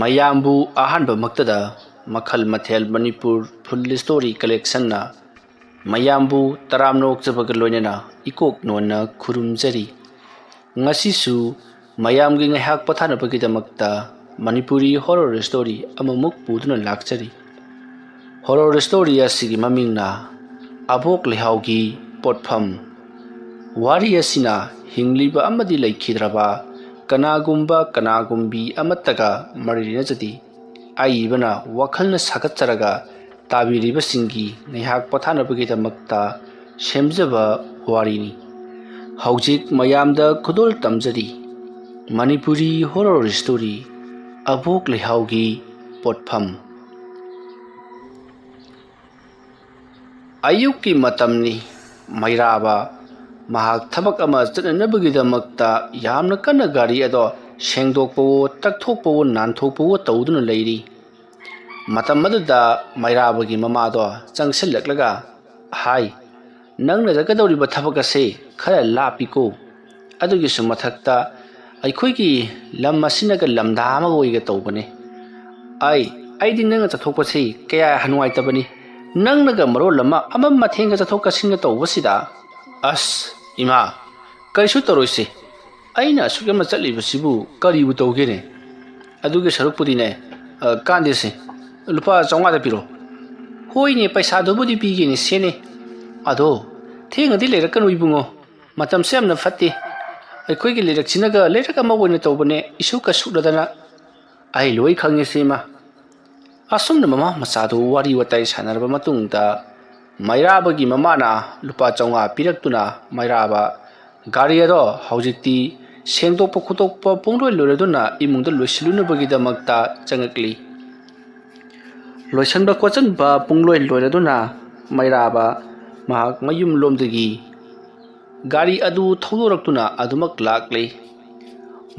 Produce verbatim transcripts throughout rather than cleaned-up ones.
ꯃꯌꯥꯝꯕꯨ ꯑꯍꯥꯟꯕꯃꯛꯇꯗ ꯃꯈꯜ ꯃꯊꯦꯜ ꯃꯅꯤꯄꯨꯔ ꯐꯨꯜ ꯁ꯭ꯇꯣꯔꯤ ꯀꯂꯦꯛꯁꯟꯅ ꯃꯌꯥꯝꯕꯨ ꯇꯔꯥꯝꯅ ꯑꯣꯛꯆꯕꯒ ꯂꯣꯏꯅꯅ ꯏꯀꯣꯛ ꯅꯣꯟꯅ ꯈꯨꯔꯨꯝꯖꯔꯤ꯫ ꯉꯁꯤꯁꯨ ꯃꯌꯥꯝꯒꯤ ꯉꯥꯏꯍꯥꯛ ꯄꯣꯊꯥꯅꯕꯒꯤꯗꯃꯛꯇ ꯃꯅꯤꯄꯨꯔꯤ ꯍꯣꯔꯣꯔ ꯁ꯭ꯇꯣꯔꯤ ꯑꯃꯃꯨꯛ ꯄꯨꯗꯨꯅ ꯂꯥꯛꯆꯔꯤ꯫ ꯍꯣꯔꯣꯔ ꯁ꯭ꯇꯣꯔꯤ ꯑꯁꯤꯒꯤ ꯃꯃꯤꯡꯅ ꯑꯕꯣꯛ ꯂꯩꯍꯥꯎꯒꯤ ꯄꯣꯠꯐꯝ꯫ ꯋꯥꯔꯤ ꯑꯁꯤꯅ ꯍꯤꯡꯂꯤꯕ ꯑꯃꯗꯤ ꯂꯩꯈꯤꯗ꯭ꯔꯕ ꯀꯅꯥꯒꯨꯝꯕ ꯀꯅꯥꯒꯨꯝꯕꯤ ꯑꯃꯠꯇꯒ ꯃꯔꯤ ꯂꯩꯅꯖꯗꯦ꯫ ꯑꯏꯕꯅ ꯋꯥꯈꯜꯅ ꯁꯥꯒꯠꯆꯔꯒ ꯇꯥꯕꯤꯔꯤꯕꯁꯤꯡꯒꯤ ꯉꯥꯏꯍꯥꯛ ꯄꯣꯊꯥꯅꯕꯒꯤꯗꯃꯛꯇ ꯁꯦꯝꯖꯕ ꯋꯥꯔꯤꯅꯤ꯫ ꯍꯧꯖꯤꯛ ꯃꯌꯥꯝꯗ ꯈꯨꯗꯣꯜ ꯇꯝꯖꯔꯤ꯫ ꯃꯅꯤꯄꯨꯔꯤ ꯍꯣꯔꯣꯔ ꯁ꯭ꯇꯣꯔꯤ, ꯑꯕꯣꯛ ꯂꯩꯍꯥꯎꯒꯤ ꯄꯣꯠꯐꯝ꯫ ꯑꯌꯨꯛꯀꯤ ꯃꯇꯝꯅꯤ꯫ ꯃꯩꯔꯥꯕ ꯃꯍꯥꯛ ꯊꯕꯛ ꯑꯃ ꯆꯠꯅꯅꯕꯒꯤꯗꯃꯛꯇ ꯌꯥꯝꯅ ꯀꯟꯅ ꯒꯥꯔꯤ ꯑꯗꯣ ꯁꯦꯡꯗꯣꯛꯄꯋꯣ, ꯇꯛꯊꯣꯛꯄꯋꯣ, ꯅꯥꯟꯊꯣꯛꯄꯋꯣ ꯇꯧꯗꯨꯅ ꯂꯩꯔꯤ꯫ ꯃꯇꯝ ꯑꯗꯨꯗ ꯃꯩꯔꯥꯕꯒꯤ ꯃꯃꯥꯗꯣ ꯆꯪꯁꯤꯜꯂꯛꯂꯒ ꯍꯥꯏ, "ꯅꯪꯅ ꯆꯠꯀꯗꯧꯔꯤꯕ ꯊꯕꯛ ꯑꯁꯦ ꯈꯔ ꯂꯥꯞꯄꯤꯀꯣ꯫ ꯑꯗꯨꯒꯤꯁꯨ ꯃꯊꯛꯇ ꯑꯩꯈꯣꯏꯒꯤ ꯂꯝ ꯑꯁꯤꯅꯒ ꯂꯝꯗꯥ ꯑꯃꯒ ꯑꯣꯏꯒ ꯇꯧꯕꯅꯦ꯫ ꯑꯩ, ꯑꯩꯗꯤ ꯅꯪꯅ ꯆꯠꯊꯣꯛꯄꯁꯤ ꯀꯌꯥ ꯅꯨꯡꯉꯥꯏꯇꯕꯅꯤ꯫ ꯅꯪꯅꯒ ꯃꯔꯣꯜ ꯑꯃ ꯑꯃ ꯃꯊꯦꯡꯒ ꯆꯠꯊꯣꯛ ꯆꯠꯁꯤꯟꯒ ꯇꯧꯕꯁꯤꯗ꯫" "ꯑꯁ, ꯏꯃꯥ, ꯀꯔꯤꯁꯨ ꯇꯧꯔꯣꯏꯁꯦ꯫ ꯑꯩꯅ ꯑꯁꯨꯛ ꯌꯥꯝꯅ ꯆꯠꯂꯤꯕꯁꯤꯕꯨ ꯀꯔꯤꯕꯨ ꯇꯧꯒꯦꯅꯦ? ꯑꯗꯨꯒꯤ ꯁꯔꯨꯛꯄꯨꯗꯤꯅꯦ, ꯑ, ꯀꯥꯟꯗꯦꯁꯦ, ꯂꯨꯄꯥ ꯆꯥꯝꯃꯉꯥꯗ ꯄꯤꯔꯣ꯫" "ꯍꯣꯏꯅꯦ, ꯄꯩꯁꯥꯗꯨꯕꯨꯗꯤ ꯄꯤꯒꯦꯅꯦ, ꯁꯦꯅꯦ꯫ ꯑꯗꯣ ꯊꯦꯡꯅꯗꯤ ꯂꯩꯔꯛꯀꯅꯨ ꯏꯕꯨꯡꯉꯣ꯫ ꯃꯇꯝꯁꯦ ꯌꯥꯝꯅ ꯐꯠꯇꯦ꯫ ꯑꯩꯈꯣꯏꯒꯤ ꯂꯩꯔꯛꯁꯤꯅꯒ ꯂꯩꯔꯛ ꯑꯃ ꯑꯣꯏꯅ ꯇꯧꯕꯅꯦ, ꯏꯁꯨ ꯀꯁꯨꯛꯅꯗꯅ꯫" "ꯑꯩ ꯂꯣꯏ ꯈꯪꯉꯦꯁꯦ, ꯏꯃꯥ꯫" ꯑꯁꯨꯝꯅ ꯃꯃꯥ ꯃꯆꯥꯗꯨ ꯋꯥꯔꯤ ꯋꯥꯇꯥꯏ ꯁꯥꯟꯅꯔꯕ ꯃꯇꯨꯡꯗ ꯃꯩꯔꯥꯕꯒꯤ ꯃꯃꯥꯅ ꯂꯨꯄꯥ ꯆꯥꯝꯃꯉꯥ ꯄꯤꯔꯛꯇꯨꯅ ꯃꯩꯔꯥꯕ ꯒꯥꯔꯤ ꯑꯗꯣ ꯍꯧꯖꯤꯛꯇꯤ ꯁꯦꯡꯗꯣꯛꯄ ꯈꯣꯠꯇꯣꯛꯄ ꯄꯨꯡꯂꯣꯏ ꯂꯣꯏꯔꯗꯨꯅ ꯏꯃꯨꯡꯗ ꯂꯣꯏꯁꯤꯜꯂꯨꯅꯕꯒꯤꯗꯃꯛꯇ ꯆꯪꯉꯛꯂꯤ꯫ ꯂꯣꯏꯁꯤꯟꯕ ꯈꯣꯠꯆꯤꯟꯕ ꯄꯨꯡꯂꯣꯏ ꯂꯣꯏꯔꯗꯨꯅ ꯃꯩꯔꯥꯕ ꯃꯍꯥꯛ ꯃꯌꯨꯝꯂꯣꯝꯗꯒꯤ ꯒꯥꯔꯤ ꯑꯗꯨ ꯊꯧꯗꯣꯔꯛꯇꯨꯅ ꯑꯗꯨꯃꯛ ꯂꯥꯛꯂꯤ꯫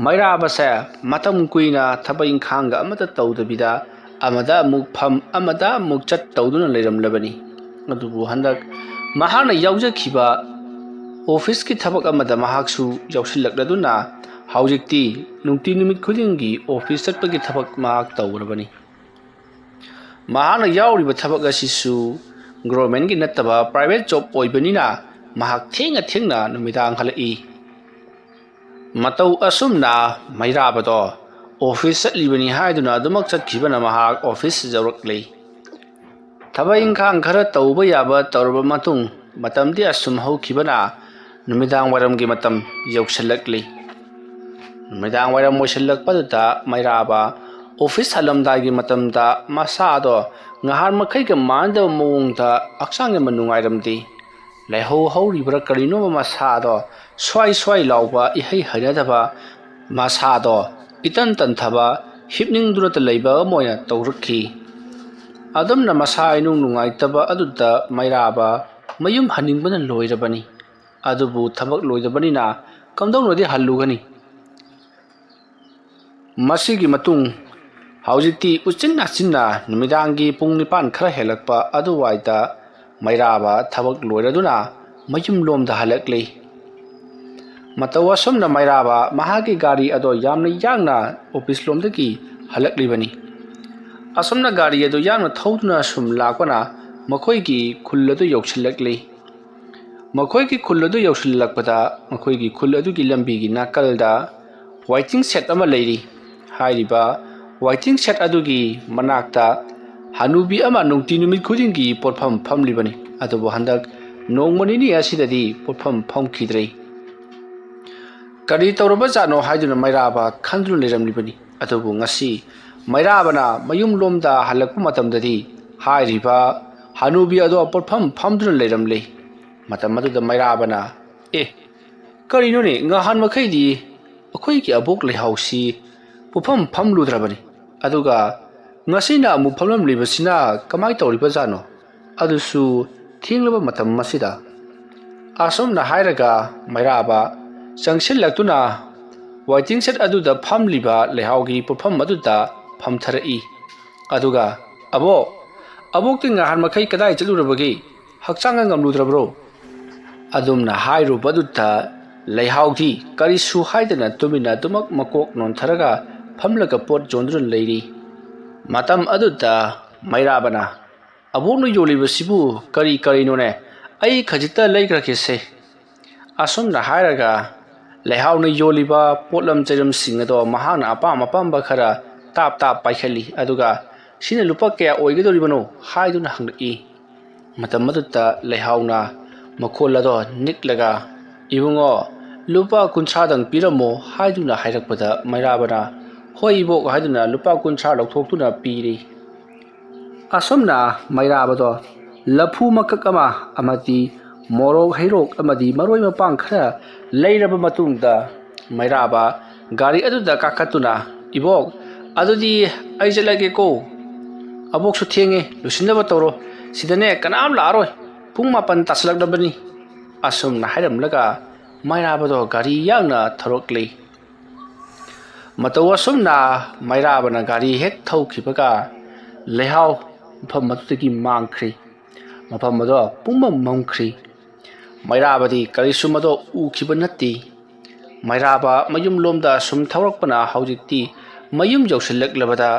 ꯃꯩꯔꯥꯕꯁꯦ ꯃꯇꯝ ꯀꯨꯏꯅ ꯊꯕꯛ ꯏꯪꯈꯥꯡꯒ ꯑꯃꯠꯇ ꯇꯧꯗꯕꯤꯗ ꯑꯃꯗ ꯑꯃꯨꯛ ꯐꯝ, ꯑꯃꯗ ꯑꯃꯨꯛ ꯆꯠ ꯇꯧꯗꯨꯅ ꯂꯩꯔꯝꯂꯕꯅꯤ꯫ ꯑꯗꯨꯕꯨ ꯍꯟꯗꯛ ꯃꯍꯥꯛꯅ ꯌꯥꯎꯖꯈꯤꯕ ꯑꯣꯐꯤꯁꯀꯤ ꯊꯕꯛ ꯑꯃꯗ ꯃꯍꯥꯛꯁꯨ ꯌꯥꯎꯁꯤꯜꯂꯛꯂꯗꯨꯅ ꯍꯧꯖꯤꯛꯇꯤ ꯅꯨꯡꯇꯤ ꯅꯨꯃꯤꯠ ꯈꯨꯗꯤꯡꯒꯤ ꯑꯣꯐꯤꯁ ꯆꯠꯄꯒꯤ ꯊꯕꯛ ꯃꯍꯥꯛ ꯇꯧꯔꯕꯅꯤ꯫ ꯃꯍꯥꯛꯅ ꯌꯥꯎꯔꯤꯕ ꯊꯕꯛ ꯑꯁꯤꯁꯨ ꯒꯣꯔꯃꯦꯟꯒꯤ ꯅꯠꯇꯕ ꯄ꯭ꯔꯥꯏꯚꯦꯠ ꯖꯣꯕ ꯑꯣꯏꯕꯅꯤꯅ ꯃꯍꯥꯛ ꯊꯦꯡꯅ ꯊꯦꯡꯅ ꯅꯨꯃꯤꯗꯥꯡ ꯍꯜꯂꯛꯏ꯫ ꯃꯇꯧ ꯑꯁꯨꯝꯅ ꯃꯩꯔꯥꯕꯗꯣ ꯑꯣꯐꯤꯁ ꯆꯠꯂꯤꯕꯅꯤ ꯍꯥꯏꯗꯨꯅ ꯑꯗꯨꯃꯛ ꯆꯠꯈꯤꯕꯅ ꯃꯍꯥꯛ ꯑꯣꯐꯤꯁ ꯌꯧꯔꯛꯂꯤ꯫ ꯊꯕꯛ ꯏꯪꯈꯥꯡ ꯈꯔ ꯇꯧꯕ ꯌꯥꯕ ꯇꯧꯔꯕ ꯃꯇꯨꯡ ꯃꯇꯝꯗꯤ ꯑꯁꯨꯝ ꯍꯧꯈꯤꯕꯅ ꯅꯨꯃꯤꯗꯥꯡ ꯋꯥꯏꯔꯝꯒꯤ ꯃꯇꯝ ꯌꯧꯁꯤꯜꯂꯛꯂꯤ꯫ ꯅꯨꯃꯤꯗꯥꯡ ꯋꯥꯏꯔꯝ ꯑꯣꯏꯁꯤꯜꯂꯛꯄꯗꯨꯗ ꯃꯩꯔꯥꯕ ꯑꯣꯐꯤꯁ ꯍꯜꯂꯝꯗꯥꯏꯒꯤ ꯃꯇꯝꯗ ꯃꯁꯥꯗꯣ ꯉꯍꯥꯟ ꯃꯈꯩꯒ ꯃꯥꯟꯅꯗꯕ ꯃꯑꯣꯡꯗ ꯍꯛꯆꯥꯡ ꯌꯥꯝꯅ ꯅꯨꯡꯉꯥꯏꯔꯝꯗꯦ꯫ ꯂꯥꯏꯍꯧ ꯍꯧꯔꯤꯕ꯭ꯔꯥ ꯀꯔꯤꯅꯣꯕ ꯃꯁꯥꯗꯣ ꯁ꯭ꯋꯥꯏ ꯁ꯭ꯋꯥꯏ ꯂꯥꯎꯕ, ꯏꯍꯩ ꯍꯩꯅꯗꯕ, ꯃꯁꯥꯗꯣ ꯏꯇꯟ ꯇꯟꯊꯕ, ꯍꯤꯞꯅꯤꯡꯗꯨꯅꯇ ꯂꯩꯕ ꯑꯃ ꯑꯣꯏꯅ ꯇꯧꯔꯛꯈꯤ꯫ ꯑꯗꯨꯝꯅ ꯃꯁꯥ ꯏꯅꯨꯡ ꯅꯨꯡꯉꯥꯏꯇꯕ ꯑꯗꯨꯗ ꯃꯩꯔꯥꯕ ꯃꯌꯨꯝ ꯍꯟꯅꯤꯡꯕꯅ ꯂꯣꯏꯔꯕꯅꯤ꯫ ꯑꯗꯨꯕꯨ ꯊꯕꯛ ꯂꯣꯏꯗꯕꯅꯤꯅ ꯀꯝꯗꯧꯅꯗꯤ ꯍꯜꯂꯨꯒꯅꯤ? ꯃꯁꯤꯒꯤ ꯃꯇꯨꯡ ꯍꯧꯖꯤꯛꯇꯤ ꯎꯆꯤꯟ ꯅꯥꯆꯤꯟꯅ ꯅꯨꯃꯤꯗꯥꯡꯒꯤ ꯄꯨꯡ ꯅꯤꯄꯥꯟ ꯈꯔ ꯍꯦꯜꯂꯛꯄ ꯑꯗꯨꯋꯥꯏꯗ ꯃꯩꯔꯥꯕ ꯊꯕꯛ ꯂꯣꯏꯔꯗꯨꯅ ꯃꯌꯨꯝꯂꯣꯝꯗ ꯍꯜꯂꯛꯂꯤ꯫ ꯃꯇꯧ ꯑꯁꯨꯝꯅ ꯃꯩꯔꯥꯕ ꯃꯍꯥꯛꯀꯤ ꯒꯥꯔꯤ ꯑꯗꯣ ꯌꯥꯝꯅ ꯌꯥꯡꯅ ꯑꯣꯐꯤꯁ ꯂꯣꯝꯗꯒꯤ ꯍꯜꯂꯛꯂꯤꯕꯅꯤ꯫ ꯑꯁꯨꯝꯅ ꯒꯥꯔꯤ ꯑꯗꯨ ꯌꯥꯡꯅ ꯊꯧꯗꯨꯅ ꯁꯨꯝ ꯂꯥꯛꯄꯅ ꯃꯈꯣꯏꯒꯤ ꯈꯨꯜ ꯑꯗꯨ ꯌꯧꯁꯤꯜꯂꯛꯂꯤ꯫ ꯃꯈꯣꯏꯒꯤ ꯈꯨꯜ ꯑꯗꯨ ꯌꯧꯁꯤꯜꯂꯛꯄꯗ ꯃꯈꯣꯏꯒꯤ ꯈꯨꯜ ꯑꯗꯨꯒꯤ ꯂꯝꯕꯤꯒꯤ ꯅꯥꯀꯜꯗ ꯋꯥꯏꯇꯤꯡ ꯁꯦꯠ ꯑꯃ ꯂꯩꯔꯤ꯫ ꯍꯥꯏꯔꯤꯕ ꯋꯥꯏꯇꯤꯡ ꯁꯦꯠ ꯑꯗꯨꯒꯤ ꯃꯅꯥꯛꯇ ꯍꯅꯨꯕꯤ ꯑꯃ ꯅꯨꯡꯇꯤ ꯅꯨꯃꯤꯠ ꯈꯨꯗꯤꯡꯒꯤ ꯄꯣꯠꯐꯝ ꯐꯝꯂꯤꯕꯅꯤ꯫ ꯑꯗꯨꯕꯨ ꯍꯟꯗꯛ ꯅꯣꯡꯃ ꯅꯤꯅꯤ ꯑꯁꯤꯗꯗꯤ ꯄꯣꯠꯐꯝ ꯐꯝꯈꯤꯗ꯭ꯔꯦ꯫ ꯀꯔꯤ ꯇꯧꯔꯕꯖꯥꯠꯅꯣ ꯍꯥꯏꯗꯨꯅ ꯃꯩꯔꯥꯕ ꯈꯟꯗꯨꯅ ꯂꯩꯔꯝꯂꯤꯕꯅꯤ꯫ ꯑꯗꯨꯕꯨ ꯉꯁꯤ ꯃꯩꯔꯥꯕꯅ ꯃꯌꯨꯝꯂꯣꯝꯗ ꯍꯜꯂꯛꯄ ꯃꯇꯝꯗꯗꯤ ꯍꯥꯏꯔꯤꯕ ꯍꯅꯨꯕꯤ ꯑꯗꯣ ꯄꯣꯠꯐꯝ ꯐꯝꯗꯨꯅ ꯂꯩꯔꯝꯂꯦ꯫ ꯃꯇꯝ ꯑꯗꯨꯗ ꯃꯩꯔꯥꯕꯅ, "ꯑꯦ, ꯀꯔꯤꯅꯣꯅꯦ, ꯉꯍꯥꯟ ꯃꯈꯩꯗꯤ ꯑꯩꯈꯣꯏꯒꯤ ꯑꯕꯣꯛ ꯂꯩꯍꯥꯎꯁꯤ ꯄꯣꯠꯐꯝ ꯐꯝꯂꯨꯗ꯭ꯔꯕꯅꯤ, ꯑꯗꯨꯒ ꯉꯁꯤꯅ ꯑꯃꯨꯛ ꯐꯝꯂꯝꯂꯤꯕꯁꯤꯅ ꯀꯃꯥꯏ ꯇꯧꯔꯤꯕꯖꯥꯠꯅꯣ? ꯑꯗꯨꯁꯨ ꯊꯦꯡꯂꯕ ꯃꯇꯝ ꯑꯁꯤꯗ?" ꯑꯁꯨꯝꯅ ꯍꯥꯏꯔꯒ ꯃꯩꯔꯥꯕ ꯆꯪꯁꯤꯜꯂꯛꯇꯨꯅ ꯋꯥꯏꯇꯤꯡ ꯁꯦꯠ ꯑꯗꯨꯗ ꯐꯝꯂꯤꯕ ꯂꯩꯍꯥꯎꯒꯤ ꯄꯣꯠꯐꯝ ꯑꯗꯨꯗ ꯐꯝꯊꯔꯛꯏ꯫ ꯑꯗꯨꯒ, "ꯑꯕꯣꯛ, ꯑꯕꯣꯛꯇꯤ ꯉꯍꯥꯟ ꯃꯈꯩ ꯀꯗꯥꯏ ꯆꯠꯂꯨꯔꯕꯒꯦ? ꯍꯛꯆꯥꯡꯒ ꯉꯝꯂꯨꯗ꯭ꯔꯕ꯭ꯔꯣ?" ꯑꯗꯨꯝꯅ ꯍꯥꯏꯔꯨꯕꯗꯨꯗ ꯂꯩꯍꯥꯎꯗꯤ ꯀꯔꯤꯁꯨ ꯍꯥꯏꯗꯅ ꯇꯨꯃꯤꯟꯅ ꯑꯗꯨꯃꯛ ꯃꯀꯣꯛ ꯅꯣꯟꯊꯔꯒ ꯐꯝꯂꯒ ꯄꯣꯠ ꯌꯣꯟꯗꯨꯅ ꯂꯩꯔꯤ꯫ ꯃꯇꯝ ꯑꯗꯨꯗ ꯃꯩꯔꯥꯕꯅ, "ꯑꯕꯣꯛꯅ ꯌꯣꯜꯂꯤꯕꯁꯤꯕꯨ ꯀꯔꯤ ꯀꯔꯤꯅꯣꯅꯦ? ꯑꯩ ꯈꯖꯤꯛꯇ ꯂꯩꯈ꯭ꯔꯒꯦꯁꯦ"꯫ ꯑꯁꯨꯝꯅ ꯍꯥꯏꯔꯒ ꯂꯩꯍꯥꯎꯅ ꯌꯣꯜꯂꯤꯕ ꯄꯣꯠꯂꯝ ꯆꯩꯔꯝꯁꯤꯡ ꯑꯗꯣ ꯃꯍꯥꯛꯅ ꯑꯄꯥꯝ ꯑꯄꯥꯝꯕ ꯈꯔ ꯇꯥꯞ ꯇꯥꯞ ꯄꯥꯏꯈꯠꯂꯤ꯫ ꯑꯗꯨꯒ "ꯁꯤꯅ ꯂꯨꯄꯥ ꯀꯌꯥ ꯑꯣꯏꯒꯗꯧꯔꯤꯕꯅꯣ?" ꯍꯥꯏꯗꯨꯅ ꯍꯪꯂꯛꯏ꯫ ꯃꯇꯝ ꯑꯗꯨꯗ ꯂꯩꯍꯥꯎꯅ ꯃꯈꯣꯜ ꯑꯗꯣ ꯅꯤꯛꯂꯒ, "ꯏꯕꯨꯡꯉꯣ, ꯂꯨꯄꯥ ꯀꯨꯟꯊ꯭ꯔꯥꯗꯪ ꯄꯤꯔꯝꯃꯣ" ꯍꯥꯏꯗꯨꯅ ꯍꯥꯏꯔꯛꯄꯗ ꯃꯩꯔꯥꯕꯅ, "ꯍꯣꯏ ꯏꯕꯣꯛ" ꯍꯥꯏꯗꯨꯅ ꯂꯨꯄꯥ ꯀꯨꯟꯊ꯭ꯔꯥ ꯂꯧꯊꯣꯛꯇꯨꯅ ꯄꯤꯔꯤ꯫ ꯑꯁꯨꯝꯅ ꯃꯩꯔꯥꯕꯗꯣ ꯂꯐꯨ ꯃꯀꯛ ꯑꯃ ꯑꯃꯗꯤ ꯃꯣꯔꯣꯛ, ꯍꯩꯔꯣꯛ ꯑꯃꯗꯤ ꯃꯔꯣꯏ ꯃꯄꯥꯡ ꯈꯔ ꯂꯩꯔꯕ ꯃꯇꯨꯡꯗ, ꯃꯩꯔꯥꯕ ꯒꯥꯔꯤ ꯑꯗꯨꯗ ꯀꯥꯈꯠꯇꯨꯅ, "ꯏꯕꯣꯛ, ꯑꯗꯨꯗꯤ ꯑꯩ ꯆꯠꯂꯒꯦꯀꯣ꯫ ꯑꯕꯣꯛꯁꯨ ꯊꯦꯡꯉꯦ, ꯂꯣꯏꯁꯤꯟꯅꯕ ꯇꯧꯔꯣ꯫ ꯁꯤꯗꯅꯦ ꯀꯅꯥꯝ ꯂꯥꯛꯑꯔꯣꯏ꯫ ꯄꯨꯡ ꯃꯥꯄꯟ ꯇꯥꯁꯤꯜꯂꯛꯂꯕꯅꯤ"꯫ ꯑꯁꯨꯝꯅ ꯍꯥꯏꯔꯝꯂꯒ ꯃꯩꯔꯥꯕꯗꯣ ꯒꯥꯔꯤ ꯌꯥꯡꯅ ꯊꯧꯔꯛꯂꯤ꯫ ꯃꯇꯧ ꯑꯁꯨꯝꯅ ꯃꯩꯔꯥꯕꯅ ꯒꯥꯔꯤ ꯍꯦꯛ ꯊꯧꯈꯤꯕꯒ ꯂꯩꯍꯥꯎ ꯃꯐꯝ ꯑꯗꯨꯗꯒꯤ ꯃꯥꯡꯈ꯭ꯔꯤ꯫ ꯃꯐꯝ ꯑꯗꯣ ꯄꯨꯝꯃꯝ ꯃꯝꯈ꯭ꯔꯤ꯫ ꯃꯩꯔꯥꯕꯗꯤ ꯀꯔꯤꯁꯨ ꯃꯗꯣ ꯎꯈꯤꯕ ꯅꯠꯇꯦ꯫ ꯃꯩꯔꯥꯕ ꯃꯌꯨꯝꯂꯣꯝꯗ ꯁꯨꯝ ꯊꯧꯔꯛꯄꯅ ꯍꯧꯖꯤꯛꯇꯤ ꯃꯌꯨꯝ ꯌꯧꯁꯤꯜꯂꯛꯂꯕꯗ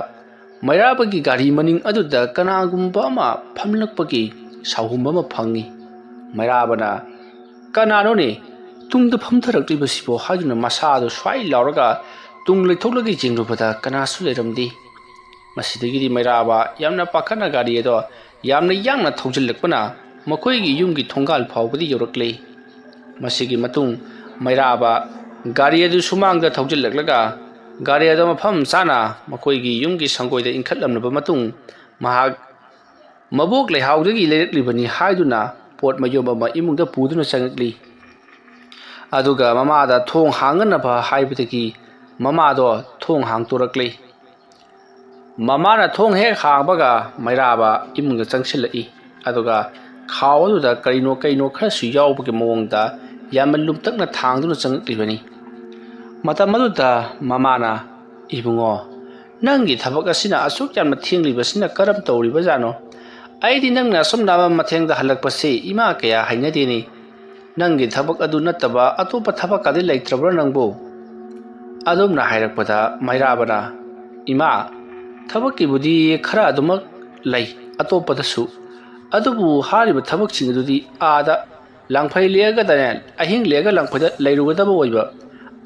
ꯃꯩꯔꯥꯕꯒꯤ ꯒꯥꯔꯤ ꯃꯅꯤꯡ ꯑꯗꯨꯗ ꯀꯅꯥꯒꯨꯝꯕ ꯑꯃ ꯐꯝꯂꯛꯄꯒꯤ ꯁꯥꯍꯨꯝ ꯑꯃ ꯐꯪꯏ꯫ ꯃꯩꯔꯥꯕꯅ, "ꯀꯅꯥꯅꯣꯅꯦ? ꯇꯨꯡꯗ ꯐꯝꯊꯔꯛꯂꯤꯕꯁꯤꯕꯣ?" ꯍꯥꯏꯗꯨꯅ ꯃꯁꯥꯗꯨ ꯁ꯭ꯋꯥꯏ ꯂꯥꯎꯔꯒ ꯇꯨꯡ ꯂꯩꯊꯣꯛꯂꯒ ꯌꯦꯡꯂꯨꯕꯗ ꯀꯅꯥꯁꯨ ꯂꯩꯔꯝꯗꯦ꯫ ꯃꯁꯤꯗꯒꯤꯗꯤ ꯃꯩꯔꯥꯕ ꯌꯥꯝꯅ ꯄꯥꯈꯠꯅ ꯒꯥꯔꯤ ꯑꯗꯣ ꯌꯥꯝꯅ ꯌꯥꯡꯅ ꯊꯧꯖꯤꯜꯂꯛꯄꯅ ꯃꯈꯣꯏꯒꯤ ꯌꯨꯝꯒꯤ ꯊꯣꯡꯒꯥꯜ ꯐꯥꯎꯕꯗꯤ ꯌꯧꯔꯛꯂꯦ꯫ ꯃꯁꯤꯒꯤ ꯃꯇꯨꯡ ꯃꯩꯔꯥꯕ ꯒꯥꯔꯤ ꯑꯗꯨ ꯁꯨꯃꯥꯡꯗ ꯊꯧꯖꯤꯜꯂꯛꯂꯒ ꯒꯥꯔꯤ ꯑꯗꯨ ꯃꯐꯝ ꯆꯥꯅ ꯃꯈꯣꯏꯒꯤ ꯌꯨꯝꯒꯤ ꯁꯪꯒꯣꯏꯗ ꯏꯟꯈꯠꯂꯝꯂꯕ ꯃꯇꯨꯡ ꯃꯍꯥꯛ ꯃꯕꯣꯛ ꯂꯩꯍꯥꯎꯗꯒꯤ ꯂꯩꯔꯛꯂꯤꯕꯅꯤ ꯍꯥꯏꯗꯨꯅ ꯄꯣꯠ ꯃꯌꯣꯝ ꯑꯃ ꯏꯃꯨꯡꯗ ꯄꯨꯗꯨꯅ ꯆꯪꯉꯛꯂꯤ꯫ ꯑꯗꯨꯒ ꯃꯃꯥꯗ ꯊꯣꯡ ꯍꯥꯡꯅꯅꯕ ꯍꯥꯏꯕꯗꯒꯤ ꯃꯃꯥꯗꯣ ꯊꯣꯡ ꯍꯥꯡꯇꯣꯔꯛꯂꯤ꯫ ꯃꯃꯥꯅ ꯊꯣꯡ ꯍꯦꯛ ꯍꯥꯡꯕꯒ ꯃꯩꯔꯥꯕ ꯏꯃꯨꯡꯗ ꯆꯪꯁꯤꯜꯂꯛꯏ꯫ ꯑꯗꯨꯒ ꯈꯥꯎ ꯑꯗꯨꯗ ꯀꯔꯤꯅꯣ ꯀꯔꯤꯅꯣ ꯈꯔꯁꯨ ꯌꯥꯎꯕꯒꯤ ꯃꯑꯣꯡꯗ ꯌꯥꯝꯅ ꯂꯨꯝꯇꯛꯅ ꯊꯥꯡꯗꯨꯅ ꯆꯪꯉꯛꯂꯤꯕꯅꯤ꯫ ꯃꯇꯝ ꯑꯗꯨꯗ ꯃꯃꯥꯅ, "ꯏꯕꯨꯡꯉꯣ, ꯅꯪꯒꯤ ꯊꯕꯛ ꯑꯁꯤꯅ ꯑꯁꯨꯛ ꯌꯥꯝꯅ ꯊꯦꯡꯂꯤꯕꯁꯤꯅ ꯀꯔꯝ ꯇꯧꯔꯤꯕꯖꯥꯠꯅꯣ? ꯑꯩꯗꯤ ꯅꯪꯅ ꯑꯁꯨꯝ ꯅꯥꯕ ꯃꯊꯦꯡꯗ ꯍꯜꯂꯛꯄꯁꯤ ꯏꯃꯥ ꯀꯌꯥ ꯍꯩꯅꯗꯦꯅꯦ꯫ "ꯅꯪꯒꯤ ꯊꯕꯛ ꯑꯗꯨ ꯅꯠꯇꯕ ꯑꯇꯣꯞꯄ ꯊꯕꯛꯀꯗꯤ ꯂꯩꯇ꯭ꯔꯕ꯭ꯔꯥ ꯅꯪꯕꯨ?" ꯑꯗꯨꯝꯅ ꯍꯥꯏꯔꯛꯄꯗ ꯃꯩꯔꯥꯕꯅ, "ꯏꯃꯥ, ꯊꯕꯛꯀꯤꯕꯨꯗꯤ ꯈꯔ ꯑꯗꯨꯃꯛ ꯂꯩ, ꯑꯇꯣꯞꯄꯗꯁꯨ, ꯑꯗꯨꯕꯨ ꯍꯥꯏꯔꯤꯕ ꯊꯕꯛꯁꯤꯡ ꯑꯗꯨꯗꯤ ꯑꯥꯗ ꯂꯥꯡꯐꯩ ꯂꯦꯛꯑꯒꯗꯅꯦ, ꯑꯍꯤꯡ ꯂꯦꯛꯑꯒ ꯂꯥꯡꯐꯩꯗ ꯂꯩꯔꯨꯒꯗꯕ ꯑꯣꯏꯕ,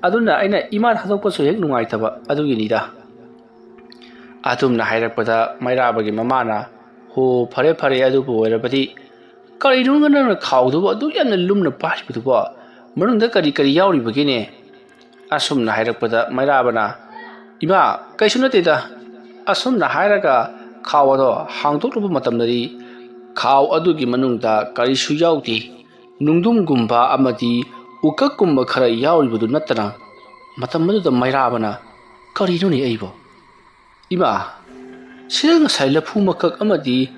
ꯑꯗꯨꯅ ꯑꯩꯅ ꯏꯃꯥ ꯊꯥꯗꯣꯛꯄꯁꯨ ꯍꯦꯛ ꯅꯨꯡꯉꯥꯏꯇꯕ ꯑꯗꯨꯒꯤꯅꯤꯗ"꯫ ꯑꯗꯨꯝꯅ ꯍꯥꯏꯔꯛꯄꯗ ꯃꯩꯔꯥꯕꯒꯤ ꯃꯃꯥꯅ, "ꯍꯣ, ꯐꯔꯦ ꯐꯔꯦ, ꯑꯗꯨꯕꯨ ꯑꯣꯏꯔꯕꯗꯤ ꯀꯔꯤꯅꯣ ꯅꯪꯅ ꯈꯥꯎꯗꯨꯕꯨ ꯑꯗꯨ ꯌꯥꯝꯅ ꯂꯨꯝꯅ ꯄꯥꯏꯔꯤꯕꯗꯨꯕꯣ? ꯃꯅꯨꯡꯗ ꯀꯔꯤ ꯀꯔꯤ ꯌꯥꯎꯔꯤꯕꯒꯦꯅꯦ?" ꯑꯁꯨꯝꯅ ꯍꯥꯏꯔꯛꯄꯗ ꯃꯩꯔꯥꯕꯅ, "ꯏꯃꯥ, ꯀꯩꯁꯨ ꯅꯠꯇꯦꯗ"꯫ ꯑꯁꯨꯝꯅ ꯍꯥꯏꯔꯒ ꯈꯥꯎ ꯑꯗꯣ ꯍꯥꯡꯗꯣꯛꯂꯨꯕ ꯃꯇꯝꯗꯗꯤ ꯈꯥꯎ ꯑꯗꯨꯒꯤ ꯃꯅꯨꯡꯗ ꯀꯔꯤꯁꯨ ꯌꯥꯎꯗꯦ꯫ ꯅꯨꯡꯗꯨꯝꯒꯨꯝꯕ ꯑꯃꯗꯤ ꯎꯀꯛꯀꯨꯝꯕ ꯈꯔ ꯌꯥꯎꯔꯤꯕꯗꯨ ꯅꯠꯇꯅ꯫ ꯃꯇꯝ ꯑꯗꯨꯗ ꯃꯩꯔꯥꯕꯅ, "ꯀꯔꯤꯅꯣꯅꯦ ꯑꯩꯕꯣ? ꯏꯃꯥ, ꯁꯤꯗ ꯉꯁꯥꯏ ꯂꯐꯨ ꯃꯀꯛ ꯑꯃꯗꯤ,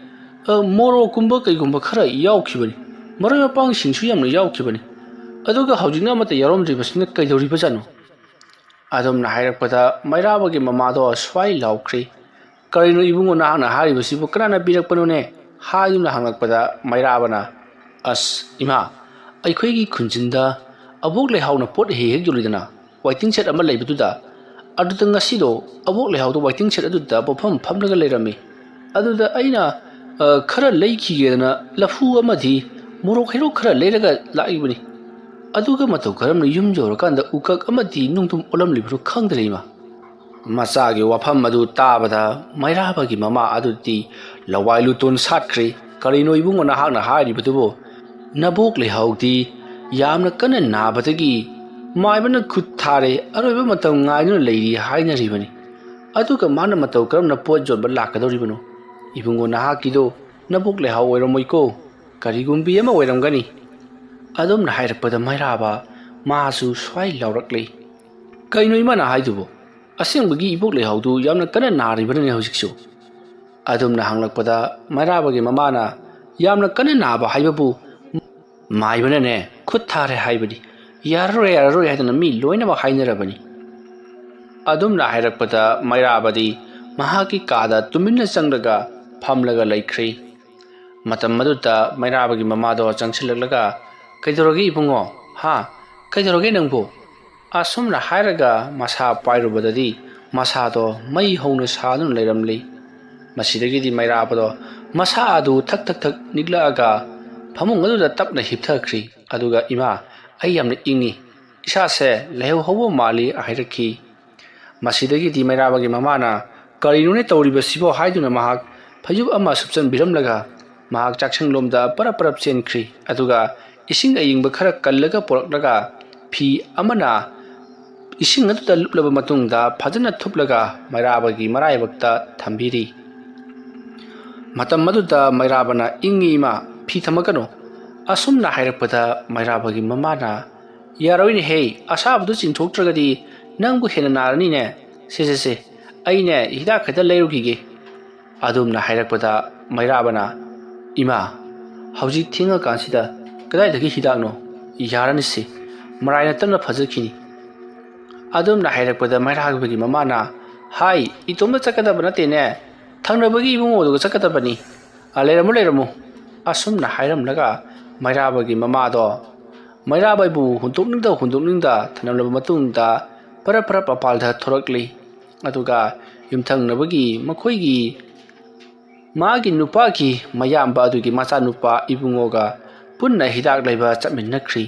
ꯑ, ꯃꯣꯔꯣꯛꯀꯨꯝꯕ ꯀꯩꯒꯨꯝꯕ ꯈꯔ ꯌꯥꯎꯈꯤꯕꯅꯤ꯫ ꯃꯔꯣꯏ ꯃꯄꯥꯡꯁꯤꯡꯁꯨ ꯌꯥꯝꯅ ꯌꯥꯎꯈꯤꯕꯅꯤ꯫ ꯑꯗꯨꯒ ꯍꯧꯖꯤꯛꯅ ꯑꯃꯠꯇ ꯌꯥꯎꯔꯝꯗ꯭ꯔꯤꯕꯁꯤꯅ ꯀꯩꯗꯧꯔꯤꯕꯖꯥꯠꯅꯣ?" ꯑꯗꯨꯝꯅ ꯍꯥꯏꯔꯛꯄꯗ ꯃꯩꯔꯥꯕꯒꯤ ꯃꯃꯥꯗꯣ ꯁ꯭ꯋꯥꯏ ꯂꯥꯎꯈ꯭ꯔꯦ꯫ "ꯀꯔꯤꯅꯣ ꯏꯕꯨꯡꯉꯣ ꯅꯍꯥꯛꯅ ꯍꯥꯏꯔꯤꯕꯁꯤꯕꯨ ꯀꯅꯥꯅ ꯄꯤꯔꯛꯄꯅꯣꯅꯦ?" ꯍꯥꯏꯗꯨꯅ ꯍꯪꯂꯛꯄꯗ ꯃꯩꯔꯥꯕꯅ, "ꯑꯁ, ꯏꯃꯥ, ꯑꯩꯈꯣꯏꯒꯤ ꯈꯨꯟꯖꯤꯟꯗ ꯑꯕꯣꯛ ꯂꯩꯍꯥꯎꯅ ꯄꯣꯠ ꯍꯦꯛ ꯍꯦꯛ ꯌꯣꯜꯂꯤꯗꯅ, ꯋꯥꯏꯇꯤꯡ ꯁꯦꯠ ꯑꯃ ꯂꯩꯕꯗꯨꯗ, ꯑꯗꯨꯗ ꯉꯁꯤꯗꯣ ꯑꯕꯣꯛ ꯂꯩꯍꯥꯎꯗꯣ ꯋꯥꯏꯇꯤꯡ ꯁꯦꯠ ꯑꯗꯨꯗ ꯄꯣꯠꯐꯝ ꯐꯝꯂꯒ ꯂꯩꯔꯝꯃꯤ꯫ ꯑꯗꯨꯗ ꯑꯩꯅ, ꯑ, ꯈꯔ ꯂꯩꯈꯤꯒꯦꯗꯅ ꯂꯐꯨ ꯑꯃꯗꯤ ꯃꯣꯔꯣꯛ ꯍꯩꯔꯣꯛ ꯈꯔ ꯂꯩꯔꯒ ꯂꯥꯛꯏꯕꯅꯤ꯫ ꯑꯗꯨꯒ ꯃꯇꯧ ꯀꯔꯝꯅ ꯌꯨꯝ ꯌꯧꯔꯀꯥꯟꯗ ꯎꯀꯛ ꯑꯃꯗꯤ ꯅꯨꯡꯗꯨꯝ ꯑꯣꯜꯂꯝꯂꯤꯕꯅꯣ ꯈꯪꯗ꯭ꯔꯦ ꯏꯃꯥ"꯫ ꯃꯆꯥꯒꯤ ꯋꯥꯐꯝ ꯑꯗꯨ ꯇꯥꯕꯗ ꯃꯩꯔꯥꯕꯒꯤ ꯃꯃꯥ ꯑꯗꯨꯗꯤ ꯂꯋꯥꯏ ꯂꯨꯇꯣꯟ ꯁꯥꯠꯈ꯭ꯔꯦ꯫ "ꯀꯔꯤꯅꯣ ꯏꯕꯨꯡꯉꯣ ꯅꯍꯥꯛꯅ ꯍꯥꯏꯔꯤꯕꯗꯨꯕꯨ? ꯅꯕꯣꯛ ꯂꯩꯍꯥꯎꯗꯤ ꯌꯥꯝꯅ ꯀꯟꯅ ꯅꯥꯕꯗꯒꯤ ꯃꯥꯏꯕꯅ ꯈꯨꯠ ꯊꯥꯔꯦ, ꯑꯔꯣꯏꯕ ꯃꯇꯝ ꯉꯥꯏꯗꯨꯅ ꯂꯩꯔꯤ ꯍꯥꯏꯅꯔꯤꯕꯅꯤ꯫ ꯑꯗꯨꯒ ꯃꯥꯅ ꯃꯇꯧ ꯀꯔꯝꯅ ꯄꯣꯠ ꯌꯣꯟꯕ ꯂꯥꯛꯀꯗꯧꯔꯤꯕꯅꯣ? ꯏꯕꯨꯡꯉꯣ ꯅꯍꯥꯛꯀꯤꯗꯣ ꯅꯕꯣꯛ ꯂꯩꯍꯥꯎ ꯑꯣꯏꯔꯝꯃꯣꯏꯀꯣ, ꯀꯔꯤꯒꯨꯝꯕꯤ ꯑꯃ ꯑꯣꯏꯔꯝꯒꯅꯤ"꯫ ꯑꯗꯨꯝꯅ ꯍꯥꯏꯔꯛꯄꯗ ꯃꯩꯔꯥꯕ ꯃꯥꯁꯨ ꯁ꯭ꯋꯥꯏ ꯂꯥꯎꯔꯛꯂꯦ꯫ "ꯀꯩꯅꯣ ꯏꯃꯥꯅ ꯍꯥꯏꯗꯨꯕꯨ? ꯑꯁꯦꯡꯕꯒꯤ ꯏꯕꯣꯛ ꯂꯩꯍꯥꯎꯗꯨ ꯌꯥꯝꯅ ꯀꯟꯅ ꯅꯥꯔꯤꯕꯅꯅꯦ ꯍꯧꯖꯤꯛꯁꯨ"꯫ ꯑꯗꯨꯝꯅ ꯍꯪꯂꯛꯄꯗ ꯃꯩꯔꯥꯕꯒꯤ ꯃꯃꯥꯅ, "ꯌꯥꯝꯅ ꯀꯟꯅ ꯅꯥꯕ ꯍꯥꯏꯕꯕꯨ ꯃꯥꯏꯕꯅꯅꯦ ꯈꯨꯠ ꯊꯥꯔꯦ ꯍꯥꯏꯕꯅꯤ, ꯌꯥꯔꯔꯣꯏ, ꯌꯥꯔꯔꯣꯏ ꯍꯥꯏꯗꯅ ꯃꯤ ꯂꯣꯏꯅꯃꯛ ꯍꯥꯏꯅꯔꯕꯅꯤ"꯫ ꯑꯗꯨꯝꯅ ꯍꯥꯏꯔꯛꯄꯗ ꯃꯩꯔꯥꯕꯗꯤ ꯃꯍꯥꯛꯀꯤ ꯀꯥꯗ ꯇꯨꯃꯤꯟꯅ ꯆꯪꯂꯒ ꯐꯝꯂꯒ ꯂꯩꯈ꯭ꯔꯦ꯫ ꯃꯇꯝ ꯑꯗꯨꯗ ꯃꯩꯔꯥꯕꯒꯤ ꯃꯃꯥꯗꯣ ꯆꯪꯁꯤꯜꯂꯛꯂꯒ "ꯀꯩꯗꯧꯔꯒꯦ ꯏꯕꯨꯡꯉꯣ? ꯍꯥ? ꯀꯩꯗꯧꯔꯒꯦ ꯅꯪꯕꯨ?" ꯑꯁꯨꯝꯅ ꯍꯥꯏꯔꯒ ꯃꯁꯥ ꯄꯥꯏꯔꯨꯕꯗꯗꯤ ꯃꯁꯥꯗꯣ ꯃꯩ ꯍꯧꯅ ꯁꯥꯗꯨꯅ ꯂꯩꯔꯝꯂꯤ꯫ ꯃꯁꯤꯗꯒꯤꯗꯤ ꯃꯩꯔꯥꯕꯗꯣ ꯃꯁꯥ ꯑꯗꯨ ꯊꯛ ꯊꯛ ꯊꯛ ꯅꯤꯛꯂꯛꯑꯒ ꯐꯃꯨꯡ ꯑꯗꯨꯗ ꯇꯞꯅ ꯍꯤꯞꯊꯈ꯭ꯔꯤ꯫ ꯑꯗꯨꯒ "ꯏꯃꯥ, ꯑꯩ ꯌꯥꯝꯅ ꯏꯪꯉꯤ, ꯏꯁꯥꯁꯦ ꯂꯥꯏꯍꯧ ꯍꯧꯕ ꯃꯥꯜꯂꯤ" ꯍꯥꯏꯔꯛꯈꯤ꯫ ꯃꯁꯤꯗꯒꯤꯗꯤ ꯃꯩꯔꯥꯕꯒꯤ ꯃꯃꯥꯅ "ꯀꯔꯤꯅꯣꯅꯦ ꯇꯧꯔꯤꯕꯁꯤꯕꯣ?" ꯍꯥꯏꯗꯨꯅ ꯃꯍꯥꯛ ꯐꯩꯖꯨꯞ ꯑꯃ ꯁꯨꯞꯆꯟꯕꯤꯔꯝꯂꯒ ꯃꯍꯥꯛ ꯆꯥꯛꯁꯪꯂꯣꯝꯗ ꯄꯔꯞ ꯄꯔꯞ ꯆꯦꯟꯈ꯭ꯔꯤ꯫ ꯑꯗꯨꯒ ꯏꯁꯤꯡ ꯑꯏꯪꯕ ꯈꯔ ꯀꯜꯂꯒ ꯄꯨꯔꯛꯂꯒ ꯐꯤ ꯑꯃꯅ ꯏꯁꯤꯡ ꯑꯗꯨꯗ ꯂꯨꯞꯂꯕ ꯃꯇꯨꯡꯗ ꯐꯖꯅ ꯊꯨꯞꯂꯒ ꯃꯩꯔꯥꯕꯒꯤ ꯃꯔꯥꯏꯕꯛꯇ ꯊꯝꯕꯤꯔꯤ꯫ ꯃꯇꯝ ꯑꯗꯨꯗ ꯃꯩꯔꯥꯕꯅ "ꯏꯪꯉꯤ ꯏꯃꯥ, ꯐꯤ ꯊꯝꯃꯛꯀꯅꯨ" ꯑꯁꯨꯝꯅ ꯍꯥꯏꯔꯛꯄꯗ ꯃꯩꯔꯥꯕꯒꯤ ꯃꯃꯥꯅ "ꯌꯥꯔꯣꯏꯅꯦꯍꯦ, ꯑꯁꯥꯕꯗꯨ ꯆꯤꯡꯊꯣꯛꯇ꯭ꯔꯒꯗꯤ ꯅꯪꯕꯨ ꯍꯦꯟꯅ ꯅꯥꯔꯅꯤꯅꯦ꯫ ꯁꯦ ꯁꯦ ꯁꯦ, ꯑꯩꯅꯦ ꯍꯤꯗꯥꯛ ꯈꯛꯇ ꯂꯩꯔꯨꯈꯤꯒꯦ" ꯑꯗꯨꯝꯅ ꯍꯥꯏꯔꯛꯄꯗ ꯃꯩꯔꯥꯕꯅ "ꯏꯃꯥ, ꯍꯧꯖꯤꯛ ꯊꯦꯡꯉꯀꯥꯟꯁꯤꯗ ꯀꯗꯥꯏꯗꯒꯤ ꯍꯤꯗꯥꯛꯅꯣ? ꯌꯥꯔꯅꯤꯁꯤ, ꯃꯔꯥꯏꯅ ꯇꯞꯅ ꯐꯖꯈꯤꯅꯤ" ꯑꯗꯨꯝꯅ ꯍꯥꯏꯔꯛꯄꯗ ꯃꯩꯔꯥꯕꯒꯤ ꯃꯃꯥꯅ "ꯍꯥꯏ, ꯏꯇꯣꯝꯇ ꯆꯠꯀꯗꯕ ꯅꯠꯇꯦꯅꯦ, ꯊꯪꯅꯕꯒꯤ ꯏꯕꯨꯡꯉꯣꯗꯨꯒ ꯆꯠꯀꯗꯕꯅꯤ꯫ ꯑ, ꯂꯩꯔꯝꯃꯨ, ꯂꯩꯔꯝꯃꯨ" ꯑꯁꯨꯝꯅ ꯍꯥꯏꯔꯝꯂꯒ ꯃꯩꯔꯥꯕꯒꯤ ꯃꯃꯥꯗꯣ ꯃꯩꯔꯥꯕꯕꯨ ꯍꯨꯟꯗꯣꯛꯅꯤꯡꯗ ꯍꯨꯟꯗꯣꯛꯅꯤꯡꯗ ꯊꯅꯝꯂꯕ ꯃꯇꯨꯡꯗ ꯄꯔꯞ ꯄꯔꯞ ꯃꯄꯥꯜꯗ ꯊꯣꯔꯛꯂꯤ꯫ ꯑꯗꯨꯒ ꯌꯨꯝꯊꯪꯅꯕꯒꯤ ꯃꯈꯣꯏꯒꯤ ꯃꯥꯒꯤ ꯅꯨꯄꯥꯒꯤ ꯃꯌꯥꯝꯕ ꯑꯗꯨꯒꯤ ꯃꯆꯥꯅꯨꯄꯥ ꯏꯕꯨꯡꯉꯣꯒ ꯄꯨꯟꯅ ꯍꯤꯗꯥꯛ ꯂꯩꯕ ꯆꯠꯃꯤꯟꯅꯈ꯭ꯔꯤ꯫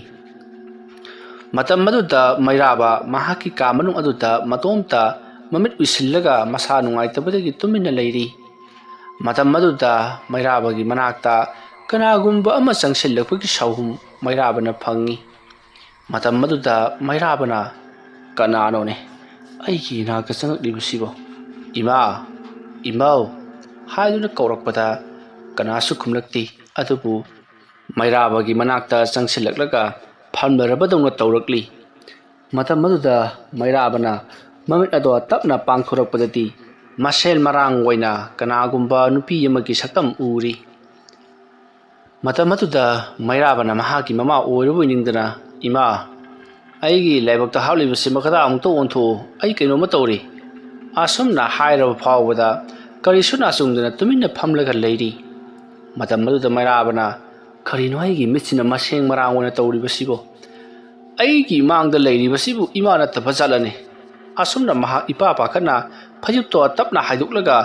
ꯃꯇꯝ ꯑꯗꯨꯗ ꯃꯩꯔꯥꯕ ꯃꯍꯥꯛꯀꯤ ꯀꯥ ꯃꯅꯨꯡ ꯑꯗꯨꯗ ꯃꯇꯣꯝꯇ ꯃꯃꯤꯠ ꯎꯏꯁꯤꯜꯂꯒ ꯃꯁꯥ ꯅꯨꯡꯉꯥꯏꯇꯕꯗꯒꯤ ꯇꯨꯃꯤꯟꯅ ꯂꯩꯔꯤ꯫ ꯃꯇꯝ ꯑꯗꯨꯗ ꯃꯩꯔꯥꯕꯒꯤ ꯃꯅꯥꯛꯇ ꯀꯅꯥꯒꯨꯝꯕ ꯑꯃ ꯆꯪꯁꯤꯜꯂꯛꯄꯒꯤ ꯁꯥꯎꯍꯨꯝ ꯃꯩꯔꯥꯕꯅ ꯐꯪꯉꯤ꯫ ꯃꯇꯝ ꯑꯗꯨꯗ ꯃꯩꯔꯥꯕꯅ "ꯀꯅꯥꯅꯣꯅꯦ ꯑꯩꯒꯤ ꯏꯅꯥꯛꯇ ꯆꯪꯉꯛꯂꯤꯕꯁꯤꯕꯣ? ꯏꯃꯥ, ꯏꯃꯧ" ꯍꯥꯏꯗꯨꯅ ꯀꯧꯔꯛꯄꯗ ꯀꯅꯥꯁꯨ ꯈꯨꯝꯂꯛꯇꯦ꯫ ꯑꯗꯨꯕꯨ ꯃꯩꯔꯥꯕꯒꯤ ꯃꯅꯥꯛꯇ ꯆꯪꯁꯤꯜꯂꯛꯂꯒ ꯐꯝꯂꯔꯕꯗꯧꯅ ꯇꯧꯔꯛꯂꯤ꯫ ꯃꯇꯝ ꯑꯗꯨꯗ ꯃꯩꯔꯥꯕꯅ ꯃꯃꯤꯠ ꯑꯗꯣ ꯇꯞꯅ ꯄꯥꯡꯊꯣꯔꯛꯄꯗꯗꯤ ꯃꯁꯦꯜ ꯃꯔꯥꯡ ꯑꯣꯏꯅ ꯀꯅꯥꯒꯨꯝꯕ ꯅꯨꯄꯤ ꯑꯃꯒꯤ ꯁꯛꯇꯝ ꯎꯔꯤ꯫ ꯃꯇꯝ ꯑꯗꯨꯗ ꯃꯩꯔꯥꯕꯅ ꯃꯍꯥꯛꯀꯤ ꯃꯃꯥ ꯑꯣꯏꯔꯕꯣꯏ ꯅꯤꯡꯗꯅ, "ꯏꯃꯥ, ꯑꯩꯒꯤ ꯂꯥꯏꯕꯛꯇ ꯍꯥꯞꯂꯤꯕꯁꯤ ꯃꯈꯥꯗ ꯑꯃꯨꯛꯇ ꯑꯣꯟꯊꯣꯛꯎ, ꯑꯩ ꯀꯩꯅꯣꯝꯃ ꯇꯧꯔꯤ" ꯑꯁꯨꯝꯅ ꯍꯥꯏꯔꯕ ꯐꯥꯎꯕꯗ ꯀꯔꯤꯁꯨ ꯅꯥꯆꯨꯡꯗꯅ ꯇꯨꯃꯤꯟꯅ ꯐꯝꯂꯒ ꯂꯩꯔꯤ꯫ ꯃꯇꯝ ꯑꯗꯨꯗ ꯃꯩꯔꯥꯕꯅ "ꯀꯔꯤꯅꯣ ꯑꯩꯒꯤ ꯃꯤꯠꯁꯤꯅ ꯃꯁꯦꯡ ꯃꯔꯥꯡ ꯑꯣꯏꯅ ꯇꯧꯔꯤꯕꯁꯤꯕꯣ? ꯑꯩꯒꯤ ꯏꯃꯥꯡꯗ ꯂꯩꯔꯤꯕꯁꯤꯕꯨ ꯏꯃꯥ ꯅꯠꯇꯕ ꯖꯥꯠꯂꯅꯦ?" ꯑꯁꯨꯝꯅ ꯃꯍꯥꯛ ꯏꯄꯥ ꯄꯥꯈꯠꯅ ꯐꯩꯖꯨꯞꯇꯣ ꯇꯞꯅ ꯍꯥꯏꯗꯣꯛꯂꯒ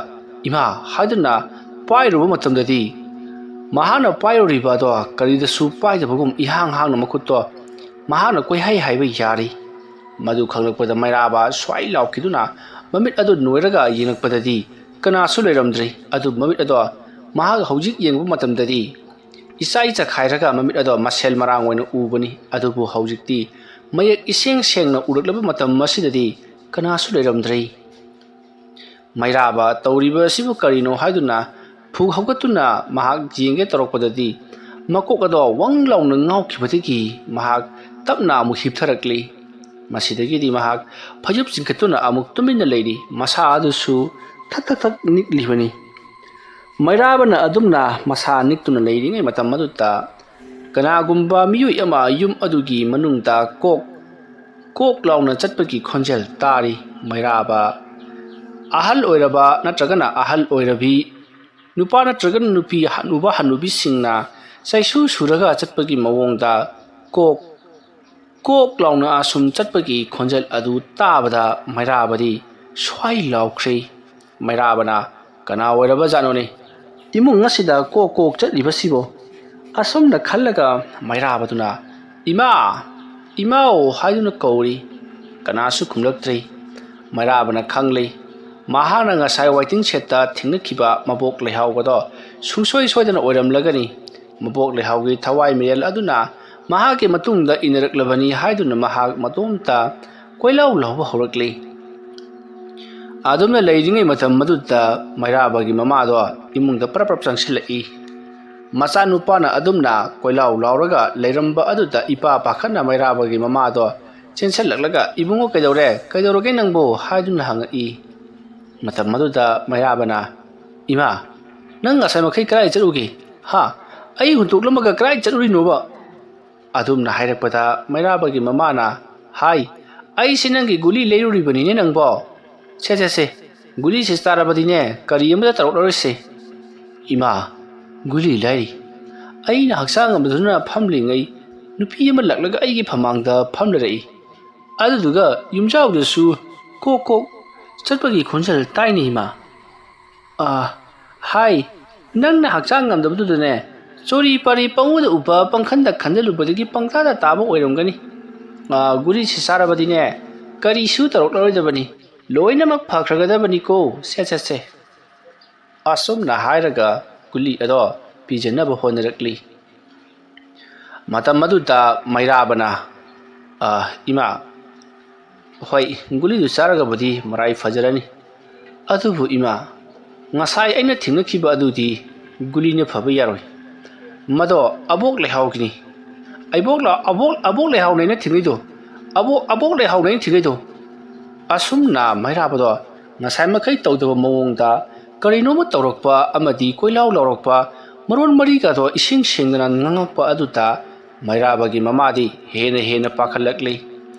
"ꯏꯃꯥ" ꯍꯥꯏꯗꯨꯅ ꯄꯥꯏꯔꯨꯕ ꯃꯇꯝꯗꯗꯤ, ꯃꯍꯥꯛꯅ ꯄꯥꯏꯔꯨꯔꯤꯕ ꯑꯗꯣ ꯀꯔꯤꯗꯁꯨ ꯄꯥꯏꯗꯕꯒꯨꯝ ꯏꯍꯥꯡ ꯍꯥꯡꯅ ꯃꯈꯨꯠꯇꯣ ꯃꯍꯥꯛꯅ ꯀꯣꯏꯍꯩ ꯍꯥꯏꯕ ꯌꯥꯔꯤ꯫ ꯃꯗꯨ ꯈꯪꯂꯛꯄꯗ ꯃꯩꯔꯥꯕ ꯁ꯭ꯋꯥꯏ ꯂꯥꯎꯈꯤꯗꯨꯅ ꯃꯃꯤꯠ ꯑꯗꯨ ꯅꯣꯏꯔꯒ ꯌꯦꯡꯂꯛꯄꯗꯗꯤ ꯀꯅꯥꯁꯨ ꯂꯩꯔꯝꯗ꯭ꯔꯦ꯫ ꯑꯗꯨ ꯃꯃꯤꯠ ꯑꯗꯣ ꯃꯍꯥꯛ ꯍꯧꯖꯤꯛ ꯌꯦꯡꯕ ꯃꯇꯝꯗꯗꯤ ꯏꯆꯥꯏ ꯆꯈꯥꯏꯔꯒ ꯃꯃꯤꯠ ꯑꯗꯣ ꯃꯁꯦꯜ ꯃꯔꯥꯡ ꯑꯣꯏꯅ ꯎꯕꯅꯤ꯫ ꯑꯗꯨꯕꯨ ꯍꯧꯖꯤꯛꯇꯤ ꯃꯌꯦꯛ ꯏꯁꯦꯡ ꯁꯦꯡꯅ ꯎꯔꯛꯂꯕ ꯃꯇꯝ ꯑꯁꯤꯗꯗꯤ ꯀꯅꯥꯁꯨ ꯂꯩꯔꯝꯗ꯭ꯔꯦ꯫ ꯃꯩꯔꯥꯕ ꯇꯧꯔꯤꯕ ꯑꯁꯤꯕꯨ ꯀꯔꯤꯅꯣ ꯍꯥꯏꯗꯨꯅ ꯐꯨꯛ ꯍꯧꯒꯠꯇꯨꯅ ꯃꯍꯥꯛ ꯌꯦꯡꯒꯦ ꯇꯧꯔꯛꯄꯗꯗꯤ, ꯃꯀꯣꯛ ꯑꯗꯣ ꯋꯪ ꯂꯥꯎꯅ ꯉꯥꯎꯈꯤꯕꯗꯒꯤ ꯃꯍꯥꯛ ꯇꯞꯅ ꯑꯃꯨꯛ ꯍꯤꯞꯊꯔꯛꯂꯤ꯫ ꯃꯁꯤꯗꯒꯤꯗꯤ ꯃꯍꯥꯛ ꯐꯩꯖꯨꯞ ꯆꯤꯡꯈꯠꯇꯨꯅ ꯑꯃꯨꯛ ꯇꯨꯃꯤꯟꯅ ꯂꯩꯔꯤ꯫ ꯃꯁꯥ ꯑꯗꯨꯁꯨ ꯊꯛ ꯊꯛ ꯊꯛ ꯅꯤꯛꯂꯤꯕꯅꯤ꯫ ꯃꯩꯔꯥꯕꯅ ꯑꯗꯨꯝꯅ ꯃꯁꯥ ꯅꯤꯛꯇꯨꯅ ꯂꯩꯔꯤꯉꯩ ꯃꯇꯝ ꯑꯗꯨꯗ, ꯀꯅꯥꯒꯨꯝꯕ ꯃꯤꯑꯣꯏ ꯑꯃ ꯌꯨꯝ ꯑꯗꯨꯒꯤ ꯃꯅꯨꯡꯗ ꯀꯣꯛ ꯀꯣꯛ ꯂꯥꯎꯅ ꯆꯠꯄꯒꯤ ꯈꯣꯟꯖꯦꯜ ꯇꯥꯔꯤ꯫ ꯃꯩꯔꯥꯕ ꯑꯍꯜ ꯑꯣꯏꯔꯕ ꯅꯠꯇ꯭ꯔꯒꯅ ꯑꯍꯜ ꯑꯣꯏꯔꯕꯤ, ꯅꯨꯄꯥ ꯅꯠꯇ꯭ꯔꯒꯅ ꯅꯨꯄꯤ, ꯍꯅꯨꯕ ꯍꯅꯨꯕꯤꯁꯤꯡꯅ ꯆꯩꯁꯨ ꯁꯨꯔꯒ ꯆꯠꯄꯒꯤ ꯃꯑꯣꯡꯗ ꯀꯣꯛ ꯀꯣꯛ ꯂꯥꯎꯅ ꯑꯁꯨꯝ ꯆꯠꯄꯒꯤ ꯈꯣꯟꯖꯦꯜ ꯑꯗꯨ ꯇꯥꯕꯗ ꯃꯩꯔꯥꯕꯗꯤ ꯁ꯭ꯋꯥꯏ ꯂꯥꯎꯈ꯭ꯔꯦ꯫ ꯃꯩꯔꯥꯕꯅ "ꯀꯅꯥ ꯑꯣꯏꯔꯕ ꯖꯥꯠꯅꯣꯅꯦ ꯏꯃꯨꯡ ꯑꯁꯤꯗ ꯀꯣꯛ ꯀꯣꯛ ꯆꯠꯂꯤꯕꯁꯤꯕꯣ?" ꯑꯁꯨꯝꯅ ꯈꯜꯂꯒ ꯃꯩꯔꯥꯕꯗꯨꯅ "ꯏꯃꯥ! ꯏꯃꯥꯎ!" ꯍꯥꯏꯗꯨꯅ ꯀꯧꯔꯤ꯫ ꯀꯅꯥꯁꯨ ꯈꯨꯝꯂꯛꯇ꯭ꯔꯤ꯫ ꯃꯩꯔꯥꯕꯅ ꯈꯪꯂꯤ, ꯃꯍꯥꯛꯅ ꯉꯁꯥꯏ ꯋꯥꯏꯇꯤꯡ ꯁꯦꯠꯇ ꯊꯦꯡꯅꯈꯤꯕ ꯃꯕꯣꯛ ꯂꯩꯍꯥꯎꯕꯗꯣ ꯁꯨꯡꯁꯣꯏ ꯁꯣꯏꯗꯅ ꯑꯣꯏꯔꯝꯂꯒꯅꯤ꯫ ꯃꯕꯣꯛ ꯂꯩꯍꯥꯎꯒꯤ ꯊꯋꯥꯏ ꯃꯤꯔꯦꯜ ꯑꯗꯨꯅ ꯃꯍꯥꯛꯀꯤ ꯃꯇꯨꯡꯗ ꯏꯟꯅꯔꯛꯂꯕꯅꯤ ꯍꯥꯏꯗꯨꯅ ꯃꯍꯥꯛ ꯃꯇꯣꯝꯇ ꯀꯣꯏꯂꯥꯎ ꯂꯥꯎꯕ ꯍꯧꯔꯛꯂꯤ꯫ ꯑꯗꯨꯝꯅ ꯂꯩꯔꯤꯉꯩ ꯃꯇꯝ ꯑꯗꯨꯗ ꯃꯩꯔꯥꯕꯒꯤ ꯃꯃꯥꯗꯣ ꯏꯃꯨꯡꯗ ꯄ꯭ꯔꯞ ꯄ꯭ꯔꯞ ꯆꯪꯁꯤꯜꯂꯛꯏ꯫ ꯃꯆꯥꯅꯨꯄꯥꯅ ꯑꯗꯨꯝꯅ ꯀꯣꯏꯂꯥꯎ ꯂꯥꯎꯔꯒ ꯂꯩꯔꯝꯕ ꯑꯗꯨꯗ ꯏꯄꯥ ꯄꯥꯈꯠꯅ ꯃꯩꯔꯥꯕꯒꯤ ꯃꯃꯥꯗꯣ ꯆꯦꯟꯁꯤꯜꯂꯛꯂꯒ, "ꯏꯕꯨꯡꯉꯣ, ꯀꯩꯗꯧꯔꯦ? ꯀꯩꯗꯧꯔꯒꯦ ꯅꯪꯕꯨ?" ꯍꯥꯏꯗꯨꯅ ꯍꯪꯉꯛꯏ꯫ ꯃꯇꯝ ꯑꯗꯨꯗ ꯃꯩꯔꯥꯕꯅ, "ꯏꯃꯥ, ꯅꯪ ꯉꯁꯥꯏ ꯃꯈꯩ ꯀꯗꯥꯏ ꯆꯠꯂꯨꯒꯦ? ꯍꯥ? ꯑꯩ ꯍꯨꯟꯇꯣꯛꯂꯝꯃꯒ ꯀꯗꯥꯏ ꯆꯠꯂꯨꯔꯤꯅꯣꯕ?" ꯑꯗꯨꯝꯅ ꯍꯥꯏꯔꯛꯄꯗ ꯃꯩꯔꯥꯕꯒꯤ ꯃꯃꯥꯅ ꯍꯥꯏ, "ꯑꯩꯁꯦ ꯅꯪꯒꯤ ꯒꯨꯂꯤ ꯂꯩꯔꯨꯔꯤꯕꯅꯤꯅꯦ ꯅꯪꯕꯣ꯫ ꯁꯦ, ꯁꯦ, ꯁꯦ, ꯒꯨꯂꯤꯁꯦ ꯆꯥꯔꯕꯗꯤꯅꯦ ꯀꯔꯤ ꯑꯃꯇ ꯇꯧꯔꯛꯂꯔꯣꯏꯁꯦ꯫" "ꯏꯃꯥ, ꯒꯨꯂꯤ ꯂꯩꯔꯤ? ꯑꯩꯅ ꯍꯛꯆꯥꯡ ꯉꯝꯗꯗꯨꯅ ꯐꯝꯂꯤꯉꯩ ꯅꯨꯄꯤ ꯑꯃ ꯂꯥꯛꯂꯒ ꯑꯩꯒꯤ ꯐꯃꯥꯡꯗ ꯐꯝꯂꯔꯛꯏ꯫ ꯑꯗꯨꯗꯨꯒ ꯌꯨꯝꯖꯥꯎꯗꯁꯨ ꯀꯣꯛ ꯀꯣꯛ ꯆꯠꯄꯒꯤ ꯈꯣꯟꯖꯦꯜ ꯇꯥꯏꯅꯦ ꯏꯃꯥ꯫ "ꯑꯥ, ꯍꯥꯏ, ꯅꯪꯅ ꯍꯛꯆꯥꯡ ꯉꯝꯗꯕꯗꯨꯗꯅꯦ, ꯆꯣꯔꯤ ꯄꯥꯔꯤ ꯄꯪꯎꯗ ꯎꯕ, ꯄꯪꯈꯟꯗ ꯈꯟꯖꯜꯂꯨꯕꯗꯒꯤ ꯄꯪꯇꯥꯗ ꯇꯥꯕ ꯑꯣꯏꯔꯝꯒꯅꯤ꯫ ꯑꯥ, ꯒꯨꯂꯤꯁꯤ ꯆꯥꯔꯕꯗꯤꯅꯦ, ꯀꯔꯤꯁꯨ ꯇꯧꯔꯛꯂꯔꯣꯏꯗꯕꯅꯤ, ꯂꯣꯏꯅꯃꯛ ꯐꯈ꯭ꯔꯒꯗꯕꯅꯤꯀꯣ, ꯁꯦ, ꯁꯦ, ꯁꯦ꯫" ꯑꯁꯨꯝꯅ ꯍꯥꯏꯔꯒ ꯒꯨꯂꯤ ꯑꯗꯣ ꯄꯤꯖꯅꯕ ꯍꯣꯠꯅꯔꯛꯂꯤ꯫ ꯃꯇꯝ ꯑꯗꯨꯗ ꯃꯩꯔꯥꯕꯅ, "ꯑ, ꯏꯃꯥ, ꯍꯣꯏ, ꯒꯨꯂꯤꯗꯨ ꯆꯥꯔꯒꯕꯨꯗꯤ ꯃꯔꯥꯏ ꯐꯖꯔꯅꯤ꯫ ꯑꯗꯨꯕꯨ ꯏꯃꯥ, ꯉꯁꯥꯏ ꯑꯩꯅ ꯊꯦꯡꯅꯈꯤꯕ ꯑꯗꯨꯗꯤ ꯒꯨꯂꯤꯅ ꯐꯕ ꯌꯥꯔꯣꯏ꯫ ꯃꯗꯣ ꯑꯕꯣꯛ ꯂꯩꯍꯥꯎꯒꯤꯅꯤ꯫ ꯑꯩꯕꯣꯛ ꯂ-, ꯑꯕꯣꯛ, ꯑꯕꯣꯛ ꯂꯩꯍꯥꯎꯅꯦꯅ ꯊꯦꯡꯅꯩꯗꯣ꯫ ꯑꯕꯣꯛ, ꯑꯕꯣꯛ ꯂꯩꯍꯥꯎꯅꯦꯅ ꯊꯦꯡꯅꯩꯗꯣ꯫" ꯑꯁꯨꯝꯅ ꯃꯩꯔꯥꯕꯗꯣ ꯉꯁꯥꯏ ꯃꯈꯩ ꯇꯧꯗꯕ ꯃꯑꯣꯡꯗ ꯀꯔꯤꯅꯣꯃ ꯇꯧꯔꯛꯄ ꯑꯃꯗꯤ ꯀꯣꯏꯂꯥꯎ ꯂꯥꯎꯔꯛꯄ, ꯃꯔꯣꯟ ꯃꯔꯤꯒꯗꯣ ꯏꯁꯤꯡ ꯁꯦꯡꯗꯅ ꯉꯥꯡꯉꯛꯄ ꯑꯗꯨꯗ ꯃꯩꯔꯥꯕꯒꯤ ꯃꯃꯥꯗꯤ ꯍꯦꯟꯅ ꯍꯦꯟꯅ ꯄꯥꯈꯠꯂꯛꯂꯤ꯫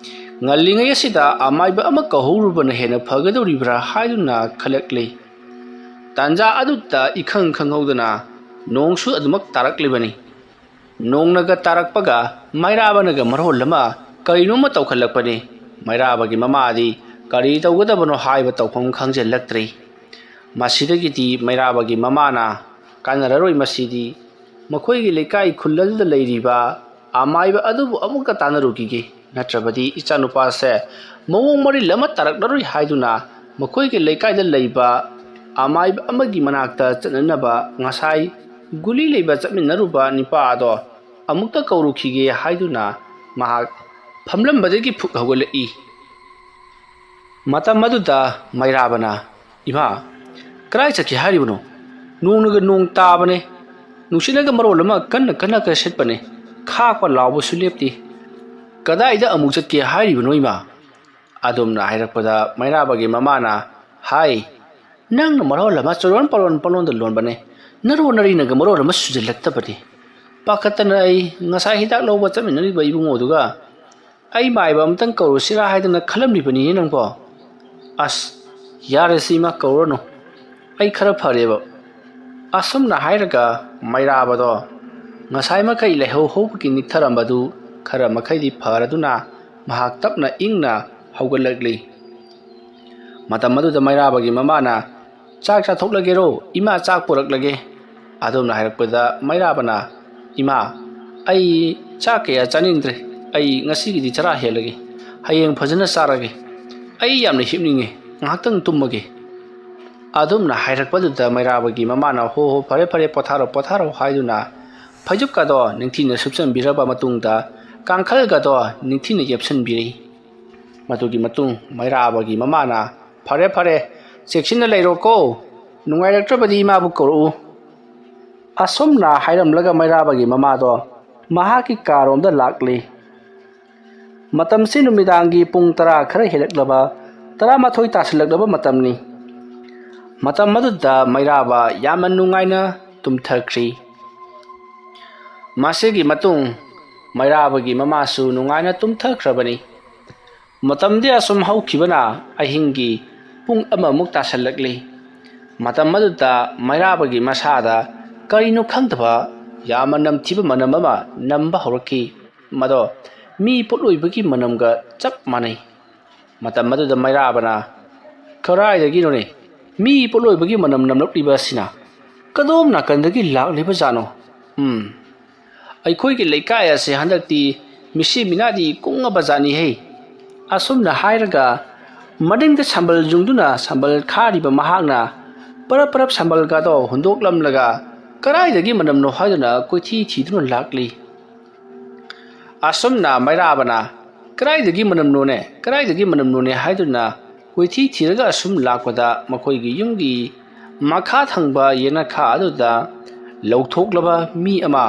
ꯉꯜꯂꯤꯉꯩ ꯑꯁꯤꯗ ꯑꯃꯥꯏꯕ ꯑꯃ ꯀꯧꯍꯧꯔꯨꯕꯅ ꯍꯦꯟꯅ ꯐꯒꯗꯧꯔꯤꯕ꯭ꯔꯥ ꯍꯥꯏꯗꯨꯅ ꯈꯜꯂꯛꯂꯤ꯫ ꯇꯥꯟꯖꯥ ꯑꯗꯨꯗ ꯏꯈꯪ ꯈꯪꯍꯧꯗꯅ ꯅꯣꯡꯁꯨ ꯑꯗꯨꯃꯛ ꯇꯥꯔꯛꯂꯤꯕꯅꯤ꯫ ꯅꯣꯡꯅꯒ ꯇꯥꯔꯛꯄꯒ ꯃꯩꯔꯥꯕꯅꯒ ꯃꯔꯣꯜ ꯑꯃ ꯀꯔꯤꯅꯣꯃ ꯇꯧꯈꯠꯂꯛꯄꯅꯤ꯫ ꯃꯩꯔꯥꯕꯒꯤ ꯃꯃꯥꯗꯤ ꯀꯔꯤ ꯇꯧꯒꯗꯕꯅꯣ ꯍꯥꯏꯕ ꯇꯧꯐꯝ ꯈꯪꯖꯤꯜꯂꯛꯇ꯭ꯔꯦ꯫ ꯃꯁꯤꯗꯒꯤꯗꯤ ꯃꯩꯔꯥꯕꯒꯤ ꯃꯃꯥꯅ, "ꯀꯥꯟꯅꯔꯔꯣꯏ ꯃꯁꯤꯗꯤ, ꯃꯈꯣꯏꯒꯤ ꯂꯩꯀꯥꯏ ꯈꯨꯜ ꯑꯗꯨꯗ ꯂꯩꯔꯤꯕ ꯑꯃꯥꯏꯕ ꯑꯗꯨꯕꯨ ꯑꯃꯨꯛꯇ ꯇꯥꯟꯅꯔꯨꯈꯤꯒꯦ, ꯅꯠꯇ꯭ꯔꯕꯗꯤ ꯏꯆꯥꯅꯨꯄꯥꯁꯦ ꯃꯑꯣꯡ ꯃꯔꯤꯜ ꯑꯃ ꯇꯥꯔꯛꯂꯔꯣꯏ" ꯍꯥꯏꯗꯨꯅ ꯃꯈꯣꯏꯒꯤ ꯂꯩꯀꯥꯏꯗ ꯂꯩꯕ ꯑꯃꯥꯏꯕ ꯑꯃꯒꯤ ꯃꯅꯥꯛꯇ ꯆꯠꯅꯅꯕ ꯉꯁꯥꯏ ꯒꯨꯂꯤ ꯂꯩꯕ ꯆꯠꯃꯤꯟꯅꯔꯨꯕ ꯅꯨꯄꯥ ꯑꯗꯣ ꯑꯃꯨꯛꯇ ꯀꯧꯔꯨꯈꯤꯒꯦ ꯍꯥꯏꯗꯨꯅ ꯃꯍꯥꯛ ꯐꯝꯂꯝꯕꯗꯒꯤ ꯐꯨꯛ ꯍꯧꯒꯠꯂꯛꯏ꯫ ꯃꯇꯝ ꯑꯗꯨꯗ ꯃꯩꯔꯥꯕꯅ, "ꯏꯃꯥ, ꯀꯗꯥꯏ ꯆꯠꯀꯦ ꯍꯥꯏꯔꯤꯕꯅꯣ? ꯅꯣꯡꯅꯒ ꯅꯣꯡ ꯇꯥꯕꯅꯦ, ꯅꯨꯡꯁꯤꯠꯅꯒ ꯃꯔꯣꯜ ꯑꯃ ꯀꯟꯅ ꯀꯟꯅꯒ ꯁꯤꯠꯄꯅꯦ, ꯈꯥꯛꯄ ꯂꯥꯎꯕꯁꯨ ꯂꯦꯞꯇꯦ꯫ ꯀꯗꯥꯏꯗ ꯑꯃꯨꯛ ꯆꯠꯀꯦ ꯍꯥꯏꯔꯤꯕꯅꯣ ꯏꯃꯥ?" ꯑꯗꯨꯝꯅ ꯍꯥꯏꯔꯛꯄꯗ ꯃꯩꯔꯥꯕꯒꯤ ꯃꯃꯥꯅ ꯍꯥꯏ, "ꯅꯪꯅ ꯃꯔꯣꯜ ꯑꯃ ꯆꯨꯔꯣꯟ ꯄꯥꯔꯣꯟ ꯄꯥꯂꯣꯟꯗ ꯂꯣꯟꯕꯅꯦ, ꯅꯔꯣꯟ ꯅꯔꯤꯅꯒ ꯃꯔꯣꯜ ꯑꯃ ꯁꯨꯖꯜꯂꯛꯇꯕꯅꯦ꯫ ꯄꯥꯈꯠꯇꯅ ꯑꯩ ꯉꯁꯥꯏ ꯍꯤꯗꯥꯛ ꯂꯧꯕ ꯆꯠꯃꯤꯟꯅꯔꯤꯕ ꯏꯕꯨꯡꯉꯣꯗꯨꯒ ꯑꯩ ꯃꯥꯏꯕ ꯑꯃꯇꯪ ꯀꯧꯔꯨꯁꯤꯔꯥ ꯍꯥꯏꯗꯅ ꯈꯜꯂꯝꯂꯤꯕꯅꯤꯅꯦ ꯅꯪꯕꯣ꯫ ꯑꯁ, ꯌꯥꯔꯦꯁꯦ ꯏꯃꯥ, ꯀꯧꯔꯅꯨ꯫ ꯑꯩ ꯈꯔ ꯐꯔꯦꯕ꯫" ꯑꯁꯨꯝꯅ ꯍꯥꯏꯔꯒ ꯃꯩꯔꯥꯕꯗꯣ ꯉꯁꯥꯏ ꯃꯈꯩ ꯂꯩꯍꯧ ꯍꯧꯕꯒꯤ ꯅꯤꯛꯊꯔꯝꯕꯗꯨ ꯈꯔ ꯃꯈꯩꯗꯤ ꯐꯔꯗꯨꯅ ꯃꯍꯥꯛ ꯇꯞꯅ ꯏꯪꯅ ꯍꯧꯒꯠꯂꯛꯂꯤ꯫ ꯃꯇꯝ ꯑꯗꯨꯗ ꯃꯩꯔꯥꯕꯒꯤ ꯃꯃꯥꯅ, "ꯆꯥꯛ ꯆꯥꯊꯣꯛꯂꯒꯦꯔꯣ? ꯏꯃꯥ ꯆꯥꯛ ꯄꯨꯔꯛꯂꯒꯦ꯫" ꯑꯗꯨꯝꯅ ꯍꯥꯏꯔꯛꯄꯗ ꯃꯩꯔꯥꯕꯅ, "ꯏꯃꯥ, ꯑꯩ ꯆꯥꯛ ꯀꯌꯥ ꯆꯥꯅꯤꯡꯗ꯭ꯔꯦ꯫ ꯑꯩ ꯉꯁꯤꯒꯤꯗꯤ ꯆꯔꯥ ꯍꯦꯜꯂꯒꯦ꯫ ꯍꯌꯦꯡ ꯐꯖꯅ ꯆꯥꯔꯒꯦ꯫ ꯑꯩ ꯌꯥꯝꯅ ꯍꯤꯞꯅꯤꯡꯉꯦ꯫ ꯉꯥꯏꯍꯥꯛꯇꯪ ꯇꯨꯝꯃꯒꯦ꯫" ꯑꯗꯨꯝꯅ ꯍꯥꯏꯔꯛꯄꯗꯨꯗ ꯃꯩꯔꯥꯕꯒꯤ ꯃꯃꯥꯅ, "ꯍꯣ ꯍꯣ, ꯐꯔꯦ ꯐꯔꯦ, ꯄꯣꯊꯥꯔꯣ ꯄꯣꯊꯥꯔꯣ" ꯍꯥꯏꯗꯨꯅ ꯐꯩꯖꯨꯞꯀꯗꯣ ꯅꯤꯡꯊꯤꯅ ꯁꯨꯞꯆꯟꯕꯤꯔꯕ ꯃꯇꯨꯡꯗ ꯀꯥꯡꯈꯜꯒꯗꯣ ꯅꯤꯡꯊꯤꯅ ꯌꯦꯞꯁꯟꯕꯤꯔꯤ꯫ ꯃꯗꯨꯒꯤ ꯃꯇꯨꯡ ꯃꯩꯔꯥꯕꯒꯤ ꯃꯃꯥꯅ, "ꯐꯔꯦ ꯐꯔꯦ, ꯆꯦꯛꯁꯤꯟꯅ ꯂꯩꯔꯣꯀꯣ꯫ ꯅꯨꯡꯉꯥꯏꯔꯛꯇ꯭ꯔꯕꯗꯤ ꯏꯃꯥꯕꯨ ꯀꯧꯔꯛꯎ꯫" ꯑꯁꯨꯝꯅ ꯍꯥꯏꯔꯝꯂꯒ ꯃꯩꯔꯥꯕꯒꯤ ꯃꯃꯥꯗꯣ ꯃꯍꯥꯛꯀꯤ ꯀꯥꯔꯣꯝꯗ ꯂꯥꯛꯂꯤ꯫ ꯃꯇꯝꯁꯤ ꯅꯨꯃꯤꯗꯥꯡꯒꯤ ꯄꯨꯡ ꯇꯔꯥ ꯈꯔ ꯍꯦꯜꯂꯛꯂꯕ, ꯇꯔꯥꯃꯥꯊꯣꯏ ꯇꯥꯁꯤꯜꯂꯛꯂꯕ ꯃꯇꯝꯅꯤ꯫ ꯃꯇꯝ ꯑꯗꯨꯗ ꯃꯩꯔꯥꯕ ꯌꯥꯝꯅ ꯅꯨꯡꯉꯥꯏꯅ ꯇꯨꯝꯊꯈ꯭ꯔꯤ꯫ ꯃꯁꯤꯒꯤ ꯃꯇꯨꯡ ꯃꯩꯔꯥꯕꯒꯤ ꯃꯃꯥꯁꯨ ꯅꯨꯡꯉꯥꯏꯅ ꯇꯨꯝꯊꯈ꯭ꯔꯕꯅꯤ꯫ ꯃꯇꯝꯗꯤ ꯑꯁꯨꯝ ꯍꯧꯈꯤꯕꯅ ꯑꯍꯤꯡꯒꯤ ꯄꯨꯡ ꯑꯃꯃꯨꯛ ꯇꯥꯁꯤꯜꯂꯛꯂꯤ꯫ ꯃꯇꯝ ꯑꯗꯨꯗ ꯃꯩꯔꯥꯕꯒꯤ ꯃꯁꯥꯗ ꯀꯔꯤꯅꯣ ꯈꯪꯗꯕ ꯌꯥꯝꯅ ꯅꯝꯊꯤꯕ ꯃꯅꯝ ꯑꯃ ꯅꯝꯕ ꯍꯧꯔꯛꯈꯤ꯫ ꯃꯗꯣ ꯃꯤ ꯄꯣꯠꯂꯣꯏꯕꯒꯤ ꯃꯅꯝꯒ ꯆꯞ ꯃꯥꯟꯅꯩ꯫ ꯃꯇꯝ ꯑꯗꯨꯗ ꯃꯩꯔꯥꯕꯅ, "ꯀꯗꯥꯏꯗꯒꯤꯅꯣꯅꯦ ꯃꯤ ꯄꯣꯠꯂꯣꯏꯕꯒꯤ ꯃꯅꯝ ꯅꯝꯂꯛꯂꯤꯕ ꯑꯁꯤꯅ? ꯀꯗꯣꯝ ꯅꯥꯀꯟꯗꯒꯤ ꯂꯥꯛꯂꯤꯕ ꯖꯥꯠꯅꯣ? ꯎꯝ, ꯑꯩꯈꯣꯏꯒꯤ ꯂꯩꯀꯥꯏ ꯑꯁꯦ ꯍꯟꯗꯛꯇꯤ ꯃꯤꯁꯤ ꯃꯤꯅꯥꯗꯤ ꯀꯨꯡꯉꯕ ꯖꯥꯠꯅꯤꯍꯦ꯫" ꯑꯁꯨꯝꯅ ꯍꯥꯏꯔꯒ ꯃꯅꯤꯡꯗ ꯁꯝꯕꯜ ꯌꯨꯡꯗꯨꯅ ꯁꯝꯕꯜ ꯈꯥꯔꯤꯕ ꯃꯍꯥꯛꯅ ꯄꯔꯞ ꯄꯔꯞ ꯁꯝꯕꯜꯒꯗꯣ ꯍꯨꯟꯗꯣꯛꯂꯝꯂꯒ ꯀꯗꯥꯏꯗꯒꯤ ꯃꯅꯝꯅꯣ ꯍꯥꯏꯗꯨꯅ ꯀꯣꯏꯊꯤ ꯊꯤꯗꯨꯅ ꯂꯥꯛꯂꯤ꯫ ꯑꯁꯨꯝꯅ ꯃꯩꯔꯥꯕꯅ "ꯀꯗꯥꯏꯗꯒꯤ ꯃꯅꯝꯅꯣꯅꯦ, ꯀꯗꯥꯏꯗꯒꯤ ꯃꯅꯝꯅꯣꯅꯦ?" ꯍꯥꯏꯗꯨꯅ ꯀꯣꯏꯊꯤ ꯊꯤꯔꯒ ꯑꯁꯨꯝ ꯂꯥꯛꯄꯗ ꯃꯈꯣꯏꯒꯤ ꯌꯨꯝꯒꯤ ꯃꯈꯥ ꯊꯪꯕ ꯌꯦꯅꯈꯥ ꯑꯗꯨꯗ ꯂꯧꯊꯣꯛꯂꯕ ꯃꯤ ꯑꯃ,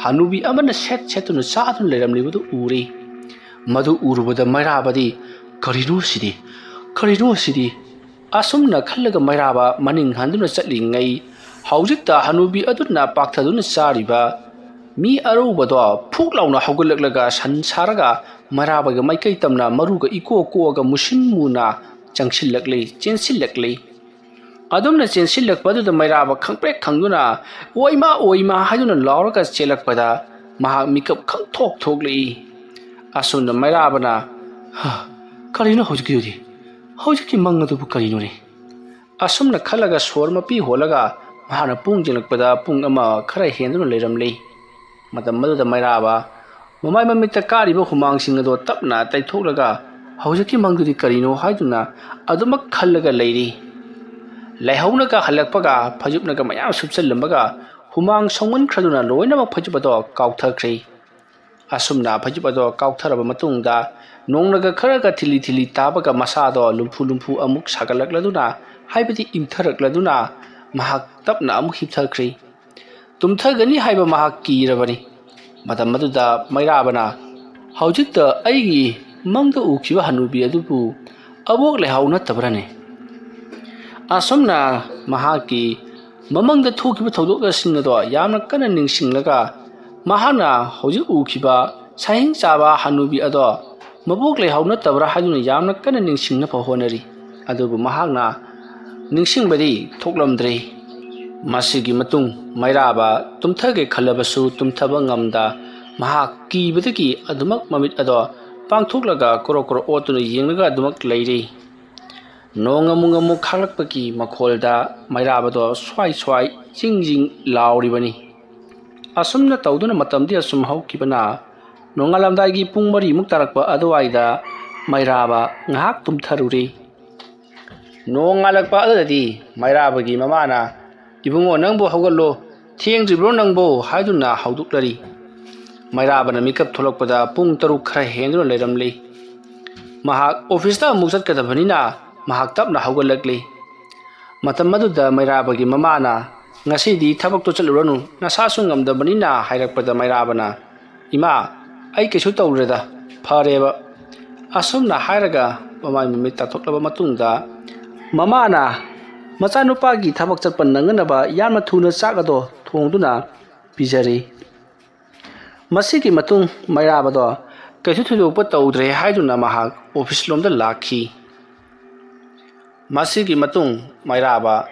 ꯍꯅꯨꯕꯤ ꯑꯃꯅ ꯁꯦꯠ ꯁꯦꯠꯇꯨꯅ ꯆꯥꯗꯨꯅ ꯂꯩꯔꯝꯂꯤꯕꯗꯨ ꯎꯔꯦ꯫ ꯃꯗꯨ ꯎꯔꯨꯕꯗ ꯃꯩꯔꯥꯕꯗꯤ, "ꯀꯔꯤꯅꯣ ꯁꯤꯗꯤ? ꯀꯔꯤꯅꯣ ꯁꯤꯗꯤ?" ꯑꯁꯨꯝꯅ ꯈꯜꯂꯒ ꯃꯩꯔꯥꯕ ꯃꯅꯤꯡ ꯍꯟꯗꯨꯅ ꯆꯠꯂꯤꯉꯩ, ꯍꯧꯖꯤꯛꯇ ꯍꯅꯨꯕꯤ ꯑꯗꯨꯅ ꯄꯥꯛꯊꯗꯨꯅ ꯆꯥꯔꯤꯕ ꯃꯤ ꯑꯔꯧꯕꯗꯣ ꯐꯨꯛ ꯂꯥꯎꯅ ꯍꯧꯒꯠꯂꯛꯂꯒ ꯁꯟ ꯁꯥꯔꯒ ꯃꯩꯔꯥꯕꯒꯤ ꯃꯥꯏꯀꯩ ꯇꯝꯅ ꯃꯔꯨꯒ ꯏꯀꯣ ꯀꯣꯛꯑꯒ ꯃꯨꯁꯤꯟ ꯃꯨꯅ ꯆꯪꯁꯤꯜꯂꯛꯂꯤ, ꯆꯦꯟꯁꯤꯜꯂꯛꯂꯤ꯫ ꯑꯗꯨꯝꯅ ꯆꯦꯟꯁꯤꯜꯂꯛꯄ ꯑꯗꯨꯗ ꯃꯩꯔꯥꯕ ꯈꯪꯄ꯭ꯔꯦꯛ ꯈꯪꯗꯨꯅ, "ꯑꯣꯏꯃꯥ, ꯑꯣꯏꯃꯥ" ꯍꯥꯏꯗꯨꯅ ꯂꯥꯎꯔꯒ ꯆꯦꯜꯂꯛꯄꯗ ꯃꯍꯥꯛ ꯃꯤꯀꯞ ꯈꯪꯊꯣꯛ ꯊꯣꯛꯂꯛꯏ꯫ ꯑꯁꯨꯝꯅ ꯃꯩꯔꯥꯕꯅ, "ꯍꯥ, ꯀꯔꯤꯅꯣ ꯍꯧꯖꯤꯛꯀꯤꯗꯨꯗꯤ? ꯍꯧꯖꯤꯛꯀꯤ ꯃꯪ ꯑꯗꯨꯕꯨ ꯀꯔꯤꯅꯣꯅꯦ?" ꯑꯁꯨꯝꯅ ꯈꯜꯂꯒ ꯁꯣꯔ ꯃꯄꯤ ꯍꯣꯜꯂꯒ ꯃꯍꯥꯛꯅ ꯄꯨꯡ ꯌꯦꯡꯂꯛꯄꯗ ꯄꯨꯡ ꯑꯃ ꯈꯔ ꯍꯦꯟꯗꯨꯅ ꯂꯩꯔꯝꯂꯤ꯫ ꯃꯇꯝ ꯑꯗꯨꯗ ꯃꯩꯔꯥꯕ ꯃꯃꯥꯏ ꯃꯃꯤꯠꯇ ꯀꯥꯔꯤꯕ ꯍꯨꯃꯥꯡꯁꯤꯡ ꯑꯗꯣ ꯇꯞꯅ ꯇꯩꯊꯣꯛꯂꯒ, "ꯍꯧꯖꯤꯛꯀꯤ ꯃꯪꯗꯨꯗꯤ ꯀꯔꯤꯅꯣ?" ꯍꯥꯏꯗꯨꯅ ꯑꯗꯨꯃꯛ ꯈꯜꯂꯒ ꯂꯩꯔꯤ꯫ ꯂꯥꯏꯍꯧꯅꯒ ꯍꯜꯂꯛꯄꯒ ꯐꯩꯖꯨꯞꯅꯒ ꯃꯌꯥꯝ ꯁꯨꯞꯆꯜꯂꯝꯕꯒ ꯍꯨꯃꯥꯡ ꯁꯧꯃꯟꯈ꯭ꯔꯗꯨꯅ ꯂꯣꯏꯅꯃꯛ ꯐꯩꯖꯨꯞ ꯑꯗꯣ ꯀꯥꯎꯊꯈ꯭ꯔꯦ꯫ ꯑꯁꯨꯝꯅ ꯐꯩꯖꯨꯞ ꯑꯗꯣ ꯀꯥꯎꯊꯔꯕ ꯃꯇꯨꯡꯗ ꯅꯣꯡꯅꯒ ꯈꯔꯒ ꯊꯤꯂꯤ ꯊꯤꯂꯤ ꯇꯥꯕꯒ ꯃꯁꯥꯗꯣ ꯂꯨꯝꯐꯨ ꯂꯨꯝꯐꯨ ꯑꯃꯨꯛ ꯁꯥꯒꯠꯂꯛꯂꯗꯨꯅ, ꯍꯥꯏꯕꯗꯤ ꯏꯪꯊꯔꯛꯂꯗꯨꯅ, ꯃꯍꯥꯛ ꯇꯞꯅ ꯑꯃꯨꯛ ꯍꯤꯞꯊꯈ꯭ꯔꯦ꯫ ꯇꯨꯝꯊꯒꯅꯤ ꯍꯥꯏꯕ ꯃꯍꯥꯛ ꯀꯤꯔꯕꯅꯤ꯫ ꯃꯇꯝ ꯑꯗꯨꯗ ꯃꯩꯔꯥꯕꯅ, "ꯍꯧꯖꯤꯛꯇ ꯑꯩꯒꯤ ꯃꯪꯗ ꯎꯈꯤꯕ ꯍꯅꯨꯕꯤ ꯑꯗꯨꯕꯨ ꯑꯕꯣꯛ ꯂꯩꯍꯥꯎ ꯅꯠꯇꯕ꯭ꯔꯅꯦ?" ꯑꯁꯨꯝꯅ ꯃꯍꯥꯛꯀꯤ ꯃꯃꯪꯗ ꯊꯣꯛꯈꯤꯕ ꯊꯧꯗꯣꯛꯁꯤꯡ ꯑꯗꯣ ꯌꯥꯝꯅ ꯀꯟꯅ ꯅꯤꯡꯁꯤꯡꯂꯒ, ꯃꯍꯥꯛꯅ ꯍꯧꯖꯤꯛ ꯎꯈꯤꯕ ꯁꯥꯍꯤꯡ ꯆꯥꯕ ꯍꯅꯨꯕꯤ ꯑꯗꯣ ꯃꯕꯣꯛ ꯂꯩꯍꯥꯎ ꯅꯠꯇꯕ꯭ꯔꯥ ꯍꯥꯏꯗꯨꯅ ꯌꯥꯝꯅ ꯀꯟꯅ ꯅꯤꯡꯁꯤꯡꯅꯕ ꯍꯣꯠꯅꯔꯤ꯫ ꯑꯗꯨꯕꯨ ꯃꯍꯥꯛꯅ ꯅꯤꯡꯁꯤꯡꯕꯗꯤ ꯊꯣꯛꯂꯝꯗ꯭ꯔꯦ꯫ ꯃꯁꯤꯒꯤ ꯃꯇꯨꯡ ꯃꯩꯔꯥꯕ ꯇꯨꯝꯊꯒꯦ ꯈꯜꯂꯕꯁꯨ ꯇꯨꯝꯊꯕ ꯉꯝꯗ, ꯃꯍꯥꯛ ꯀꯤꯕꯗꯒꯤ ꯑꯗꯨꯃꯛ ꯃꯃꯤꯠ ꯑꯗꯣ ꯄꯥꯡꯊꯣꯛꯂꯒ ꯀꯣꯔꯣ ꯀꯣꯔꯣ ꯑꯣꯠꯇꯨꯅ ꯌꯦꯡꯂꯒ ꯑꯗꯨꯃꯛ ꯂꯩꯔꯤ꯫ ꯅꯣꯡ ꯑꯃꯨꯛ ꯑꯃꯨꯛ ꯈꯥꯛꯂꯛꯄꯒꯤ ꯃꯈꯣꯜꯗ ꯃꯩꯔꯥꯕꯗꯣ ꯁ꯭ꯋꯥꯏ ꯁ꯭ꯋꯥꯏ ꯖꯤꯡ ꯖꯤꯡ ꯂꯥꯎꯔꯤꯕꯅꯤ꯫ ꯑꯁꯨꯝꯅ ꯇꯧꯗꯨꯅ ꯃꯇꯝꯗꯤ ꯑꯁꯨꯝ ꯍꯧꯈꯤꯕꯅ, ꯅꯣꯡꯉꯥꯜꯂꯝꯗꯥꯏꯒꯤ ꯄꯨꯡ ꯃꯔꯤꯃꯨꯛ ꯇꯥꯔꯛꯄ ꯑꯗꯨꯋꯥꯏꯗ ꯃꯩꯔꯥꯕ ꯉꯥꯏꯍꯥꯛ ꯇꯨꯝꯊꯔꯨꯔꯦ꯫ ꯅꯣꯡꯉꯥꯜꯂꯛꯄ ꯑꯗꯨꯗꯗꯤ ꯃꯩꯔꯥꯕꯒꯤ ꯃꯃꯥꯅ, "ꯏꯕꯨꯡꯉꯣ, ꯅꯪꯕꯨ ꯍꯧꯒꯠꯂꯣ, ꯊꯦꯡꯗ꯭ꯔꯤꯕ꯭ꯔꯣ ꯅꯪꯕꯨ?" ꯍꯥꯏꯗꯨꯅ ꯍꯧꯗꯣꯛꯂꯔꯤ꯫ ꯃꯩꯔꯥꯕꯅ ꯃꯤꯀꯞ ꯊꯣꯛꯂꯛꯄꯗ ꯄꯨꯡ ꯇꯔꯨꯛ ꯈꯔ ꯍꯦꯟꯗꯨꯅ ꯂꯩꯔꯝꯂꯤ꯫ ꯃꯍꯥꯛ ꯑꯣꯐꯤꯁꯇ ꯑꯃꯨꯛ ꯆꯠꯀꯗꯕꯅꯤꯅ ꯃꯍꯥꯛ ꯇꯞꯅ ꯍꯧꯒꯠꯂꯛꯂꯤ꯫ ꯃꯇꯝ ꯑꯗꯨꯗ ꯃꯩꯔꯥꯕꯒꯤ ꯃꯃꯥꯅ, "ꯉꯁꯤꯗꯤ ꯊꯕꯛꯇꯣ ꯆꯠꯂꯨꯔꯅꯨ, ꯅꯁꯥꯁꯨ ꯉꯝꯗꯕꯅꯤꯅ" ꯍꯥꯏꯔꯛꯄꯗ ꯃꯩꯔꯥꯕꯅ, "ꯏꯃꯥ, ꯑꯩ ꯀꯩꯁꯨ ꯇꯧꯔꯦꯗ, ꯐꯔꯦꯕ"꯫ ꯑꯁꯨꯝꯅ ꯍꯥꯏꯔꯒ ꯃꯃꯥꯏ ꯃꯃꯤꯠ ꯇꯥꯊꯣꯛꯂꯕ ꯃꯇꯨꯡꯗ ꯃꯃꯥꯅ ꯃꯆꯥꯅꯨꯄꯥꯒꯤ ꯊꯕꯛ ꯆꯠꯄ ꯅꯪꯅꯅꯕ ꯌꯥꯝꯅ ꯊꯨꯅ ꯆꯥꯛ ꯑꯗꯣ ꯊꯣꯡꯗꯨꯅ ꯄꯤꯖꯔꯤ꯫ ꯃꯁꯤꯒꯤ ꯃꯇꯨꯡ ꯃꯩꯔꯥꯕꯗꯣ ꯀꯩꯁꯨ ꯊꯣꯏꯗꯣꯛꯄ ꯇꯧꯗ꯭ꯔꯦ ꯍꯥꯏꯗꯨꯅ ꯃꯍꯥꯛ ꯑꯣꯐꯤꯁ ꯂꯣꯝꯗ ꯂꯥꯛꯈꯤ꯫ ꯃꯁꯤꯒꯤ ꯃꯇꯨꯡ ꯃꯩꯔꯥꯕ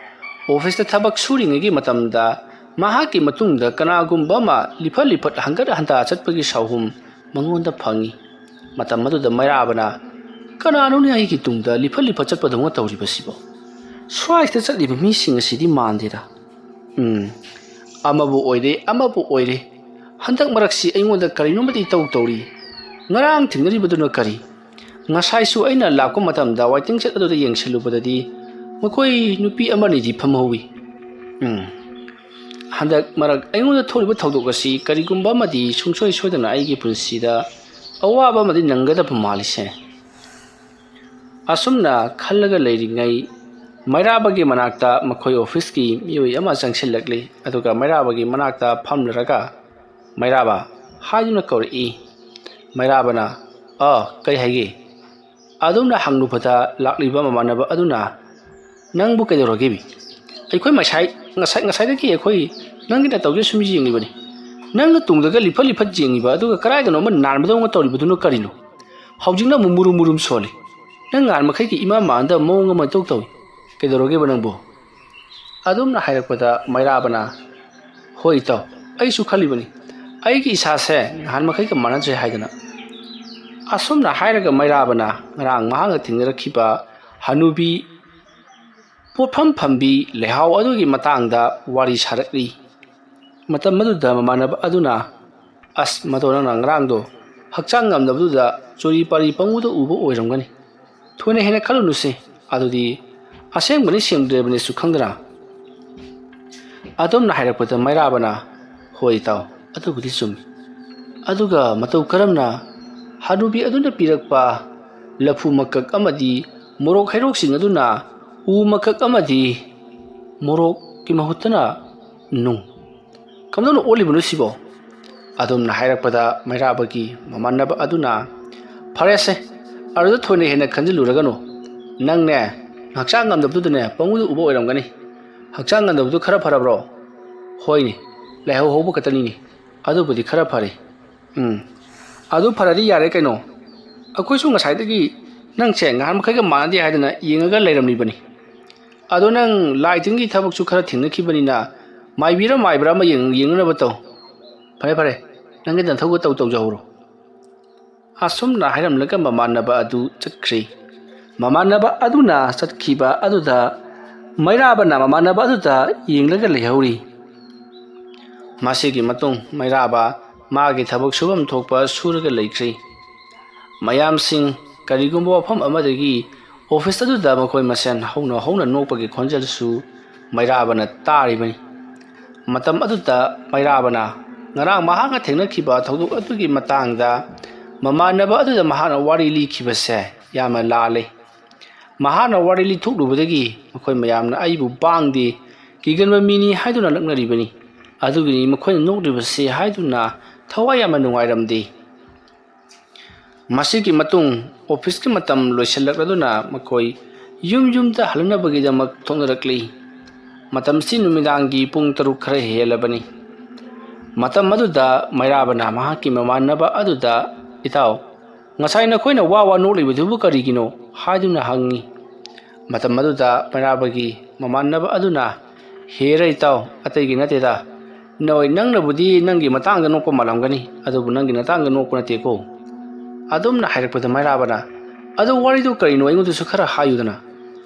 ꯑꯣꯐꯤꯁꯇ ꯊꯕꯛ ꯁꯨꯔꯤꯉꯩꯒꯤ ꯃꯇꯝꯗ ꯃꯍꯥꯛꯀꯤ ꯃꯇꯨꯡꯗ ꯀꯅꯥꯒꯨꯝꯕ ꯑꯃ ꯂꯤꯐꯠ ꯂꯤꯐꯠ ꯍꯪꯒꯠ ꯍꯟꯗꯥ ꯆꯠꯄꯒꯤ ꯁꯥꯎꯍꯨꯝ ꯃꯉꯣꯟꯗ ꯐꯪꯏ꯫ ꯃꯇꯝ ꯑꯗꯨꯗ ꯃꯩꯔꯥꯕꯅ, "ꯀꯅꯥꯅꯣꯅꯦ ꯑꯩꯒꯤ ꯇꯨꯡꯗ ꯂꯤꯐꯠ ꯂꯤꯐꯠ ꯆꯠꯄꯗꯧꯅ ꯇꯧꯔꯤꯕꯁꯤꯕꯣ? ꯁ꯭ꯋꯥꯏꯁꯤꯗ ꯆꯠꯂꯤꯕ ꯃꯤꯁꯤꯡ ꯑꯁꯤꯗꯤ ꯃꯥꯟꯗꯦꯗ꯫ ꯎꯝ, ꯑꯃꯕꯨ ꯑꯣꯏꯔꯦ, ꯑꯃꯕꯨ ꯑꯣꯏꯔꯦ꯫ ꯍꯟꯗꯛ ꯃꯔꯛꯁꯤ ꯑꯩꯉꯣꯟꯗ ꯀꯔꯤꯅꯣꯃꯗꯤ ꯏꯇꯧ ꯇꯧꯔꯤ꯫ ꯉꯔꯥꯡ ꯊꯦꯡꯅꯔꯤꯕꯗꯨꯅ ꯀꯔꯤ? ꯉꯁꯥꯏꯁꯨ ꯑꯩꯅ ꯂꯥꯛꯄ ꯃꯇꯝꯗ ꯋꯥꯏꯇꯤꯡ ꯁꯦꯠ ꯑꯗꯨꯗ ꯌꯦꯡꯁꯤꯜꯂꯨꯕꯗꯗꯤ ꯃꯈꯣꯏ ꯅꯨꯄꯤ ꯑꯃꯅꯤꯗꯤ ꯐꯝꯍꯧꯋꯤ꯫ ꯎꯝ, ꯍꯟꯗꯛ ꯃꯔꯛ ꯑꯩꯉꯣꯟꯗ ꯊꯣꯛꯂꯤꯕ ꯊꯧꯗꯣꯛ ꯑꯁꯤ ꯀꯔꯤꯒꯨꯝꯕ ꯑꯃꯗꯤ ꯁꯨꯡꯁꯣꯏ ꯁꯣꯏꯗꯅ ꯑꯩꯒꯤ ꯄꯨꯟꯁꯤꯗ ꯑꯋꯥꯕ ꯑꯃꯗꯤ ꯅꯪꯒꯗꯕ ꯃꯥꯜꯂꯤꯁꯦ"꯫ ꯑꯁꯨꯝꯅ ꯈꯜꯂꯒ ꯂꯩꯔꯤꯉꯩ ꯃꯩꯔꯥꯕꯒꯤ ꯃꯅꯥꯛꯇ ꯃꯈꯣꯏ ꯑꯣꯐꯤꯁꯀꯤ ꯃꯤꯑꯣꯏ ꯑꯃ ꯆꯪꯁꯤꯜꯂꯛꯂꯤ꯫ ꯑꯗꯨꯒ ꯃꯩꯔꯥꯕꯒꯤ ꯃꯅꯥꯛꯇ ꯐꯝꯂꯔꯒ "ꯃꯩꯔꯥꯕ" ꯍꯥꯏꯗꯨꯅ ꯀꯧꯔꯛꯏ꯫ ꯃꯩꯔꯥꯕꯅ, "ꯑ, ꯀꯩ ꯍꯥꯏꯒꯦ?" ꯑꯗꯨꯝꯅ ꯍꯪꯂꯨꯕꯗ ꯂꯥꯛꯂꯤꯕ ꯃꯃꯥꯟꯅꯕ ꯑꯗꯨꯅ, "ꯅꯪꯕꯨ ꯀꯩꯗꯧꯔꯒꯦ ꯃꯤ? ꯑꯩꯈꯣꯏ ꯉꯁꯥꯏ, ꯉꯁꯥꯏ, ꯉꯁꯥꯏꯗꯒꯤ ꯑꯩꯈꯣꯏ ꯅꯪꯒꯤ ꯅꯇꯧꯁꯦ ꯁꯨꯝ ꯌꯦꯡꯂꯤꯕꯅꯤ꯫ ꯅꯪꯅ ꯇꯨꯡꯗꯒ ꯂꯤꯐꯠ ꯂꯤꯐꯠ ꯌꯦꯡꯉꯤꯕ, ꯑꯗꯨꯒ ꯀꯗꯥꯏꯗꯅꯣ ꯑꯃ ꯅꯥꯟꯕꯗꯧꯅ ꯇꯧꯔꯤꯕꯗꯨꯅ ꯀꯔꯤꯅꯣ? ꯍꯧꯖꯤꯛꯅ ꯑꯃꯨꯛ ꯃꯨꯔꯨꯝ ꯃꯨꯔꯨꯝ ꯁꯣꯜꯂꯤ꯫ ꯅꯪ ꯉꯍꯥꯟ ꯃꯈꯩꯒꯤ ꯏꯃꯥ ꯃꯥꯟꯗꯕ ꯃꯑꯣꯡ ꯑꯃ ꯏꯇꯧ ꯇꯧꯏ꯫ ꯀꯩꯗꯧꯔꯒꯦꯕ ꯅꯪꯕꯨ?" ꯑꯗꯨꯝꯅ ꯍꯥꯏꯔꯛꯄꯗ ꯃꯩꯔꯥꯕꯅ, "ꯍꯣꯏ ꯏꯇꯥꯎ, ꯑꯩꯁꯨ ꯈꯜꯂꯤꯕꯅꯤ, ꯑꯩꯒꯤ ꯏꯁꯥꯁꯦ ꯅꯍꯥꯟ ꯃꯈꯩꯒ ꯃꯥꯟꯅꯗ꯭ꯔꯦ" ꯍꯥꯏꯗꯅ꯫ ꯑꯁꯨꯝꯅ ꯍꯥꯏꯔꯒ ꯃꯩꯔꯥꯕꯅ ꯉꯔꯥꯡ ꯃꯍꯥꯛꯅ ꯊꯦꯡꯅꯔꯛꯈꯤꯕ ꯍꯅꯨꯕꯤ ꯄꯣꯠꯐꯝ ꯐꯝꯕꯤ ꯂꯩꯍꯥꯎ ꯑꯗꯨꯒꯤ ꯃꯇꯥꯡꯗ ꯋꯥꯔꯤ ꯁꯥꯔꯛꯂꯤ꯫ ꯃꯇꯝ ꯑꯗꯨꯗ ꯃꯃꯥꯟꯅꯕ ꯑꯗꯨꯅ, "ꯑꯁ, ꯃꯗꯣ ꯅꯪꯅ ꯉꯔꯥꯡꯗꯣ ꯍꯛꯆꯥꯡ ꯉꯝꯗꯕꯗꯨꯗ ꯆꯨꯔꯤ ꯄꯥꯔꯤ ꯄꯪꯎꯗ ꯎꯕ ꯑꯣꯏꯔꯝꯒꯅꯤ꯫ ꯊꯣꯏꯅ ꯍꯦꯟꯅ ꯈꯜꯂꯨꯅꯨꯁꯦ, ꯑꯗꯨꯗꯤ ꯑꯁꯦꯡꯕꯅꯤ ꯁꯦꯡꯗ꯭ꯔꯕꯅꯤꯁꯨ ꯈꯪꯗꯅ"꯫ ꯑꯗꯨꯝꯅ ꯍꯥꯏꯔꯛꯄꯗ ꯃꯩꯔꯥꯕꯅ, "ꯍꯣꯏ ꯏꯇꯥꯎ, ꯑꯗꯨꯕꯨꯗꯤ ꯆꯨꯝꯃꯤ꯫ ꯑꯗꯨꯒ ꯃꯇꯧ ꯀꯔꯝꯅ ꯍꯅꯨꯕꯤ ꯑꯗꯨꯅ ꯄꯤꯔꯛꯄ ꯂꯐꯨ ꯃꯀꯛ ꯑꯃꯗꯤ ꯃꯣꯔꯣꯛ ꯍꯩꯔꯣꯛꯁꯤꯡ ꯑꯗꯨꯅ ꯎ ꯃꯀꯛ ꯑꯃꯗꯤ ꯃꯣꯔꯣꯛꯀꯤ ꯃꯍꯨꯠꯇꯅ ꯅꯨꯡ ꯀꯝꯗꯧꯅ ꯑꯣꯜꯂꯤꯕꯅꯣ ꯁꯤꯕꯣ?" ꯑꯗꯨꯝꯅ ꯍꯥꯏꯔꯛꯄꯗ ꯃꯩꯔꯥꯕꯒꯤ ꯃꯃꯥꯟꯅꯕ ꯑꯗꯨꯅ, "ꯐꯔꯦꯁꯦ, ꯑꯗꯨꯗ ꯊꯣꯏꯅ ꯍꯦꯟꯅ ꯈꯟꯖꯤꯜꯂꯨꯔꯒꯅꯨ꯫ ꯅꯪꯅꯦ, ꯍꯛꯆꯥꯡ ꯉꯝꯗꯕꯗꯨꯗꯅꯦ ꯄꯪꯎꯗ ꯎꯕ ꯑꯣꯏꯔꯝꯒꯅꯤ꯫ ꯍꯛꯆꯥꯡ ꯉꯝꯗꯕꯗꯨ ꯈꯔ ꯐꯔꯕ꯭ꯔꯣ?" "ꯍꯣꯏꯅꯦ, ꯂꯥꯏꯍꯧ ꯍꯧꯕ ꯈꯛꯇꯅꯤꯅꯦ꯫ ꯑꯗꯨꯕꯨꯗꯤ ꯈꯔ ꯐꯔꯦ"꯫ "ꯎꯝ, ꯑꯗꯨ ꯐꯔꯗꯤ ꯌꯥꯔꯦ ꯀꯩꯅꯣ꯫ ꯑꯩꯈꯣꯏꯁꯨ ꯉꯁꯥꯏꯗꯒꯤ ꯅꯪꯁꯦ ꯉꯍꯥꯟ ꯃꯈꯩꯒ ꯃꯥꯟꯅꯗꯦ ꯍꯥꯏꯗꯅ ꯌꯦꯡꯉꯒ ꯂꯩꯔꯝꯂꯤꯕꯅꯤ꯫ ꯑꯗꯣ ꯅꯪ ꯂꯥꯏ ꯇꯤꯟꯒꯤ ꯊꯕꯛꯁꯨ ꯈꯔ ꯊꯦꯡꯅꯈꯤꯕꯅꯤꯅ ꯃꯥꯏꯕꯤꯔ ꯃꯥꯏꯕ꯭ꯔꯥ ꯑꯃ ꯌꯦꯡ-, ꯌꯦꯡꯅꯅꯕ ꯇꯧ꯫ ꯐꯔꯦ ꯐꯔꯦ, ꯅꯪꯒꯤ ꯅꯊꯧꯒ ꯇꯧ ꯇꯧꯖꯍꯧꯔꯣ꯫ ꯑꯁꯨꯝꯅ ꯍꯥꯏꯔꯝꯂꯒ ꯃꯃꯥꯟꯅꯕ ꯑꯗꯨ ꯆꯠꯈ꯭ꯔꯦ꯫ ꯃꯃꯥꯟꯅꯕ ꯑꯗꯨꯅ ꯆꯠꯈꯤꯕ ꯑꯗꯨꯗ ꯃꯩꯔꯥꯕꯅ ꯃꯃꯥꯟꯅꯕ ꯑꯗꯨꯗ ꯌꯦꯡꯂꯒ ꯂꯩꯍꯧꯔꯤ꯫ ꯃꯁꯤꯒꯤ ꯃꯇꯨꯡ ꯃꯩꯔꯥꯕ ꯃꯥꯒꯤ ꯊꯕꯛ ꯁꯨꯐꯝ ꯊꯣꯛꯄ ꯁꯨꯔꯒ ꯂꯩꯈ꯭ꯔꯦ꯫ ꯃꯌꯥꯝꯁꯤꯡ ꯀꯔꯤꯒꯨꯝꯕ ꯋꯥꯐꯝ ꯑꯃꯗꯒꯤ ꯑꯣꯐꯤꯁ ꯑꯗꯨꯗ ꯃꯈꯣꯏ ꯃꯁꯦꯟ ꯍꯧꯅ ꯍꯧꯅ ꯅꯣꯛꯄꯒꯤ ꯈꯣꯟꯖꯦꯜꯁꯨ ꯃꯩꯔꯥꯕꯅ ꯇꯥꯔꯤꯕꯅꯤ꯫ ꯃꯇꯝ ꯑꯗꯨꯗ ꯃꯩꯔꯥꯕꯅ ꯉꯔꯥꯡ ꯃꯍꯥꯛꯅ ꯊꯦꯡꯅꯈꯤꯕ ꯊꯧꯗꯣꯛ ꯑꯗꯨꯒꯤ ꯃꯇꯥꯡꯗ ꯃꯃꯥꯟꯅꯕ ꯑꯗꯨꯗ ꯃꯍꯥꯛꯅ ꯋꯥꯔꯤ ꯂꯤꯈꯤꯕꯁꯦ ꯌꯥꯝꯅ ꯂꯥꯜꯂꯤ꯫ ꯃꯍꯥꯛꯅ ꯋꯥꯔꯤ ꯂꯤꯊꯣꯛꯂꯨꯕꯗꯒꯤ ꯃꯈꯣꯏ ꯃꯌꯥꯝꯅ ꯑꯩꯕꯨ ꯄꯥꯡꯗꯦ, ꯀꯤꯒꯟꯕ ꯃꯤꯅꯤ ꯍꯥꯏꯗꯨꯅ ꯂꯛꯅꯔꯤꯕꯅꯤ꯫ ꯑꯗꯨꯒꯤꯅꯤ ꯃꯈꯣꯏꯅ ꯅꯣꯛꯂꯤꯕꯁꯤ ꯍꯥꯏꯗꯨꯅ ꯊꯋꯥꯏ ꯌꯥꯝꯅ ꯅꯨꯡꯉꯥꯏꯔꯝꯗꯦ꯫ ꯃꯁꯤꯒꯤ ꯃꯇꯨꯡ ꯑꯣꯐꯤꯁꯀꯤ ꯃꯇꯝ ꯂꯣꯏꯁꯤꯜꯂꯛꯂꯗꯨꯅ ꯃꯈꯣꯏ ꯌꯨꯝ ꯌꯨꯝꯗ ꯍꯜꯂꯛꯅꯕꯒꯤꯗꯃꯛ ꯊꯣꯛꯅꯔꯛꯂꯤ꯫ ꯃꯇꯝꯁꯤ ꯅꯨꯃꯤꯗꯥꯡꯒꯤ ꯄꯨꯡ ꯇꯔꯨꯛ ꯈꯔ ꯍꯦꯜꯂꯕꯅꯤ꯫ ꯃꯇꯝ ꯑꯗꯨꯗ ꯃꯩꯔꯥꯕꯅ ꯃꯍꯥꯛꯀꯤ ꯃꯃꯥꯟꯅꯕ ꯑꯗꯨꯗ, "ꯏꯇꯥꯎ, ꯉꯁꯥꯏ ꯅꯈꯣꯏꯅ ꯋꯥ ꯋꯥ ꯅꯣꯛꯂꯤꯕꯗꯨꯕꯨ ꯀꯔꯤꯒꯤꯅꯣ?" ꯍꯥꯏꯗꯨꯅ ꯍꯪꯉꯤ꯫ ꯃꯇꯝ ꯑꯗꯨꯗ ꯃꯩꯔꯥꯕꯒꯤ ꯃꯃꯥꯟꯅꯕ ꯑꯗꯨꯅ, "ꯍꯦꯔ ꯏꯇꯥꯎ, ꯑꯇꯩꯒꯤ ꯅꯠꯇꯦꯗ꯫ ꯅꯣꯏ, ꯅꯪꯅꯕꯨꯗꯤ ꯅꯪꯒꯤ ꯃꯇꯥꯡꯗ ꯅꯣꯛꯄ ꯃꯥꯜꯂꯝꯒꯅꯤ, ꯑꯗꯨꯕꯨ ꯅꯪꯒꯤ ꯅꯇꯥꯡꯗ ꯅꯣꯛꯄ ꯅꯠꯇꯦꯀꯣ?" ꯑꯗꯨꯝꯅ ꯍꯥꯏꯔꯛꯄꯗ ꯃꯩꯔꯥꯕꯅ, "ꯑꯗꯨ ꯋꯥꯔꯤꯗꯨ ꯀꯔꯤꯅꯣ, ꯑꯩꯉꯣꯟꯗꯁꯨ ꯈꯔ ꯍꯥꯏꯌꯨꯗꯅ?"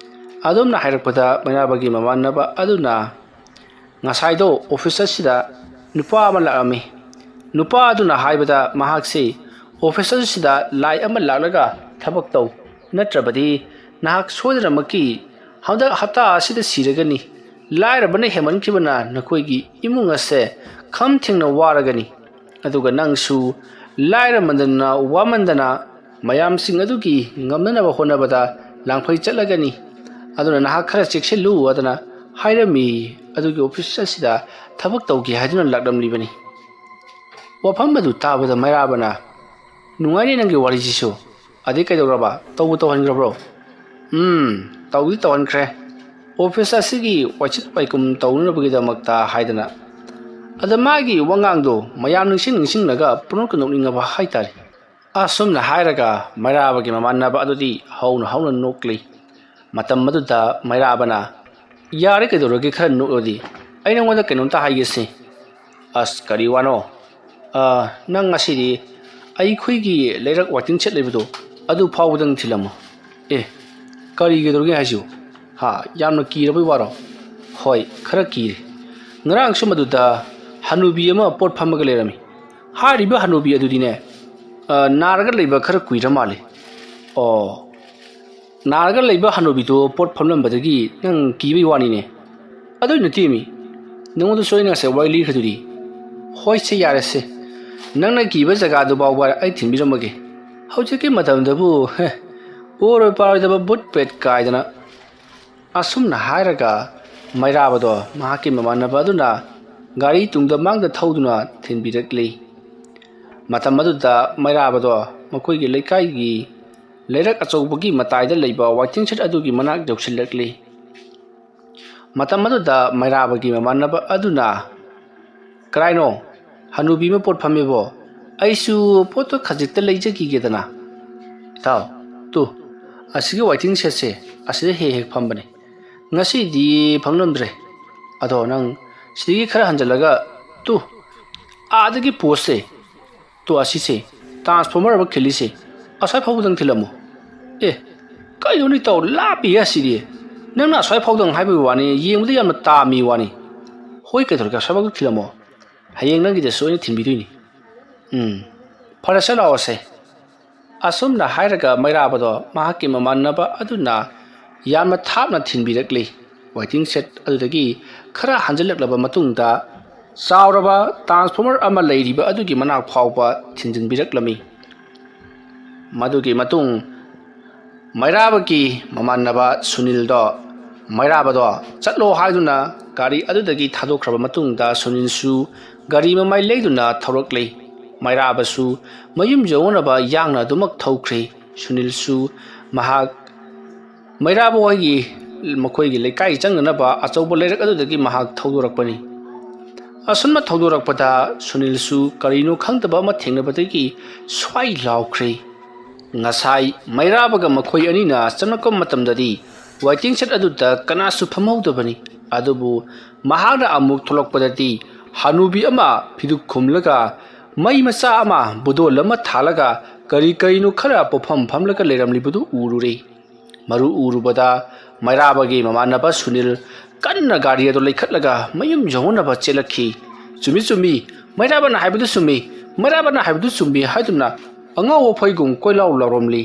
ꯑꯗꯨꯝꯅ ꯍꯥꯏꯔꯛꯄꯗ ꯃꯩꯔꯥꯕꯒꯤ ꯃꯃꯥꯟꯅꯕ ꯑꯗꯨꯅ, "ꯉꯁꯥꯏꯗꯣ ꯑꯣꯐꯤꯁ ꯑꯁꯤꯗ ꯅꯨꯄꯥ ꯑꯃ ꯂꯥꯛꯂꯝꯃꯤ꯫ ꯅꯨꯄꯥ ꯑꯗꯨꯅ ꯍꯥꯏꯕꯗ ꯃꯍꯥꯛꯁꯤ ꯑꯣꯐꯤꯁ ꯑꯁꯤꯗ ꯂꯥꯏ ꯑꯃ ꯂꯥꯛꯂꯒ ꯊꯕꯛ ꯇꯧ, ꯅꯠꯇ꯭ꯔꯕꯗꯤ ꯅꯍꯥꯛ ꯁꯣꯏꯗꯅꯃꯛꯀꯤ ꯍꯟꯗꯛ ꯍꯞꯇꯥ ꯑꯁꯤꯗ ꯁꯤꯔꯒꯅꯤ꯫ ꯂꯥꯏꯔꯕꯅ ꯍꯦꯟꯃꯟꯈꯤꯕꯅ ꯅꯈꯣꯏꯒꯤ ꯏꯃꯨꯡ ꯑꯁꯦ ꯈꯝ ꯊꯦꯡꯅ ꯋꯥꯔꯒꯅꯤ꯫ ꯑꯗꯨꯒ ꯅꯪꯁꯨ ꯂꯥꯏꯔꯃꯟꯗꯅ ꯋꯥꯃꯟꯗꯅ ꯃꯌꯥꯝꯁꯤꯡ ꯑꯗꯨꯒꯤ ꯉꯝꯅꯅꯕ ꯍꯣꯠꯅꯕꯗ ꯂꯥꯡꯐꯩ ꯆꯠꯂꯒꯅꯤ꯫ ꯑꯗꯨꯅ ꯅꯍꯥꯛ ꯈꯔ ꯆꯦꯛꯁꯤꯜꯂꯨ" ꯑꯗꯨꯅ ꯍꯥꯏꯔꯝꯃꯤ꯫ ꯑꯗꯨꯒꯤ ꯑꯣꯐꯤꯁ ꯑꯁꯤꯗ ꯊꯕꯛ ꯇꯧꯒꯦ ꯍꯥꯏꯗꯨꯅ ꯂꯥꯛꯂꯝꯂꯤꯕꯅꯤ꯫ ꯋꯥꯐꯝ ꯑꯗꯨ ꯇꯥꯕꯗ ꯃꯩꯔꯥꯕꯅ, "ꯅꯨꯡꯉꯥꯏꯔꯦ ꯅꯪꯒꯤ ꯋꯥꯔꯤꯁꯤꯁꯨ꯫ ꯑꯗꯩ ꯀꯩꯗꯧꯔꯕ? ꯇꯧꯕꯨ ꯇꯧꯍꯟꯈ꯭ꯔꯕ꯭ꯔꯣ?" "ꯎꯝ, ꯇꯧꯗꯤ ꯇꯧꯍꯟꯈ꯭ꯔꯦ꯫ ꯑꯣꯐꯤꯁ ꯑꯁꯤꯒꯤ ꯋꯥꯏꯁꯤꯠ ꯋꯥꯏꯀꯨꯝ ꯇꯧꯅꯅꯕꯒꯤꯗꯃꯛꯇ ꯍꯥꯏꯗꯅ꯫" ꯑꯗ ꯃꯥꯒꯤ ꯋꯥꯉꯥꯡꯗꯣ ꯃꯌꯥꯝ ꯅꯤꯡꯁꯤꯡ ꯅꯤꯡꯁꯤꯡꯂꯒ ꯄꯨꯝꯅꯃꯛꯀ ꯅꯣꯛꯅꯤꯡꯉꯕ ꯍꯥꯏꯇꯥꯔꯦ꯫ ꯑꯁꯨꯝꯅ ꯍꯥꯏꯔꯒ ꯃꯩꯔꯥꯕꯒꯤ ꯃꯃꯥꯟꯅꯕ ꯑꯗꯨꯗꯤ ꯍꯧꯅ ꯍꯧꯅ ꯅꯣꯛꯂꯤ꯫ ꯃꯇꯝ ꯑꯗꯨꯗ ꯃꯩꯔꯥꯕꯅ, "ꯌꯥꯔꯦ, ꯀꯩꯗꯧꯔꯒꯦ, ꯈꯔ ꯅꯣꯛꯂꯗꯤ꯫ ꯑꯩ ꯅꯉꯣꯟꯗ ꯀꯩꯅꯣꯝꯇ ꯍꯥꯏꯒꯦꯁꯦ꯫" "ꯑꯁ, ꯀꯔꯤ ꯋꯥꯅꯣ?" "ꯑ, ꯅꯪ ꯉꯁꯤꯗꯤ ꯑꯩꯈꯣꯏꯒꯤ ꯂꯩꯔꯛ waiting shed ꯂꯩꯕꯗꯣ, ꯑꯗꯨ ꯐꯥꯎꯕꯗꯪ ꯊꯤꯜꯂꯝꯃꯣ꯫" "ꯑꯦ, ꯀꯔꯤ ꯀꯩꯗꯧꯔꯒꯦ ꯍꯥꯏꯁꯤꯕꯨ? ꯍꯥ, ꯌꯥꯝꯅ ꯀꯤꯔꯕꯩ ꯋꯥꯔꯣ?" "ꯍꯣꯏ, ꯈꯔ ꯀꯤꯔꯦ꯫ ꯉꯔꯥꯡꯁꯨ ꯃꯗꯨꯗ ꯍꯅꯨꯕꯤ ꯑꯃ ꯄꯣꯠ ꯐꯝꯃꯒ ꯂꯩꯔꯝꯃꯤ꯫ ꯍꯥꯏꯔꯤꯕ ꯍꯅꯨꯕꯤ ꯑꯗꯨꯗꯤꯅꯦ, ꯑ, ꯅꯥꯔꯒ ꯂꯩꯕ ꯈꯔ ꯀꯨꯏꯔ ꯃꯥꯜꯂꯦ꯫" "ꯑꯣ, ꯅꯥꯔꯒ ꯂꯩꯕ ꯍꯅꯨꯕꯤꯗꯣ ꯄꯣꯠ ꯐꯝꯂꯝꯕꯗꯒꯤ ꯅꯪ ꯀꯤꯕꯩ ꯋꯥꯅꯤꯅꯦ꯫ ꯑꯗꯨꯏ ꯅꯠꯇꯦꯃꯤ, ꯅꯉꯣꯟꯗꯁꯨ ꯑꯩꯅ ꯉꯁꯥꯏ ꯋꯥꯔꯤ ꯂꯤꯈ꯭ꯔꯗꯨꯗꯤ꯫" "ꯍꯣꯏꯁꯦ, ꯌꯥꯔꯦꯁꯦ, ꯅꯪꯅ ꯀꯤꯕ ꯖꯒꯥꯗꯨ ꯐꯥꯎꯕ ꯑꯩ ꯊꯤꯟꯕꯤꯔꯝꯃꯒꯦ꯫ ꯍꯧꯖꯤꯛꯀꯤ ꯃꯇꯝꯗꯕꯨ, ꯍꯦ, ꯑꯣꯏꯔꯣꯏ ꯄꯥꯔꯣꯏꯗꯕ ꯚꯨꯠ ꯄ꯭ꯔꯦꯠ ꯀꯥꯏꯗꯅ꯫" ꯑꯁꯨꯝꯅ ꯍꯥꯏꯔꯒ ꯃꯩꯔꯥꯕꯗꯣ ꯃꯍꯥꯛꯀꯤ ꯃꯃꯥꯟꯅꯕ ꯑꯗꯨꯅ ꯒꯥꯔꯤ ꯇꯨꯡꯗ ꯃꯥꯡꯗ ꯊꯧꯗꯨꯅ ꯊꯤꯟꯕꯤꯔꯛꯂꯤ꯫ ꯃꯇꯝ ꯑꯗꯨꯗ ꯃꯩꯔꯥꯕꯗꯣ ꯃꯈꯣꯏꯒꯤ ꯂꯩꯀꯥꯏꯒꯤ ꯂꯩꯔꯛ ꯑꯆꯧꯕꯒꯤ ꯃꯇꯥꯏꯗ ꯂꯩꯕ waiting shed ꯑꯗꯨꯒꯤ ꯃꯅꯥꯛ ꯌꯧꯁꯤꯜꯂꯛꯂꯤ꯫ ꯃꯇꯝ ꯑꯗꯨꯗ ꯃꯩꯔꯥꯕꯒꯤ ꯃꯃꯥꯟꯅꯕ ꯑꯗꯨꯅ, "ꯀꯔꯥꯏꯅꯣ? ꯍꯅꯨꯕꯤ ꯑꯃ ꯄꯣꯠ ꯐꯝꯃꯦꯕꯣ꯫ ꯑꯩꯁꯨ ꯄꯣꯠꯇꯣ ꯈꯖꯤꯛꯇ ꯂꯩꯖꯈꯤꯒꯦꯗꯅ꯫" "ꯏꯇꯥꯎ, ꯇꯨ, ꯑꯁꯤꯒꯤ waiting shedꯁꯦ, ꯑꯁꯤꯗ ꯍꯦꯛ ꯍꯦꯛ ꯐꯝꯕꯅꯦ꯫ ꯉꯁꯤꯗꯤ ꯐꯝꯂꯝꯗ꯭ꯔꯦ꯫ ꯑꯗꯣ ꯅꯪ ꯁꯤꯗꯒꯤ ꯈꯔ ꯍꯟꯖꯤꯜꯂꯒ, ꯇꯨ, ꯑꯥꯗꯒꯤ post ꯇꯣ, ꯑꯁꯤꯁꯦ transformer ꯑꯃ ꯈꯤꯜꯂꯤꯁꯦ, ꯑꯁ꯭ꯋꯥꯏ ꯐꯥꯎꯕꯗꯪ ꯊꯤꯜꯂꯝꯃꯣ꯫" "ꯑꯦ, ꯀꯩꯅꯣꯅꯦ ꯏꯇꯥꯎ, ꯂꯥꯞꯄꯤꯍꯦ ꯑꯁꯤꯗꯤ꯫ ꯅꯪꯅ ꯑꯁ꯭ꯋꯥꯏ ꯐꯥꯎꯗꯪ ꯍꯥꯏꯕꯒꯤ ꯋꯥꯅꯤ, ꯌꯦꯡꯕꯗ ꯌꯥꯝꯅ ꯇꯥꯝꯃꯤ ꯋꯥꯅꯤ꯫" "ꯍꯣꯏ, ꯀꯩꯗꯧꯔꯒꯦ, ꯑꯁ꯭ꯋꯥꯏ ꯐꯥꯎꯗ ꯊꯤꯜꯂꯝꯃꯣ꯫ ꯍꯌꯦꯡ ꯅꯪꯒꯤꯗꯁꯨ ꯑꯩꯅ ꯊꯤꯟꯕꯤꯗꯣꯏꯅꯤ꯫" "ꯎꯝ, ꯐꯔꯦꯁꯦ, ꯂꯥꯛꯑꯣꯁꯦ꯫" ꯑꯁꯨꯝꯅ ꯍꯥꯏꯔꯒ ꯃꯩꯔꯥꯕꯗꯣ ꯃꯍꯥꯛꯀꯤ ꯃꯃꯥꯟꯅꯕ ꯑꯗꯨꯅ ꯌꯥꯝꯅ ꯊꯥꯞꯅ ꯊꯤꯟꯕꯤꯔꯛꯂꯤ꯫ Waiting shed ꯑꯗꯨꯗꯒꯤ ꯈꯔ ꯍꯟꯖꯤꯜꯂꯛꯂꯕ ꯃꯇꯨꯡꯗ ꯆꯥꯎꯔꯕ transformer ꯑꯃ ꯂꯩꯔꯤꯕ ꯑꯗꯨꯒꯤ ꯃꯅꯥꯛ ꯐꯥꯎꯕ ꯊꯤꯟꯖꯤꯟꯕꯤꯔꯛꯂꯝꯃꯤ꯫ ꯃꯗꯨꯒꯤ ꯃꯇꯨꯡ ꯃꯩꯔꯥꯕꯒꯤ ꯃꯃꯥꯟꯅꯕ ꯁꯨꯅꯤꯜꯗꯣ ꯃꯩꯔꯥꯕꯗꯣ ꯆꯠꯂꯣ ꯍꯥꯏꯗꯨꯅ ꯒꯥꯔꯤ ꯑꯗꯨꯗꯒꯤ ꯊꯥꯗꯣꯛꯈ꯭ꯔꯕ ꯃꯇꯨꯡꯗ ꯁꯨꯅꯤꯜꯁꯨ ꯒꯥꯔꯤ ꯃꯃꯥꯏ ꯂꯩꯗꯨꯅ ꯊꯧꯔꯛꯂꯤ꯫ ꯃꯩꯔꯥꯕꯁꯨ ꯃꯌꯨꯝ ꯌꯧꯅꯅꯕ ꯌꯥꯡꯅ ꯑꯗꯨꯃꯛ ꯊꯧꯈ꯭ꯔꯤ꯫ ꯁꯨꯅꯤꯜꯁꯨ ꯃꯍꯥꯛ ꯃꯩꯔꯥꯕ ꯍꯣꯏꯒꯤ, ꯃꯈꯣꯏꯒꯤ ꯂꯩꯀꯥꯏ ꯆꯪꯅꯅꯕ ꯑꯆꯧꯕ ꯂꯩꯔꯛ ꯑꯗꯨꯗꯒꯤ ꯃꯍꯥꯛ ꯊꯧꯗꯣꯔꯛꯄꯅꯤ꯫ ꯑꯁꯨꯝꯅ ꯊꯧꯗꯣꯔꯛꯄꯗ ꯁꯨꯅꯤꯜꯁꯨ ꯀꯔꯤꯅꯣ ꯈꯪꯗꯕ ꯑꯃ ꯊꯦꯡꯅꯕꯗꯒꯤ ꯁ꯭ꯋꯥꯏ ꯂꯥꯎꯈ꯭ꯔꯦ꯫ ꯉꯁꯥꯏ ꯃꯩꯔꯥꯕꯒ ꯃꯈꯣꯏ ꯑꯅꯤꯅ ꯆꯪꯂꯛꯄ ꯃꯇꯝꯗꯗꯤ waiting shed ꯑꯗꯨꯗ ꯀꯅꯥꯁꯨ ꯐꯝꯍꯧꯗꯕꯅꯤ꯫ ꯑꯗꯨꯕꯨ ꯃꯍꯥꯛꯅ ꯑꯃꯨꯛ ꯊꯣꯛꯂꯛꯄꯗꯗꯤ ꯍꯅꯨꯕꯤ ꯑꯃ ꯐꯤꯗꯨꯛ ꯈꯨꯝꯂꯒ ꯃꯩ ꯃꯆꯥ ꯑꯃ ꯕꯨꯗꯣꯜ ꯑꯃ ꯊꯥꯜꯂꯒ ꯀꯔꯤ ꯀꯔꯤꯅꯣ ꯈꯔ ꯄꯣꯐꯝ ꯐꯝꯂꯒ ꯂꯩꯔꯝꯂꯤꯕꯗꯨ ꯎꯔꯨꯔꯦ꯫ ꯃꯔꯨ ꯎꯔꯨꯕꯗ ꯃꯩꯔꯥꯕꯒꯤ ꯃꯃꯥꯟꯅꯕ ꯁꯨꯅꯤꯜ ꯀꯟꯅ ꯒꯥꯔꯤ ꯑꯗꯨ ꯂꯩꯈꯠꯂꯒ ꯃꯌꯨꯝ ꯌꯧꯅꯅꯕ ꯆꯦꯜꯂꯛꯈꯤ꯫ "ꯆꯨꯝꯃꯤ, ꯆꯨꯝꯃꯤ, ꯃꯩꯔꯥꯕꯅ ꯍꯥꯏꯕꯗꯨ ꯆꯨꯝꯃꯤ, ꯃꯩꯔꯥꯕꯅ ꯍꯥꯏꯕꯗꯨ ꯆꯨꯝꯃꯤ" ꯍꯥꯏꯗꯨꯅ ꯑꯉꯥꯎꯕ ꯐꯩꯒꯨꯝ ꯀꯣꯏꯂꯥꯎ ꯂꯥꯎꯔꯝꯂꯤ꯫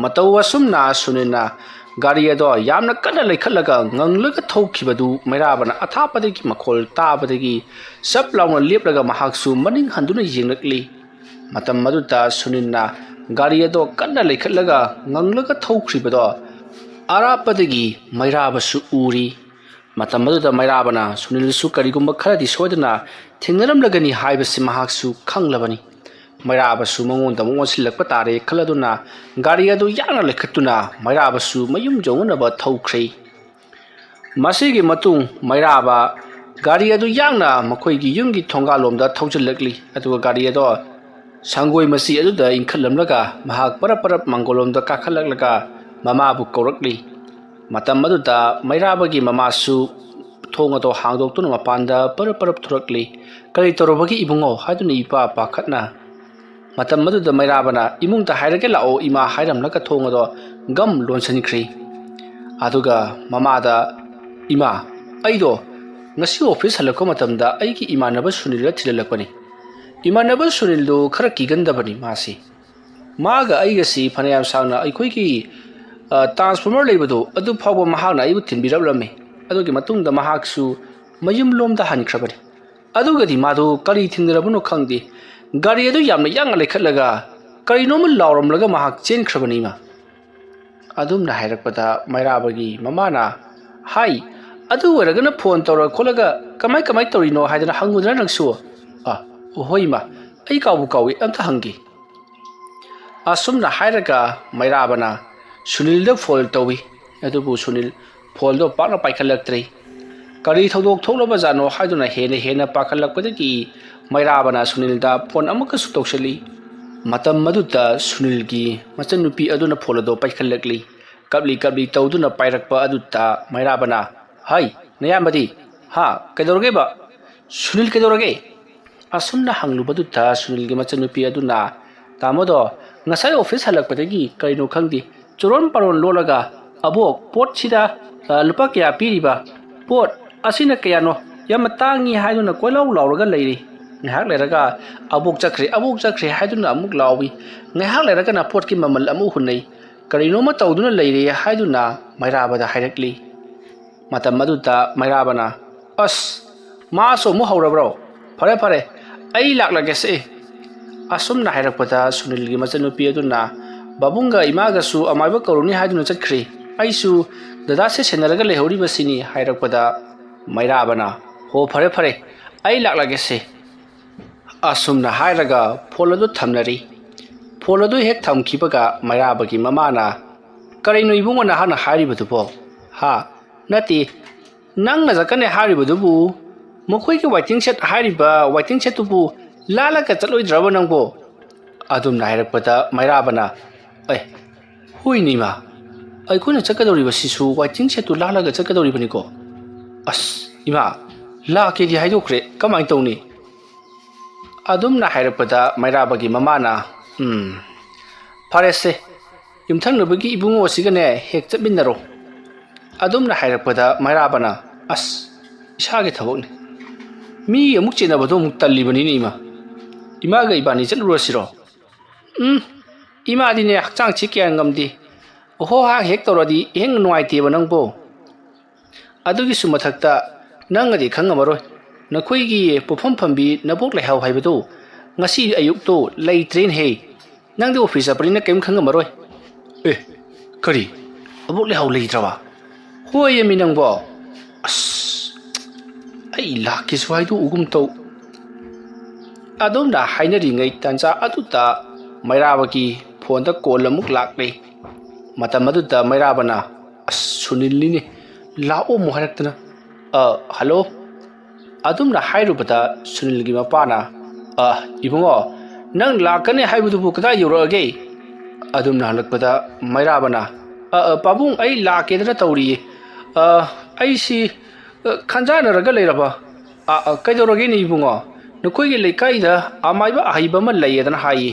ꯃꯇꯧ ꯑꯁꯨꯝꯅ ꯁꯨꯅꯤꯜꯅ ꯒꯥꯔꯤ ꯑꯗꯣ ꯌꯥꯝꯅ ꯀꯟꯅ ꯂꯩꯈꯠꯂꯒ ꯉꯪꯂꯒ ꯊꯧꯈꯤꯕꯗꯨ ꯃꯩꯔꯥꯕꯅ ꯑꯊꯥꯞꯄꯗꯒꯤ ꯃꯈꯣꯜ ꯇꯥꯕꯗꯒꯤ ꯆꯞ ꯂꯥꯎꯅ ꯂꯦꯞꯂꯒ ꯃꯍꯥꯛꯁꯨ ꯃꯅꯤꯡ ꯍꯟꯗꯨꯅ ꯌꯦꯡꯂꯛꯂꯤ꯫ ꯃꯇꯝ ꯑꯗꯨꯗ ꯁꯨꯅꯤꯜꯅ ꯒꯥꯔꯤ ꯑꯗꯣ ꯀꯟꯅ ꯂꯩꯈꯠꯂꯒ ꯉꯪꯂꯒ ꯊꯧꯈ꯭ꯔꯤꯕꯗꯣ ꯑꯔꯥꯞꯄꯗꯒꯤ ꯃꯩꯔꯥꯕꯁꯨ ꯎꯔꯤ꯫ ꯃꯇꯝ ꯑꯗꯨꯗ ꯃꯩꯔꯥꯕꯅ ꯁꯨꯅꯤꯜꯁꯨ ꯀꯔꯤꯒꯨꯝꯕ ꯈꯔꯗꯤ ꯁꯣꯏꯗꯅ ꯊꯦꯡꯅꯔꯝꯂꯒꯅꯤ ꯍꯥꯏꯕꯁꯤ ꯃꯍꯥꯛꯁꯨ ꯈꯪꯂꯕꯅꯤ꯫ ꯃꯩꯔꯥꯕꯁꯨ ꯃꯉꯣꯟꯗ ꯑꯃꯨꯛ ꯑꯣꯟꯁꯤꯜꯂꯛꯄ ꯇꯥꯔꯦ ꯈꯜꯂꯗꯨꯅ ꯒꯥꯔꯤ ꯑꯗꯨ ꯌꯥꯡꯅ ꯂꯩꯈꯠꯇꯨꯅ ꯃꯩꯔꯥꯕꯁꯨ ꯃꯌꯨꯝ ꯌꯧꯅꯅꯕ ꯊꯧꯈ꯭ꯔꯦ꯫ ꯃꯁꯤꯒꯤ ꯃꯇꯨꯡ ꯃꯩꯔꯥꯕ ꯒꯥꯔꯤ ꯑꯗꯨ ꯌꯥꯡꯅ ꯃꯈꯣꯏꯒꯤ ꯌꯨꯝꯒꯤ ꯊꯣꯡꯒꯥꯜꯂꯣꯝꯗ ꯊꯧꯖꯤꯜꯂꯛꯂꯤ꯫ ꯑꯗꯨꯒ ꯒꯥꯔꯤ ꯑꯗꯣ ꯁꯪꯒꯣꯏ ꯃꯆꯤ ꯑꯗꯨꯗ ꯏꯟꯈꯠꯂꯝꯂꯒ ꯃꯍꯥꯛ ꯄꯔꯞ ꯄꯔꯞ ꯃꯥꯡꯒꯣꯜꯂꯣꯝꯗ ꯀꯥꯈꯠꯂꯛꯂꯒ ꯃꯃꯥꯕꯨ ꯀꯧꯔꯛꯂꯤ꯫ ꯃꯇꯝ ꯑꯗꯨꯗ ꯃꯩꯔꯥꯕꯒꯤ ꯃꯃꯥꯁꯨ ꯊꯣꯡ ꯑꯗꯣ ꯍꯥꯡꯗꯣꯛꯇꯨꯅ ꯃꯄꯥꯟꯗ ꯄꯔꯞ ꯄꯔꯞ ꯊꯣꯔꯛꯂꯤ꯫ "ꯀꯔꯤ ꯇꯧꯔꯕꯒꯦ ꯏꯕꯨꯡꯉꯣ?" ꯍꯥꯏꯗꯨꯅ ꯏꯄꯥ ꯄꯥꯈꯠꯅ꯫ ꯃꯇꯝ ꯑꯗꯨꯗ ꯃꯩꯔꯥꯕꯅ "ꯏꯃꯨꯡꯗ ꯍꯥꯏꯔꯒꯦ ꯂꯥꯛꯑꯣ ꯏꯃꯥ" ꯍꯥꯏꯔꯝꯂꯒ ꯊꯣꯡ ꯑꯗꯣ ꯒꯝ ꯂꯣꯟꯁꯤꯟꯈ꯭ꯔꯦ꯫ ꯑꯗꯨꯒ ꯃꯃꯥꯗ, "ꯏꯃꯥ, ꯑꯩꯗꯣ ꯉꯁꯤ office ꯍꯜꯂꯛꯄ ꯃꯇꯝꯗ ꯑꯩꯒꯤ ꯏꯃꯥꯟꯅꯕ ꯁꯨꯅꯤꯜꯗ ꯊꯤꯜꯍꯜꯂꯛꯄꯅꯤ꯫ ꯏꯃꯥꯟꯅꯕ ꯁꯨꯅꯤꯜꯗꯨ ꯈꯔ ꯀꯤꯒꯟꯗꯕꯅꯤ ꯃꯥꯁꯤ꯫ ꯃꯥꯒ ꯑꯩꯒꯁꯤ ꯐꯅꯌꯥꯝ ꯁꯥꯡꯅ ꯑꯩꯈꯣꯏꯒꯤ, ꯑ, transformer ꯂꯩꯕꯗꯨ ꯑꯗꯨ ꯐꯥꯎꯕ ꯃꯍꯥꯛꯅ ꯑꯩꯕꯨ ꯊꯤꯟꯕꯤꯔꯛꯂꯝꯃꯤ꯫ ꯑꯗꯨꯒꯤ ꯃꯇꯨꯡꯗ ꯃꯍꯥꯛꯁꯨ ꯃꯌꯨꯝ ꯂꯣꯝꯗ ꯍꯟꯈ꯭ꯔꯕꯅꯤ꯫ ꯑꯗꯨꯒꯗꯤ ꯃꯥꯗꯨ ꯀꯔꯤ ꯊꯦꯡꯅꯔꯕꯅꯣ ꯈꯪꯗꯦ, ꯒꯥꯔꯤ ꯑꯗꯨ ꯌꯥꯝꯅ ꯌꯥꯡꯅ ꯂꯩꯈꯠꯂꯒ ꯀꯔꯤꯅꯣꯃ ꯂꯥꯎꯔꯝꯂꯒ ꯃꯍꯥꯛ ꯆꯦꯟꯈ꯭ꯔꯕꯅꯤ ꯏꯃꯥ"꯫ ꯑꯗꯨꯝꯅ ꯍꯥꯏꯔꯛꯄꯗ ꯃꯩꯔꯥꯕꯒꯤ ꯃꯃꯥꯅ, "ꯍꯥꯏ, ꯑꯗꯨ ꯑꯣꯏꯔꯒꯅ phone ꯇꯧꯔ ꯈꯣꯠꯂꯒ ꯀꯃꯥꯏ ꯀꯃꯥꯏ ꯇꯧꯔꯤꯅꯣ ꯍꯥꯏꯗꯅ ꯍꯪꯉꯨꯗꯅ ꯅꯪꯁꯨ?" "ꯑ, ꯍꯣꯏ ꯏꯃꯥ, ꯑꯩ ꯀꯥꯎꯕꯨ ꯀꯥꯎꯏ, ꯑꯝꯇ ꯍꯪꯒꯦ"꯫ ꯑꯁꯨꯝꯅ ꯍꯥꯏꯔꯒ ꯃꯩꯔꯥꯕꯅ ꯁꯨꯅꯤꯜꯗ phone ꯇꯧꯏ꯫ ꯑꯗꯨꯕꯨ ꯁꯨꯅꯤꯜ phoneꯗꯣ ꯄꯥꯛꯅ ꯄꯥꯏꯈꯠꯂꯛꯇ꯭ꯔꯦ꯫ ꯀꯔꯤ ꯊꯧꯗꯣꯛ ꯊꯣꯛꯂꯕꯖꯥꯠꯅꯣ ꯍꯥꯏꯗꯨꯅ ꯍꯦꯟꯅ ꯍꯦꯟꯅ ꯄꯥꯈꯠꯂꯛꯄꯗꯒꯤ ꯃꯩꯔꯥꯕꯅ ꯁꯨꯅꯤꯜꯗ ꯐꯣꯟ ꯑꯃꯨꯛꯀꯁꯨ ꯇꯧꯁꯤꯜꯂꯤ꯫ ꯃꯇꯝ ꯑꯗꯨꯗ ꯁꯨꯅꯤꯜꯒꯤ ꯃꯆꯟꯅꯨꯄꯤ ꯑꯗꯨꯅ ꯐꯣꯟ ꯑꯗꯨ ꯄꯥꯏꯈꯠꯂꯛꯂꯤ꯫ ꯀꯞꯂꯤ ꯀꯞꯂꯤ ꯇꯧꯗꯨꯅ ꯄꯥꯏꯔꯛꯄ ꯑꯗꯨꯗ ꯃꯩꯔꯥꯕꯅ, "ꯍꯩ, ꯅꯌꯥꯝꯕꯗꯤ? ꯍꯥ, ꯀꯩꯗꯧꯔꯒꯦꯕ? ꯁꯨꯅꯤꯜ ꯀꯩꯗꯧꯔꯒꯦ?" ꯑꯁꯨꯝꯅ ꯍꯪꯂꯨꯕꯗꯨꯗ ꯁꯨꯅꯤꯜꯒꯤ ꯃꯆꯟꯅꯨꯄꯤ ꯑꯗꯨꯅ, "ꯇꯥꯃꯣꯗꯣ ꯉꯁꯥꯏ ꯑꯣꯐꯤꯁ ꯍꯜꯂꯛꯄꯗꯒꯤ ꯀꯔꯤꯅꯣ ꯈꯪꯗꯦ, ꯆꯨꯔꯣꯟ ꯄꯥꯔꯣꯟ ꯂꯣꯜꯂꯒ, 'ꯑꯕꯣꯛ, ꯄꯣꯠꯁꯤꯗ, ꯑ, ꯂꯨꯄꯥ ꯀꯌꯥ ꯄꯤꯔꯤꯕ? ꯄꯣꯠ ꯑꯁꯤꯅ ꯀꯌꯥꯅꯣ? ꯌꯥꯝꯅ ꯇꯥꯡꯉꯤ' ꯍꯥꯏꯗꯨꯅ ꯀꯣꯏꯂꯥꯎ ꯂꯥꯎꯔꯒ ꯂꯩꯔꯤ꯫ ꯉꯥꯏꯍꯥꯛ ꯂꯩꯔꯒ 'ꯑꯕꯣꯛ ꯆꯠꯈ꯭ꯔꯦ, ꯑꯕꯣꯛ ꯆꯠꯈ꯭ꯔꯦ' ꯍꯥꯏꯗꯨꯅ ꯑꯃꯨꯛ ꯂꯥꯎꯏ꯫ ꯉꯥꯏꯍꯥꯛ ꯂꯩꯔꯒꯅ ꯄꯣꯠꯀꯤ ꯃꯃꯜ ꯑꯃꯨꯛ ꯍꯨꯟꯅꯩ꯫ ꯀꯔꯤꯅꯣꯃ ꯇꯧꯗꯨꯅ ꯂꯩꯔꯦ" ꯍꯥꯏꯗꯨꯅ ꯃꯩꯔꯥꯕꯗ ꯍꯥꯏꯔꯛꯂꯤ꯫ ꯃꯇꯝ ꯑꯗꯨꯗ ꯃꯩꯔꯥꯕꯅ, "ꯑꯁ, ꯃꯥꯁꯨ ꯑꯃꯨꯛ ꯍꯧꯔꯕ꯭ꯔꯣ? ꯐꯔꯦ, ꯐꯔꯦ, ꯑꯩ ꯂꯥꯛꯂꯒꯦꯁꯦ"꯫ ꯑꯁꯨꯝꯅ ꯍꯥꯏꯔꯛꯄꯗ ꯁꯨꯅꯤꯜꯒꯤ ꯃꯆꯟꯅꯨꯄꯤ ꯑꯗꯨꯅ, "ꯕꯥꯕꯨꯡꯒ ꯏꯃꯥꯒꯁꯨ ꯑꯃꯥꯏꯕ ꯀꯧꯔꯨꯅꯤ ꯍꯥꯏꯗꯨꯅ ꯆꯠꯈ꯭ꯔꯦ꯫ ꯑꯩꯁꯨ ꯗꯗꯥꯁꯦ ꯁꯦꯟꯅꯔꯒ ꯂꯩꯍꯧꯔꯤꯕꯁꯤꯅꯤ" ꯍꯥꯏꯔꯛꯄꯗ ꯃꯩꯔꯥꯕꯅ, "ꯍꯣ, ꯐꯔꯦ, ꯐꯔꯦ, ꯑꯩ ꯂꯥꯛꯂꯒꯦꯁꯦ"꯫ ꯑꯁꯨꯝꯅ ꯍꯥꯏꯔꯒ ꯐꯣꯟ ꯑꯗꯨ ꯊꯝꯅꯔꯤ꯫ ꯐꯣꯟ ꯑꯗꯨ ꯍꯦꯛ ꯊꯝꯈꯤꯕꯒ ꯃꯩꯔꯥꯕꯒꯤ ꯃꯃꯥꯅ, "ꯀꯔꯤꯅꯣ ꯏꯕꯨꯡꯉꯣ ꯅꯍꯥꯛꯅ ꯍꯥꯏꯔꯤꯕꯗꯨꯕꯣ? ꯍꯥ? ꯅꯠꯇꯦ, ꯅꯪꯅ ꯆꯠꯀꯅꯤ ꯍꯥꯏꯔꯤꯕꯗꯨꯕꯨ, ꯃꯈꯣꯏꯒꯤ ꯋꯥꯏꯇꯤꯡ ꯁꯦꯠ ꯍꯥꯏꯔꯤꯕ ꯋꯥꯏꯇꯤꯡ ꯁꯦꯠꯇꯨꯕꯨ ꯂꯥꯜꯂꯒ ꯆꯠꯂꯣꯏꯗ꯭ꯔꯕ ꯅꯪꯕꯣ?" ꯑꯗꯨꯝꯅ ꯍꯥꯏꯔꯛꯄꯗ ꯃꯩꯔꯥꯕꯅ, "ꯑꯦ, ꯍꯣꯏꯅꯦ ꯏꯃꯥ, ꯑꯩꯈꯣꯏꯅ ꯆꯠꯀꯗꯧꯔꯤꯕꯁꯤꯁꯨ ꯋꯥꯏꯇꯤꯡ ꯁꯦꯠꯇꯨ ꯂꯥꯜꯂꯒ ꯆꯠꯀꯗꯧꯔꯤꯕꯅꯤꯀꯣ꯫ ꯑꯁ, ꯏꯃꯥ, ꯂꯥꯛꯀꯦꯗꯤ ꯍꯥꯏꯗꯣꯛꯈ꯭ꯔꯦ, ꯀꯃꯥꯏꯅ ꯇꯧꯅꯤ?" ꯑꯗꯨꯝꯅ ꯍꯥꯏꯔꯛꯄꯗ ꯃꯩꯔꯥꯕꯒꯤ ꯃꯃꯥꯅ, "ꯎꯝ, ꯐꯔꯦꯁꯦ, ꯌꯨꯝꯊꯪꯅꯕꯒꯤ ꯏꯕꯨꯡꯉꯣ ꯑꯁꯤꯒꯅꯦ ꯍꯦꯛ ꯆꯠꯃꯤꯟꯅꯔꯣ"꯫ ꯑꯗꯨꯝꯅ ꯍꯥꯏꯔꯛꯄꯗ ꯃꯩꯔꯥꯕꯅ, "ꯑꯁ, ꯏꯁꯥꯒꯤ ꯊꯕꯛꯅꯤ꯫ ꯃꯤ ꯑꯃꯨꯛ ꯆꯦꯟꯅꯕꯗꯣ ꯑꯃꯨꯛ ꯇꯜꯂꯤꯕꯅꯤꯅꯦ ꯏꯃꯥ꯫ ꯏꯃꯥꯒ ꯏꯕꯥꯅꯤ ꯆꯠꯂꯨꯔꯁꯤꯔꯣ?" "ꯎꯝ, ꯏꯃꯥꯗꯤꯅꯦ ꯍꯛꯆꯥꯡꯁꯤ ꯀꯌꯥ ꯉꯝꯗꯦ꯫ ꯑꯍꯣ ꯍꯥ ꯍꯦꯛ ꯇꯧꯔꯗꯤ ꯏꯍꯦꯟ ꯅꯨꯡꯉꯥꯏꯇꯦꯕ ꯅꯪꯕꯣ꯫ ꯑꯗꯨꯒꯤꯁꯨ ꯃꯊꯛꯇ ꯅꯪꯅꯗꯤ ꯈꯪꯉꯝꯃꯔꯣꯏ꯫ ꯅꯈꯣꯏꯒꯤ ꯄꯣꯠꯐꯝ ꯐꯝꯕꯤ ꯅꯕꯣꯛ ꯂꯩꯍꯥꯎ ꯍꯥꯏꯕꯗꯨ ꯉꯁꯤ ꯑꯌꯨꯛꯇꯣ ꯂꯩꯇ꯭ꯔꯦꯅꯦꯍꯦ꯫ ꯅꯪꯗꯤ ꯑꯣꯐꯤꯁ ꯆꯠꯄꯅꯤꯅ ꯀꯔꯤꯝ ꯈꯪꯉꯝꯃꯔꯣꯏ"꯫ "ꯑꯦ, ꯀꯔꯤ? ꯑꯕꯣꯛ ꯂꯩꯍꯥꯎ ꯂꯩꯇ꯭ꯔꯕ? ꯍꯣꯏ, ꯑꯃꯤ ꯅꯪꯕꯣ꯫ ꯑꯁ, ꯑꯩ ꯂꯥꯛꯀꯦꯁꯨ ꯍꯥꯏꯗꯣꯛꯎꯒꯨꯝ ꯇꯧ"꯫ ꯑꯗꯨꯝꯅ ꯍꯥꯏꯅꯔꯤꯉꯩ ꯇꯥꯟꯖꯥ ꯑꯗꯨꯗ ꯃꯩꯔꯥꯕꯒꯤ ꯐꯣꯟꯗ ꯀꯣꯜ ꯑꯃꯨꯛ ꯂꯥꯛꯂꯦ꯫ ꯃꯇꯝ ꯑꯗꯨꯗ ꯃꯩꯔꯥꯕꯅ, "ꯑꯁ, ꯁꯨꯅꯤꯜꯅꯤꯅꯦ, ꯂꯥꯛꯑꯣ ꯑꯃꯨꯛ ꯍꯥꯏꯔꯛꯇꯅ"꯫ "ꯑ, ꯍꯜꯂꯣ?" ꯑꯗꯨꯝꯅ ꯍꯥꯏꯔꯨꯕꯗ ꯁꯨꯅꯤꯜꯒꯤ ꯃꯄꯥꯅ, "ꯑ, ꯏꯕꯨꯡꯉꯣ, ꯅꯪ ꯂꯥꯛꯀꯅꯤ ꯍꯥꯏꯕꯗꯨꯕꯨ ꯀꯗꯥꯏ ꯌꯧꯔꯛꯑꯒꯦ?" ꯑꯗꯨꯝꯅ ꯍꯜꯂꯛꯄꯗ ꯃꯩꯔꯥꯕꯅ, "ꯑ, ꯑ, ꯄꯥꯕꯨꯡ, ꯑꯩ ꯂꯥꯛꯀꯦꯗꯅ ꯇꯧꯔꯤꯌꯦ꯫ ꯑ, ꯑꯩꯁꯤ, ꯑ, ꯈꯟꯖꯥꯟꯅꯔꯒ ꯂꯩꯔꯕ꯫ ꯑ, ꯑ, ꯀꯩꯗꯧꯔꯒꯦꯅꯦ ꯏꯕꯨꯡꯉꯣ? ꯅꯈꯣꯏꯒꯤ ꯂꯩꯀꯥꯏꯗ ꯑꯃꯥꯏꯕ ꯑꯍꯩꯕ ꯑꯃ ꯂꯩꯌꯦꯗꯅ ꯍꯥꯏꯌꯦ꯫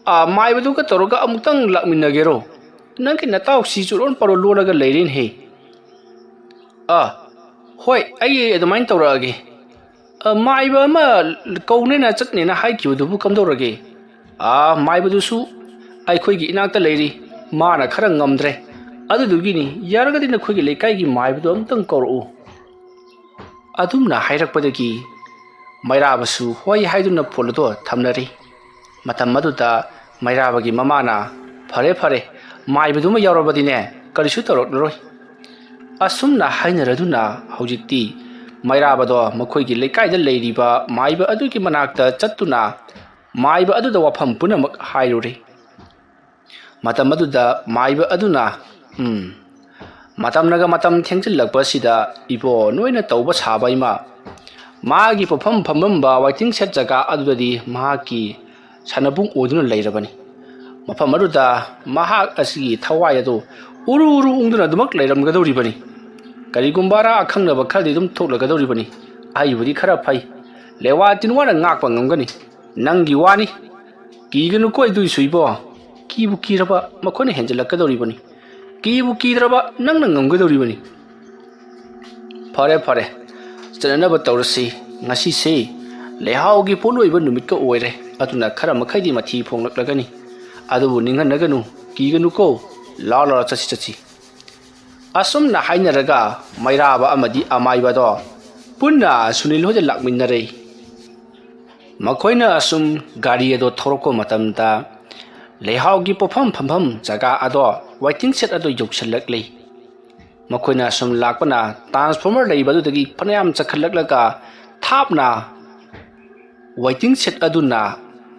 ꯑ, ꯃꯥꯏꯕꯗꯨꯒ ꯇꯧꯔꯒ ꯑꯃꯨꯛꯇꯪ ꯂꯥꯛꯃꯤꯟꯅꯒꯦꯔꯣ? ꯅꯪꯒꯤ ꯅꯇꯥꯎꯁꯤ ꯆꯨꯔꯣꯟ ꯄꯥꯔꯣꯟ ꯂꯣꯜꯂꯒ ꯂꯩꯔꯦꯅꯦꯍꯦ꯫" "ꯑ, ꯍꯣꯏ, ꯑꯩ ꯑꯗꯨꯃꯥꯏꯅ ꯇꯧꯔꯛꯑꯒꯦ꯫ ꯑ, ꯃꯥꯏꯕ ꯑꯃ ꯀꯧꯅꯦꯅ ꯆꯠꯅꯦꯅ ꯍꯥꯏꯈꯤꯕꯗꯨꯕꯨ ꯀꯝꯗꯧꯔꯒꯦ?" "ꯑ, ꯃꯥꯏꯕꯗꯨꯁꯨ ꯑꯩꯈꯣꯏꯒꯤ ꯏꯅꯥꯛꯇ ꯂꯩꯔꯤ꯫ ꯃꯥꯅ ꯈꯔ ꯉꯝꯗ꯭ꯔꯦ꯫ ꯑꯗꯨꯗꯨꯒꯤꯅꯤ꯫ ꯌꯥꯔꯒꯗꯤ ꯅꯈꯣꯏꯒꯤ ꯂꯩꯀꯥꯏꯒꯤ ꯃꯥꯏꯕꯗꯣ ꯑꯃꯨꯛꯇꯪ ꯀꯧꯔꯛꯎ꯫" ꯑꯗꯨꯝꯅ ꯍꯥꯏꯔꯛꯄꯗꯒꯤ ꯃꯩꯔꯥꯕꯁꯨ ꯍꯣꯏ ꯍꯥꯏꯗꯨꯅ ꯐꯣꯟ ꯑꯗꯨ ꯊꯝꯅꯔꯤ꯫ ꯃꯇꯝ ꯑꯗꯨꯗ ꯃꯩꯔꯥꯕꯒꯤ ꯃꯃꯥꯅ, "ꯐꯔꯦ, ꯐꯔꯦ, ꯃꯥꯏꯕꯗꯨꯃ ꯌꯥꯎꯔꯕꯗꯤꯅꯦ, ꯀꯔꯤꯁꯨ ꯇꯧꯔꯛꯂꯔꯣꯏ꯫" ꯑꯁꯨꯝꯅ ꯍꯥꯏꯅꯔꯗꯨꯅ ꯍꯧꯖꯤꯛꯇꯤ ꯃꯩꯔꯥꯕꯗꯣ ꯃꯈꯣꯏꯒꯤ ꯂꯩꯀꯥꯏꯗ ꯂꯩꯔꯤꯕ ꯃꯥꯏꯕ ꯑꯗꯨꯒꯤ ꯃꯅꯥꯛꯇ ꯆꯠꯇꯨꯅ ꯃꯥꯏꯕ ꯑꯗꯨꯗ ꯋꯥꯐꯝ ꯄꯨꯝꯅꯃꯛ ꯍꯥꯏꯔꯨꯔꯦ꯫ ꯃꯇꯝ ꯑꯗꯨꯗ ꯃꯥꯏꯕ ꯑꯗꯨꯅ, "ꯎꯝ, ꯃꯇꯝꯅꯒ ꯃꯇꯝ ꯊꯦꯡꯖꯤꯜꯂꯛꯄꯁꯤꯗ ꯏꯕꯣ ꯅꯣꯏꯅ ꯇꯧꯕ ꯁꯥꯕ ꯏꯃꯥ, ꯃꯥꯒꯤ ꯄꯣꯠꯐꯝ ꯐꯝꯐꯝꯕ waiting shed ꯖꯒꯥ ꯑꯗꯨꯗꯗꯤ ꯃꯍꯥꯛꯀꯤ ꯁꯥꯟꯅꯕꯨꯡ ꯑꯣꯏꯗꯨꯅ ꯂꯩꯔꯕꯅꯤ꯫ ꯃꯐꯝ ꯑꯗꯨꯗ ꯃꯍꯥꯛ ꯑꯁꯤꯒꯤ ꯊꯋꯥꯏ ꯑꯗꯨ ꯎꯔꯨ ꯎꯔꯨ ꯎꯪꯗꯨꯅ ꯑꯗꯨꯃꯛ ꯂꯩꯔꯝꯒꯗꯧꯔꯤꯕꯅꯤ꯫ ꯀꯔꯤꯒꯨꯝꯕ ꯑꯔꯥ ꯑꯈꯪꯅꯕ ꯈꯔꯗꯤ ꯑꯗꯨꯝ ꯊꯣꯛꯂꯒꯗꯧꯔꯤꯕꯅꯤ꯫ ꯑꯩꯕꯨꯗꯤ ꯈꯔ ꯐꯩ꯫ ꯂꯦꯋꯥ ꯇꯤꯟꯋꯥꯅ ꯉꯥꯛꯄ ꯉꯝꯒꯅꯤ꯫ ꯅꯪꯒꯤ ꯋꯥꯅꯤ꯫ ꯀꯤꯒꯅꯨꯀꯣ ꯏꯇꯨ ꯏꯁꯨ ꯏꯕꯣ꯫ ꯀꯤꯕꯨ ꯀꯤꯔꯕ ꯃꯈꯣꯏꯅ ꯍꯦꯟꯖꯜꯂꯛꯀꯗꯧꯔꯤꯕꯅꯤ꯫ ꯀꯤꯕꯨ ꯀꯤꯗ꯭ꯔꯕ ꯅꯪꯅ ꯉꯝꯒꯗꯧꯔꯤꯕꯅꯤ꯫" "ꯐꯔꯦ, ꯐꯔꯦ, ꯆꯠꯅꯅꯕ ꯇꯧꯔꯁꯤ꯫ ꯉꯁꯤꯁꯦ ꯂꯩꯍꯥꯎꯒꯤ ꯄꯣꯠꯂꯣꯏꯕ ꯅꯨꯃꯤꯠꯀ ꯑꯣꯏꯔꯦ, ꯑꯗꯨꯅ ꯈꯔ ꯃꯈꯩꯗꯤ ꯃꯊꯤ ꯐꯣꯡꯂꯛꯂꯒꯅꯤ꯫ ꯑꯗꯨꯕꯨ ꯅꯤꯡꯍꯟꯅꯒꯅꯨ, ꯀꯤꯒꯅꯨꯀꯣ꯫ ꯂꯥꯎ ꯂꯥꯎ ꯆꯠꯁꯤ, ꯆꯠꯁꯤ꯫" ꯑꯁꯨꯝꯅ ꯍꯥꯏꯅꯔꯒ ꯃꯩꯔꯥꯕ ꯑꯃꯗꯤ ꯑꯃꯥꯏꯕꯗꯣ ꯄꯨꯟꯅ ꯁꯨꯅꯤꯜ ꯍꯣꯏꯗ ꯂꯥꯛꯃꯤꯟꯅꯔꯦ꯫ ꯃꯈꯣꯏꯅ ꯑꯁꯨꯝ ꯒꯥꯔꯤ ꯑꯗꯣ ꯊꯧꯔꯛꯄ ꯃꯇꯝꯗ ꯂꯩꯍꯥꯎꯒꯤ ꯄꯣꯠꯐꯝ ꯐꯝꯐꯝ ꯖꯒꯥ ꯑꯗꯣ waiting shed ꯑꯗꯣ ꯌꯧꯁꯤꯜꯂꯛꯂꯤ꯫ ꯃꯈꯣꯏꯅ ꯑꯁꯨꯝ ꯂꯥꯛꯄꯅ transformer ꯂꯩꯕ ꯑꯗꯨꯗꯒꯤ ꯐꯅꯌꯥꯝ ꯆꯠꯈꯠꯂꯛꯂꯒ ꯊꯥꯞꯅ waiting shed ꯑꯗꯨꯅ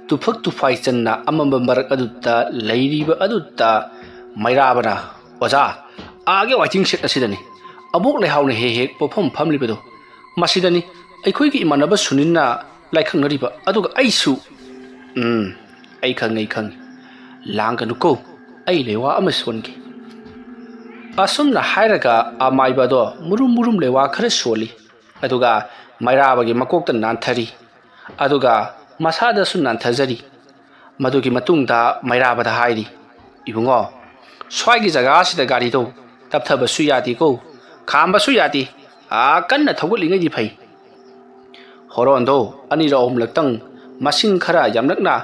ꯇꯨꯐꯛ ꯇꯨꯐꯥꯏ ꯆꯟꯅ ꯑꯃꯝꯕ ꯃꯔꯛ ꯑꯗꯨꯗ ꯂꯩꯔꯤꯕ ꯑꯗꯨꯗ ꯃꯩꯔꯥꯕꯅ, "ꯑꯣꯖꯥ, ꯑꯥꯒꯤ waiting shed ꯑꯁꯤꯗꯅꯤ꯫ ꯑꯕꯣꯛ ꯂꯩꯍꯥꯎꯅ ꯍꯦꯛ ꯍꯦꯛ ꯄꯣꯛꯐꯝ ꯐꯝꯂꯤꯕꯗꯣ, ꯃꯁꯤꯗꯅꯤ ꯑꯩꯈꯣꯏꯒꯤ ꯏꯃꯥꯟꯅꯕ ꯁꯨꯅꯤꯜꯅ ꯂꯥꯏꯈꯪꯅꯔꯤꯕ꯫ ꯑꯗꯨꯒ ꯑꯩꯁꯨ, ꯎꯝ, ꯑꯩ ꯈꯪꯉꯤ, ꯑꯩ ꯈꯪꯉꯤ꯫ ꯂꯥꯡꯒꯅꯨꯀꯣ, ꯑꯩ ꯂꯩꯋꯥ ꯑꯃ ꯁꯣꯟꯒꯦ꯫ ꯑꯁꯨꯝꯅ ꯍꯥꯏꯔꯒ ꯑꯃꯥꯏꯕ ꯑꯗꯣ ꯃꯨꯔꯨꯝ ꯃꯨꯔꯨꯝ ꯂꯩꯋꯥ ꯈꯔ ꯁꯣꯜꯂꯤ꯫ ꯑꯗꯨꯒ ꯃꯩꯔꯥꯕꯒꯤ ꯃꯀꯣꯛꯇ ꯅꯥꯟꯊꯔꯤ꯫ ꯑꯗꯨꯒ ꯃꯁꯥꯗꯁꯨ ꯅꯥꯟꯊꯖꯔꯤ꯫ ꯃꯗꯨꯒꯤ ꯃꯇꯨꯡꯗ ꯃꯩꯔꯥꯕꯗ ꯍꯥꯏꯔꯤ, "ꯏꯕꯨꯡꯉꯣ, ꯁ꯭ꯋꯥꯏꯒꯤ ꯖꯒꯥꯁꯤꯗ ꯒꯥꯔꯤꯗꯣ ꯇꯞꯊꯕꯁꯨ ꯌꯥꯗꯦꯀꯣ, ꯈꯥꯝꯕꯁꯨ ꯌꯥꯗꯦ꯫ ꯑꯥ, ꯀꯟꯅ ꯊꯧꯒꯠꯂꯤꯉꯩꯗꯤ ꯐꯩ꯫ ꯍꯣꯔꯣꯟꯗꯣ ꯑꯅꯤꯔꯛ ꯑꯍꯨꯝꯂꯛꯇꯪ ꯃꯁꯤꯡ ꯈꯔ ꯌꯥꯝꯂꯛꯅ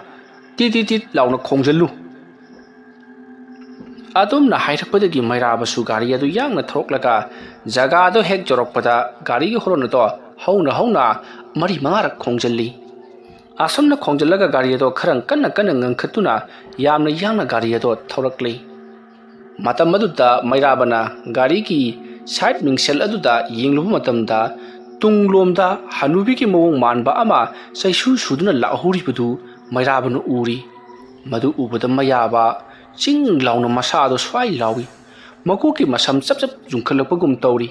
ꯇꯤꯠ ꯇꯤꯠ ꯇꯤꯠ ꯂꯥꯎꯅ ꯈꯣꯡꯖꯜꯂꯨ꯫" ꯑꯗꯨꯝꯅ ꯍꯥꯏꯔꯛꯄꯗꯒꯤ ꯃꯩꯔꯥꯕꯁꯨ ꯒꯥꯔꯤ ꯑꯗꯨ ꯌꯥꯡꯅ ꯊꯧꯔꯛꯂꯒ ꯖꯒꯥꯗꯣ ꯍꯦꯛ ꯌꯧꯔꯛꯄꯗ ꯒꯥꯔꯤꯒꯤ ꯍꯣꯔꯣꯟ ꯑꯗꯣ ꯍꯧꯅ ꯍꯧꯅ ꯃꯔꯤ ꯃꯉꯥꯔꯛ ꯈꯣꯡꯖꯜꯂꯤ꯫ ꯑꯁꯨꯝꯅ ꯈꯣꯡꯖꯜꯂꯒ ꯒꯥꯔꯤ ꯑꯗꯣ ꯈꯔ ꯀꯟꯅ ꯀꯟꯅ ꯉꯪꯈꯠꯇꯨꯅ ꯌꯥꯝꯅ ꯌꯥꯡꯅ ꯒꯥꯔꯤ ꯑꯗꯣ ꯊꯧꯔꯛꯂꯤ꯫ ꯃꯇꯝ ꯑꯗꯨꯗ ꯃꯩꯔꯥꯕꯅ ꯒꯥꯔꯤꯒꯤ ꯁꯥꯏꯠ ꯃꯤꯡꯁꯦꯜ ꯑꯗꯨꯗ ꯌꯦꯡꯂꯨꯕ ꯃꯇꯝꯗ ꯇꯨꯡꯂꯣꯝꯗ ꯍꯅꯨꯕꯤꯒꯤ ꯃꯑꯣꯡ ꯃꯥꯟꯕ ꯑꯃ ꯆꯩꯁꯨ ꯁꯨꯗꯨꯅ ꯂꯥꯛꯍꯧꯔꯤꯕꯗꯨ ꯃꯩꯔꯥꯕꯅ ꯎꯔꯤ꯫ ꯃꯗꯨ ꯎꯕꯗ ꯃꯩꯔꯥꯕ ꯆꯤꯡ ꯂꯥꯎꯅ ꯃꯁꯥꯗꯣ ꯁ꯭ꯋꯥꯏ ꯂꯥꯎꯏ꯫ ꯃꯀꯣꯛꯀꯤ ꯃꯁꯝ ꯆꯞ ꯆꯞ ꯌꯨꯡꯈꯠꯂꯛꯄꯒꯨꯝ ꯇꯧꯔꯤ꯫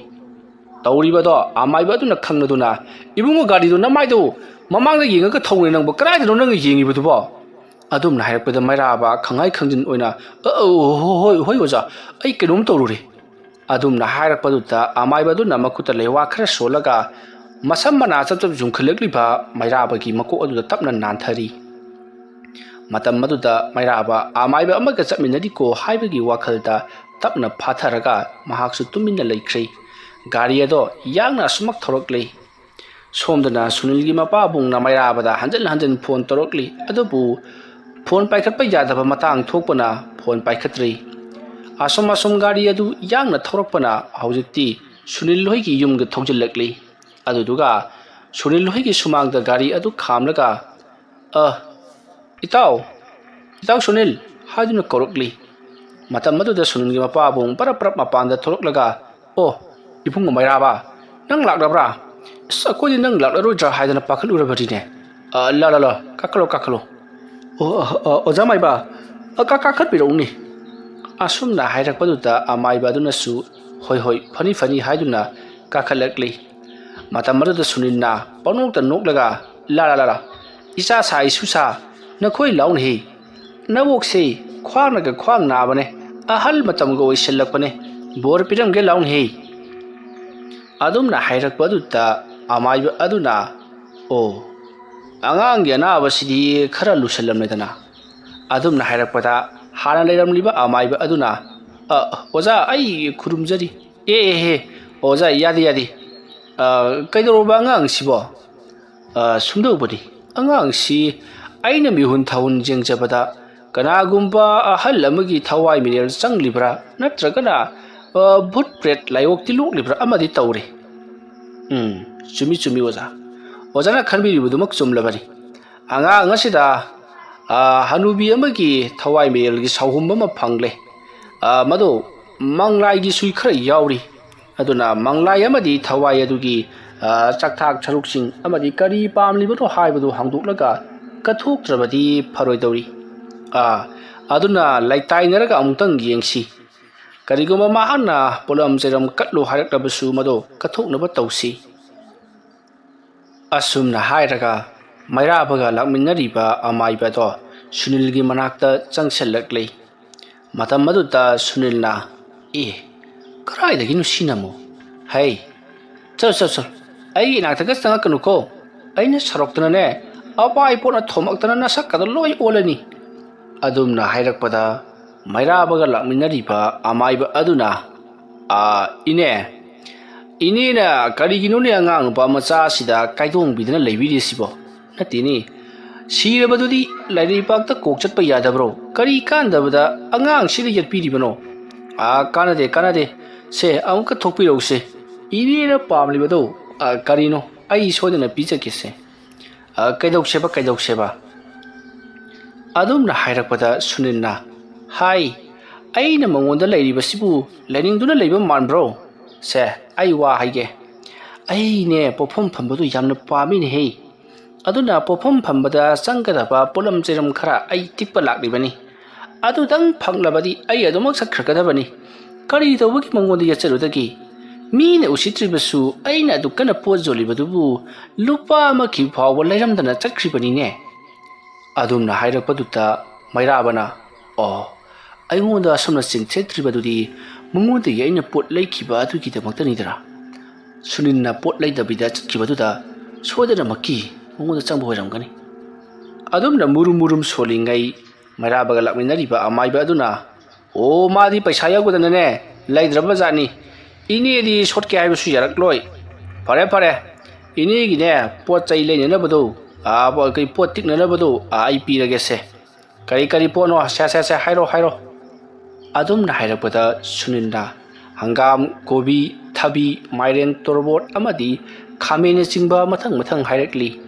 ꯇꯧꯔꯤꯕꯗꯣ ꯑꯃꯥꯏꯕ ꯑꯗꯨꯅ ꯈꯪꯂꯗꯨꯅ, "ꯏꯕꯨꯡꯉꯣ, ꯒꯥꯔꯤꯗꯨ ꯅꯃꯥꯏꯗꯨ ꯃꯃꯥꯡꯗ ꯌꯦꯡꯉꯒ ꯊꯧꯅꯦ, ꯅꯪꯕꯨ ꯀꯗꯥꯏꯗꯅꯣ ꯅꯪꯅ ꯌꯦꯡꯉꯤꯕꯗꯨꯕꯣ?" ꯑꯗꯨꯝꯅ ꯍꯥꯏꯔꯛꯄꯗ ꯃꯩꯔꯥꯕ ꯈꯪꯍꯥꯏ ꯈꯪꯖꯤꯟ ꯑꯣꯏꯅ, "ꯑ, ꯑ, ꯍꯣꯏ, ꯍꯣꯏ, ꯍꯣꯏ ꯑꯣꯖꯥ, ꯑꯩ ꯀꯩꯅꯣꯝ ꯇꯧꯔꯨꯔꯦ꯫" ꯑꯗꯨꯝꯅ ꯍꯥꯏꯔꯛꯄꯗꯨꯗ ꯑꯃꯥꯏꯕ ꯑꯗꯨꯅ ꯃꯈꯨꯠꯇ ꯂꯩꯋꯥ ꯈꯔ ꯁꯣꯜꯂꯒ ꯃꯁꯝ ꯃꯅꯥ ꯆꯞ ꯆꯞ ꯌꯨꯡꯈꯠꯂꯛꯂꯤꯕ ꯃꯩꯔꯥꯕꯒꯤ ꯃꯀꯣꯛ ꯑꯗꯨꯗ ꯇꯞꯅ ꯅꯥꯟꯊꯔꯤ꯫ ꯃꯇꯝ ꯑꯗꯨꯗ ꯃꯩꯔꯥꯕ ꯑꯃꯥꯏꯕ ꯑꯃꯒ ꯆꯠꯃꯤꯟꯅꯔꯤꯀꯣ ꯍꯥꯏꯕꯒꯤ ꯋꯥꯈꯜꯗ ꯇꯞꯅ ꯐꯥꯊꯔꯒ ꯃꯍꯥꯛꯁꯨ ꯇꯨꯃꯤꯟꯅ ꯂꯩꯈ꯭ꯔꯦ꯫ ꯒꯥꯔꯤ ꯑꯗꯣ ꯌꯥꯡꯅ ꯑꯁꯨꯃꯛ ꯊꯧꯔꯛꯂꯦ꯫ ꯁꯣꯝꯗꯅ ꯁꯨꯅꯤꯜꯒꯤ ꯃꯄꯥꯕꯨꯡꯅ ꯃꯩꯔꯥꯕꯗ ꯍꯟꯖꯤꯟ ꯍꯟꯖꯤꯟ ꯐꯣꯟ ꯇꯧꯔꯛꯂꯤ, ꯑꯗꯨꯕꯨ ꯐꯣꯟ ꯄꯥꯏꯈꯠꯄ ꯌꯥꯗꯕ ꯃꯇꯥꯡ ꯊꯣꯛꯄꯅ ꯐꯣꯟ ꯄꯥꯏꯈꯠꯇ꯭ꯔꯤ꯫ ꯑꯁꯨꯝ ꯑꯁꯨꯝ ꯒꯥꯔꯤ ꯑꯗꯨ ꯌꯥꯡꯅ ꯊꯧꯔꯛꯄꯅ ꯍꯧꯖꯤꯛꯇꯤ ꯁꯨꯅꯤꯜ ꯍꯣꯏꯒꯤ ꯌꯨꯝꯒ ꯊꯧꯖꯤꯜꯂꯛꯂꯤ꯫ ꯑꯗꯨꯗꯨꯒ ꯁꯨꯅꯤꯜ ꯍꯣꯏꯒꯤ ꯁꯨꯃꯥꯡꯗ ꯒꯥꯔꯤ ꯑꯗꯨ ꯈꯥꯝꯂꯒ, "ꯑ, ꯏꯇꯥꯎ, ꯏꯇꯥꯎ ꯁꯨꯅꯤꯜ" ꯍꯥꯏꯗꯨꯅ ꯀꯧꯔꯛꯂꯤ꯫ ꯃꯇꯝ ꯑꯗꯨꯗ ꯁꯨꯅꯤꯜꯒꯤ ꯃꯄꯥꯕꯨꯡ ꯄꯔꯞ ꯄꯔꯞ ꯃꯄꯥꯟꯗ ꯊꯣꯛꯂꯛꯂꯒ, "ꯑꯣ, ꯏꯕꯨꯡꯉꯣ ꯃꯩꯔꯥꯕ, ꯅꯪ ꯂꯥꯛꯂꯕ꯭ꯔꯥ? ꯑꯁ, ꯑꯩꯈꯣꯏꯗꯤ ꯅꯪ ꯂꯥꯛꯂꯔꯣꯏꯗ꯭ꯔꯥ ꯍꯥꯏꯗꯅ ꯄꯥꯈꯠꯂꯨꯔꯕꯅꯤꯅꯦ꯫ ꯑ, ꯂꯥ, ꯂꯥ, ꯂꯥ, ꯀꯥꯈꯠꯂꯣ, ꯀꯥꯈꯠꯂꯣ꯫ ꯑꯣ, ꯑ, ꯑ, ꯑꯣꯖꯥ ꯃꯥꯏꯕ, ꯑ, ꯀꯥ-, ꯀꯥꯈꯠꯄꯤꯔꯛꯎꯅꯦ꯫" ꯑꯁꯨꯝꯅ ꯍꯥꯏꯔꯛꯄꯗꯨꯗ ꯑꯃꯥꯏꯕ ꯑꯗꯨꯅꯁꯨ, "ꯍꯣꯏ, ꯍꯣꯏ, ꯐꯅꯤ, ꯐꯅꯤ" ꯍꯥꯏꯗꯨꯅ ꯀꯥꯈꯠꯂꯛꯂꯤ꯫ ꯃꯇꯝ ꯑꯗꯨꯗ ꯁꯨꯅꯤꯜꯅ ꯄꯪꯅꯣꯛꯇ ꯅꯣꯛꯂꯒ, "ꯂꯥ, ꯂꯥ, ꯂꯥ, ꯂꯥ, ꯏꯆꯥ ꯁꯥ, ꯏꯁꯨ ꯁꯥ, ꯅꯈꯣꯏ ꯂꯥꯎꯅꯍꯦ꯫ ꯅꯕꯣꯛꯁꯦ ꯈ꯭ꯋꯥꯡꯅꯒ ꯈ꯭ꯋꯥꯡ ꯅꯥꯕꯅꯦ, ꯑꯍꯜ ꯃꯇꯝꯒ ꯑꯣꯏꯁꯤꯜꯂꯛꯄꯅꯦ, ꯕꯣꯔ ꯄꯤꯔꯝꯒꯦ ꯂꯥꯎꯅꯍꯦ"꯫ ꯑꯗꯨꯝꯅ ꯍꯥꯏꯔꯛꯄ ꯑꯗꯨꯗ ꯑꯃꯥꯏꯕ ꯑꯗꯨꯅ, "ꯑꯣ, ꯑꯉꯥꯡꯒꯤ ꯑꯅꯥꯕꯁꯤꯗꯤ ꯈꯔ ꯂꯨꯁꯜꯂꯝꯂꯦꯗꯅ"꯫ ꯑꯗꯨꯝꯅ ꯍꯥꯏꯔꯛꯄꯗ ꯍꯥꯟꯅ ꯂꯩꯔꯝꯂꯤꯕ ꯑꯃꯥꯏꯕ ꯑꯗꯨꯅ, "ꯑ, ꯑꯣꯖꯥ, ꯑꯩ ꯈꯨꯔꯨꯝꯖꯔꯤ"꯫ "ꯑꯦ, ꯑꯦ, ꯑꯦ, ꯑꯣꯖꯥ, ꯌꯥꯗꯦ, ꯌꯥꯗꯦ꯫ ꯑ, ꯀꯩꯗꯧꯔꯕ ꯑꯉꯥꯡꯁꯤꯕꯣ?" "ꯑ, ꯁꯨꯝꯗꯧꯕꯅꯤ, ꯑꯉꯥꯡꯁꯤ ꯑꯩꯅ ꯃꯤꯍꯨꯟ ꯊꯥꯍꯨꯟ ꯌꯦꯡꯖꯕꯗ ꯀꯅꯥꯒꯨꯝꯕ ꯑꯍꯜ ꯑꯃꯒꯤ ꯊꯋꯥꯏ ꯃꯤꯔꯦꯜ ꯆꯪꯂꯤꯕ꯭ꯔꯥ, ꯅꯠꯇ꯭ꯔꯒꯅ, ꯑ, ꯚꯨꯠ ꯄ꯭ꯔꯦꯠ ꯂꯥꯏꯑꯣꯛꯇꯤ ꯂꯣꯛꯂꯤꯕ꯭ꯔꯥ ꯑꯃꯗꯤ ꯇꯧꯔꯦ"꯫ "ꯎꯝ, ꯆꯨꯝꯃꯤ, ꯆꯨꯝꯃꯤ ꯑꯣꯖꯥ꯫ ꯑꯣꯖꯥꯅ ꯈꯟꯕꯤꯔꯤꯕꯗꯨꯃꯛ ꯆꯨꯝꯂꯕꯅꯤ꯫ ꯑꯉꯥꯡ ꯑꯁꯤꯗ, ꯑ, ꯍꯅꯨꯕꯤ ꯑꯃꯒꯤ ꯊꯋꯥꯏ ꯃꯤꯔꯦꯜꯒꯤ ꯁꯥꯎꯍꯨꯝ ꯑꯃ ꯐꯪꯂꯦ꯫ ꯑ, ꯃꯗꯨ ꯃꯪꯂꯥꯏꯒꯤ ꯁꯨꯏ ꯈꯔ ꯌꯥꯎꯔꯤ꯫ ꯑꯗꯨꯅ ꯃꯪꯂꯥꯏ ꯑꯃꯗꯤ ꯊꯋꯥꯏ ꯑꯗꯨꯒꯤ, ꯑ, ꯆꯥꯛꯊꯥꯛ ꯁꯔꯨꯛꯁꯤꯡ ꯑꯃꯗꯤ ꯀꯔꯤ ꯄꯥꯝꯂꯤꯕꯅꯣ ꯍꯥꯏꯕꯗꯨ ꯍꯥꯡꯗꯣꯛꯂꯒ ꯀꯠꯊꯣꯛꯇ꯭ꯔꯕꯗꯤ ꯐꯔꯣꯏꯗꯧꯔꯤ꯫ ꯑ, ꯑꯗꯨꯅ ꯂꯩꯇꯥꯏꯅꯔꯒ ꯑꯃꯨꯛꯇꯪ ꯌꯦꯡꯁꯤ꯫ ꯀꯔꯤꯒꯨꯝꯕ ꯃꯍꯥꯛꯅ ꯄꯣꯠꯂꯝ ꯆꯩꯔꯝ ꯀꯠꯂꯨ ꯍꯥꯏꯔꯛꯂꯕꯁꯨ ꯃꯗꯨ ꯀꯠꯊꯣꯛꯅꯕ ꯇꯧꯁꯤ"꯫ ꯑꯁꯨꯝꯅ ꯍꯥꯏꯔꯒ ꯃꯩꯔꯥꯕꯒ ꯂꯥꯛꯃꯤꯟꯅꯔꯤꯕ ꯑꯃꯥꯏꯕꯗꯣ ꯁꯨꯅꯤꯜꯒꯤ ꯃꯅꯥꯛꯇ ꯆꯪꯁꯤꯜꯂꯛꯂꯤ꯫ ꯃꯇꯝ ꯑꯗꯨꯗ ꯁꯨꯅꯤꯜꯅ, "ꯑꯦ, ꯀꯗꯥꯏꯗꯒꯤꯅꯣ ꯁꯤꯅ ꯑꯃꯨꯛ? ꯍꯩ, ꯆꯠ, ꯆꯠ, ꯆꯠ, ꯑꯩꯒꯤ ꯏꯅꯥꯛꯇꯒ ꯆꯪꯉꯛꯀꯅꯨꯀꯣ꯫ ꯑꯩꯅ ꯁꯥꯎꯔꯛꯇꯅꯅꯦ, ꯑꯄꯥꯏ ꯄꯣꯠꯅ ꯊꯣꯝꯃꯛꯇꯅ ꯅꯁꯛꯀꯗ ꯂꯣꯏ ꯑꯣꯜꯂꯅꯤ"꯫ ꯑꯗꯨꯝꯅ ꯍꯥꯏꯔꯛꯄꯗ ꯃꯩꯔꯥꯕꯒ ꯂꯥꯛꯃꯤꯟꯅꯔꯤꯕ ꯑꯃꯥꯏꯕ ꯑꯗꯨꯅ, "ꯑꯥ, ꯏꯅꯦ, ꯏꯅꯦꯅ ꯀꯔꯤꯒꯤꯅꯣꯅꯦ ꯑꯉꯥꯡ ꯅꯨꯄꯥ ꯃꯆꯥꯁꯤꯗ ꯀꯥꯏꯗꯣꯡꯕꯤꯗꯅ ꯂꯩꯕꯤꯔꯤꯁꯤꯕꯣ? ꯅꯠꯇꯦꯅꯦ, ꯁꯤꯔꯕꯗꯨꯗꯤ ꯂꯥꯏꯔꯩꯄꯥꯛꯇ ꯀꯣꯛ ꯆꯠꯄ ꯌꯥꯗꯕ꯭ꯔꯣ? ꯀꯔꯤ ꯀꯥꯟꯗꯕꯗ ꯑꯉꯥꯡꯁꯤꯗ ꯌꯦꯠꯄꯤꯔꯤꯕꯅꯣ? ꯑꯥ, ꯀꯥꯟꯅꯗꯦ, ꯀꯥꯟꯅꯗꯦ꯫ ꯁꯦ, ꯑꯃꯨꯛꯀ ꯊꯣꯛꯄꯤꯔꯛꯎꯁꯦ꯫ ꯏꯅꯦꯅ ꯄꯥꯝꯂꯤꯕꯗꯣ, ꯑꯥ, ꯀꯔꯤꯅꯣ? ꯑꯩ ꯁꯣꯏꯗꯅ ꯄꯤꯖꯒꯦꯁꯦ꯫ ꯑ, ꯀꯩꯗꯧꯁꯦꯕ, ꯀꯩꯗꯧꯁꯦꯕ?" ꯑꯗꯨꯝꯅ ꯍꯥꯏꯔꯛꯄꯗ ꯁꯨꯅꯤꯜꯅ, "ꯍꯥꯏ, ꯑꯩꯅ ꯃꯉꯣꯟꯗ ꯂꯩꯔꯤꯕꯁꯤꯕꯨ ꯂꯩꯅꯤꯡꯗꯨꯅ ꯂꯩꯕ ꯃꯥꯟꯕ꯭ꯔꯣ? ꯁꯦ, ꯑꯩ ꯋꯥ ꯍꯥꯏꯒꯦ꯫ ꯑꯩꯅꯦ, ꯄꯣꯠꯐꯝ ꯐꯝꯕꯗꯨ ꯌꯥꯝꯅ ꯄꯥꯝꯃꯤꯅꯦꯍꯦ꯫ ꯑꯗꯨꯅ ꯄꯣꯠꯐꯝ ꯐꯝꯕꯗ ꯆꯪꯒꯗꯕ ꯄꯣꯠꯂꯝ ꯆꯩꯔꯝ ꯈꯔ ꯑꯩ ꯇꯤꯛꯄ ꯂꯥꯛꯂꯤꯕꯅꯤ꯫ ꯑꯗꯨꯗꯪ ꯐꯪꯂꯕꯗꯤ ꯑꯩ ꯑꯗꯨꯃꯛ ꯆꯠꯈ꯭ꯔꯒꯗꯕꯅꯤ꯫ ꯀꯔꯤ ꯇꯧꯕꯒꯤ ꯃꯉꯣꯟꯗ ꯌꯦꯠꯆꯔꯨꯗꯒꯦ? ꯃꯤꯅ ꯎꯁꯤꯠꯇ꯭ꯔꯤꯕꯁꯨ ꯑꯩꯅ ꯑꯗꯨꯛ ꯀꯟꯅ ꯄꯣꯠ ꯌꯣꯜꯂꯤꯕꯗꯨꯕꯨ ꯂꯨꯄꯥ ꯑꯃꯈꯤ ꯐꯥꯎꯕ ꯂꯩꯔꯝꯗꯅ ꯆꯠꯈ꯭ꯔꯤꯕꯅꯤꯅꯦ꯫ ꯑꯗꯨꯝꯅ ꯍꯥꯏꯔꯛꯄꯗꯨꯗ ꯃꯩꯔꯥꯕꯅ, "ꯑꯣ, ꯑꯩꯉꯣꯟꯗ ꯑꯁꯨꯝꯅ ꯆꯤꯡꯊꯦꯛꯇ꯭ꯔꯤꯕꯗꯨꯗꯤ ꯃꯉꯣꯟꯗꯒꯤ ꯑꯩꯅ ꯄꯣꯠ ꯂꯩꯈꯤꯕ ꯑꯗꯨꯒꯤꯗꯃꯛꯇꯅꯤꯗꯅ꯫ ꯁꯨꯅꯤꯜꯅ ꯄꯣꯠ ꯂꯩꯗꯕꯤꯗ ꯆꯠꯈꯤꯕꯗꯨꯗ ꯁꯣꯏꯗꯅꯃꯛꯀꯤ ꯃꯉꯣꯟꯗ ꯆꯪꯕ ꯑꯣꯏꯔꯝꯒꯅꯤ꯫" ꯑꯗꯨꯝꯅ ꯃꯨꯔꯨꯝ ꯃꯨꯔꯨꯝ ꯁꯣꯜꯂꯤꯉꯩ ꯃꯩꯔꯥꯕꯒ ꯂꯥꯛꯃꯤꯟꯅꯔꯤꯕ ꯑꯃꯥꯏꯕ ꯑꯗꯨꯅ, "ꯑꯣ, ꯃꯥꯗꯤ ꯄꯩꯁꯥ ꯌꯥꯎꯗꯅꯅꯦ ꯂꯩꯗ꯭ꯔꯕ ꯖꯥꯠꯅꯤ꯫ ꯏꯅꯦꯗꯤ ꯁꯣꯠꯀꯦ ꯍꯥꯏꯕꯁꯨ ꯌꯥꯔꯛꯂꯣꯏ꯫ ꯐꯔꯦ, ꯐꯔꯦ, ꯏꯅꯦꯒꯤꯅꯦ ꯄꯣꯠ ꯆꯩ ꯂꯩꯅꯅꯕꯗꯣ, ꯑꯥ, ꯄꯣ-, ꯀꯩ, ꯄꯣꯠ ꯇꯤꯛꯅꯅꯕꯗꯣ, ꯑꯥ, ꯑꯩ ꯄꯤꯔꯒꯦꯁꯦ꯫ ꯀꯔꯤ ꯀꯔꯤ ꯄꯣꯠꯅꯣ? ꯁꯦ, ꯁꯦ, ꯁꯦ, ꯍꯥꯏꯔꯣ, ꯍꯥꯏꯔꯣ꯫" ꯑꯗꯨꯝꯅ ꯍꯥꯏꯔꯛꯄꯗ ꯁꯨꯅꯤꯜꯅ ꯍꯪꯒꯥꯝ, ꯀꯣꯕꯤ, ꯊꯕꯤ, ꯃꯥꯏꯔꯦꯟ, ꯇꯣꯔꯕꯣꯠ ꯑꯃꯗꯤ ꯈꯥꯃꯦꯟꯅꯆꯤꯡꯕ ꯃꯊꯪ ꯃꯊꯪ ꯍꯥꯏꯔꯛꯂꯤ꯫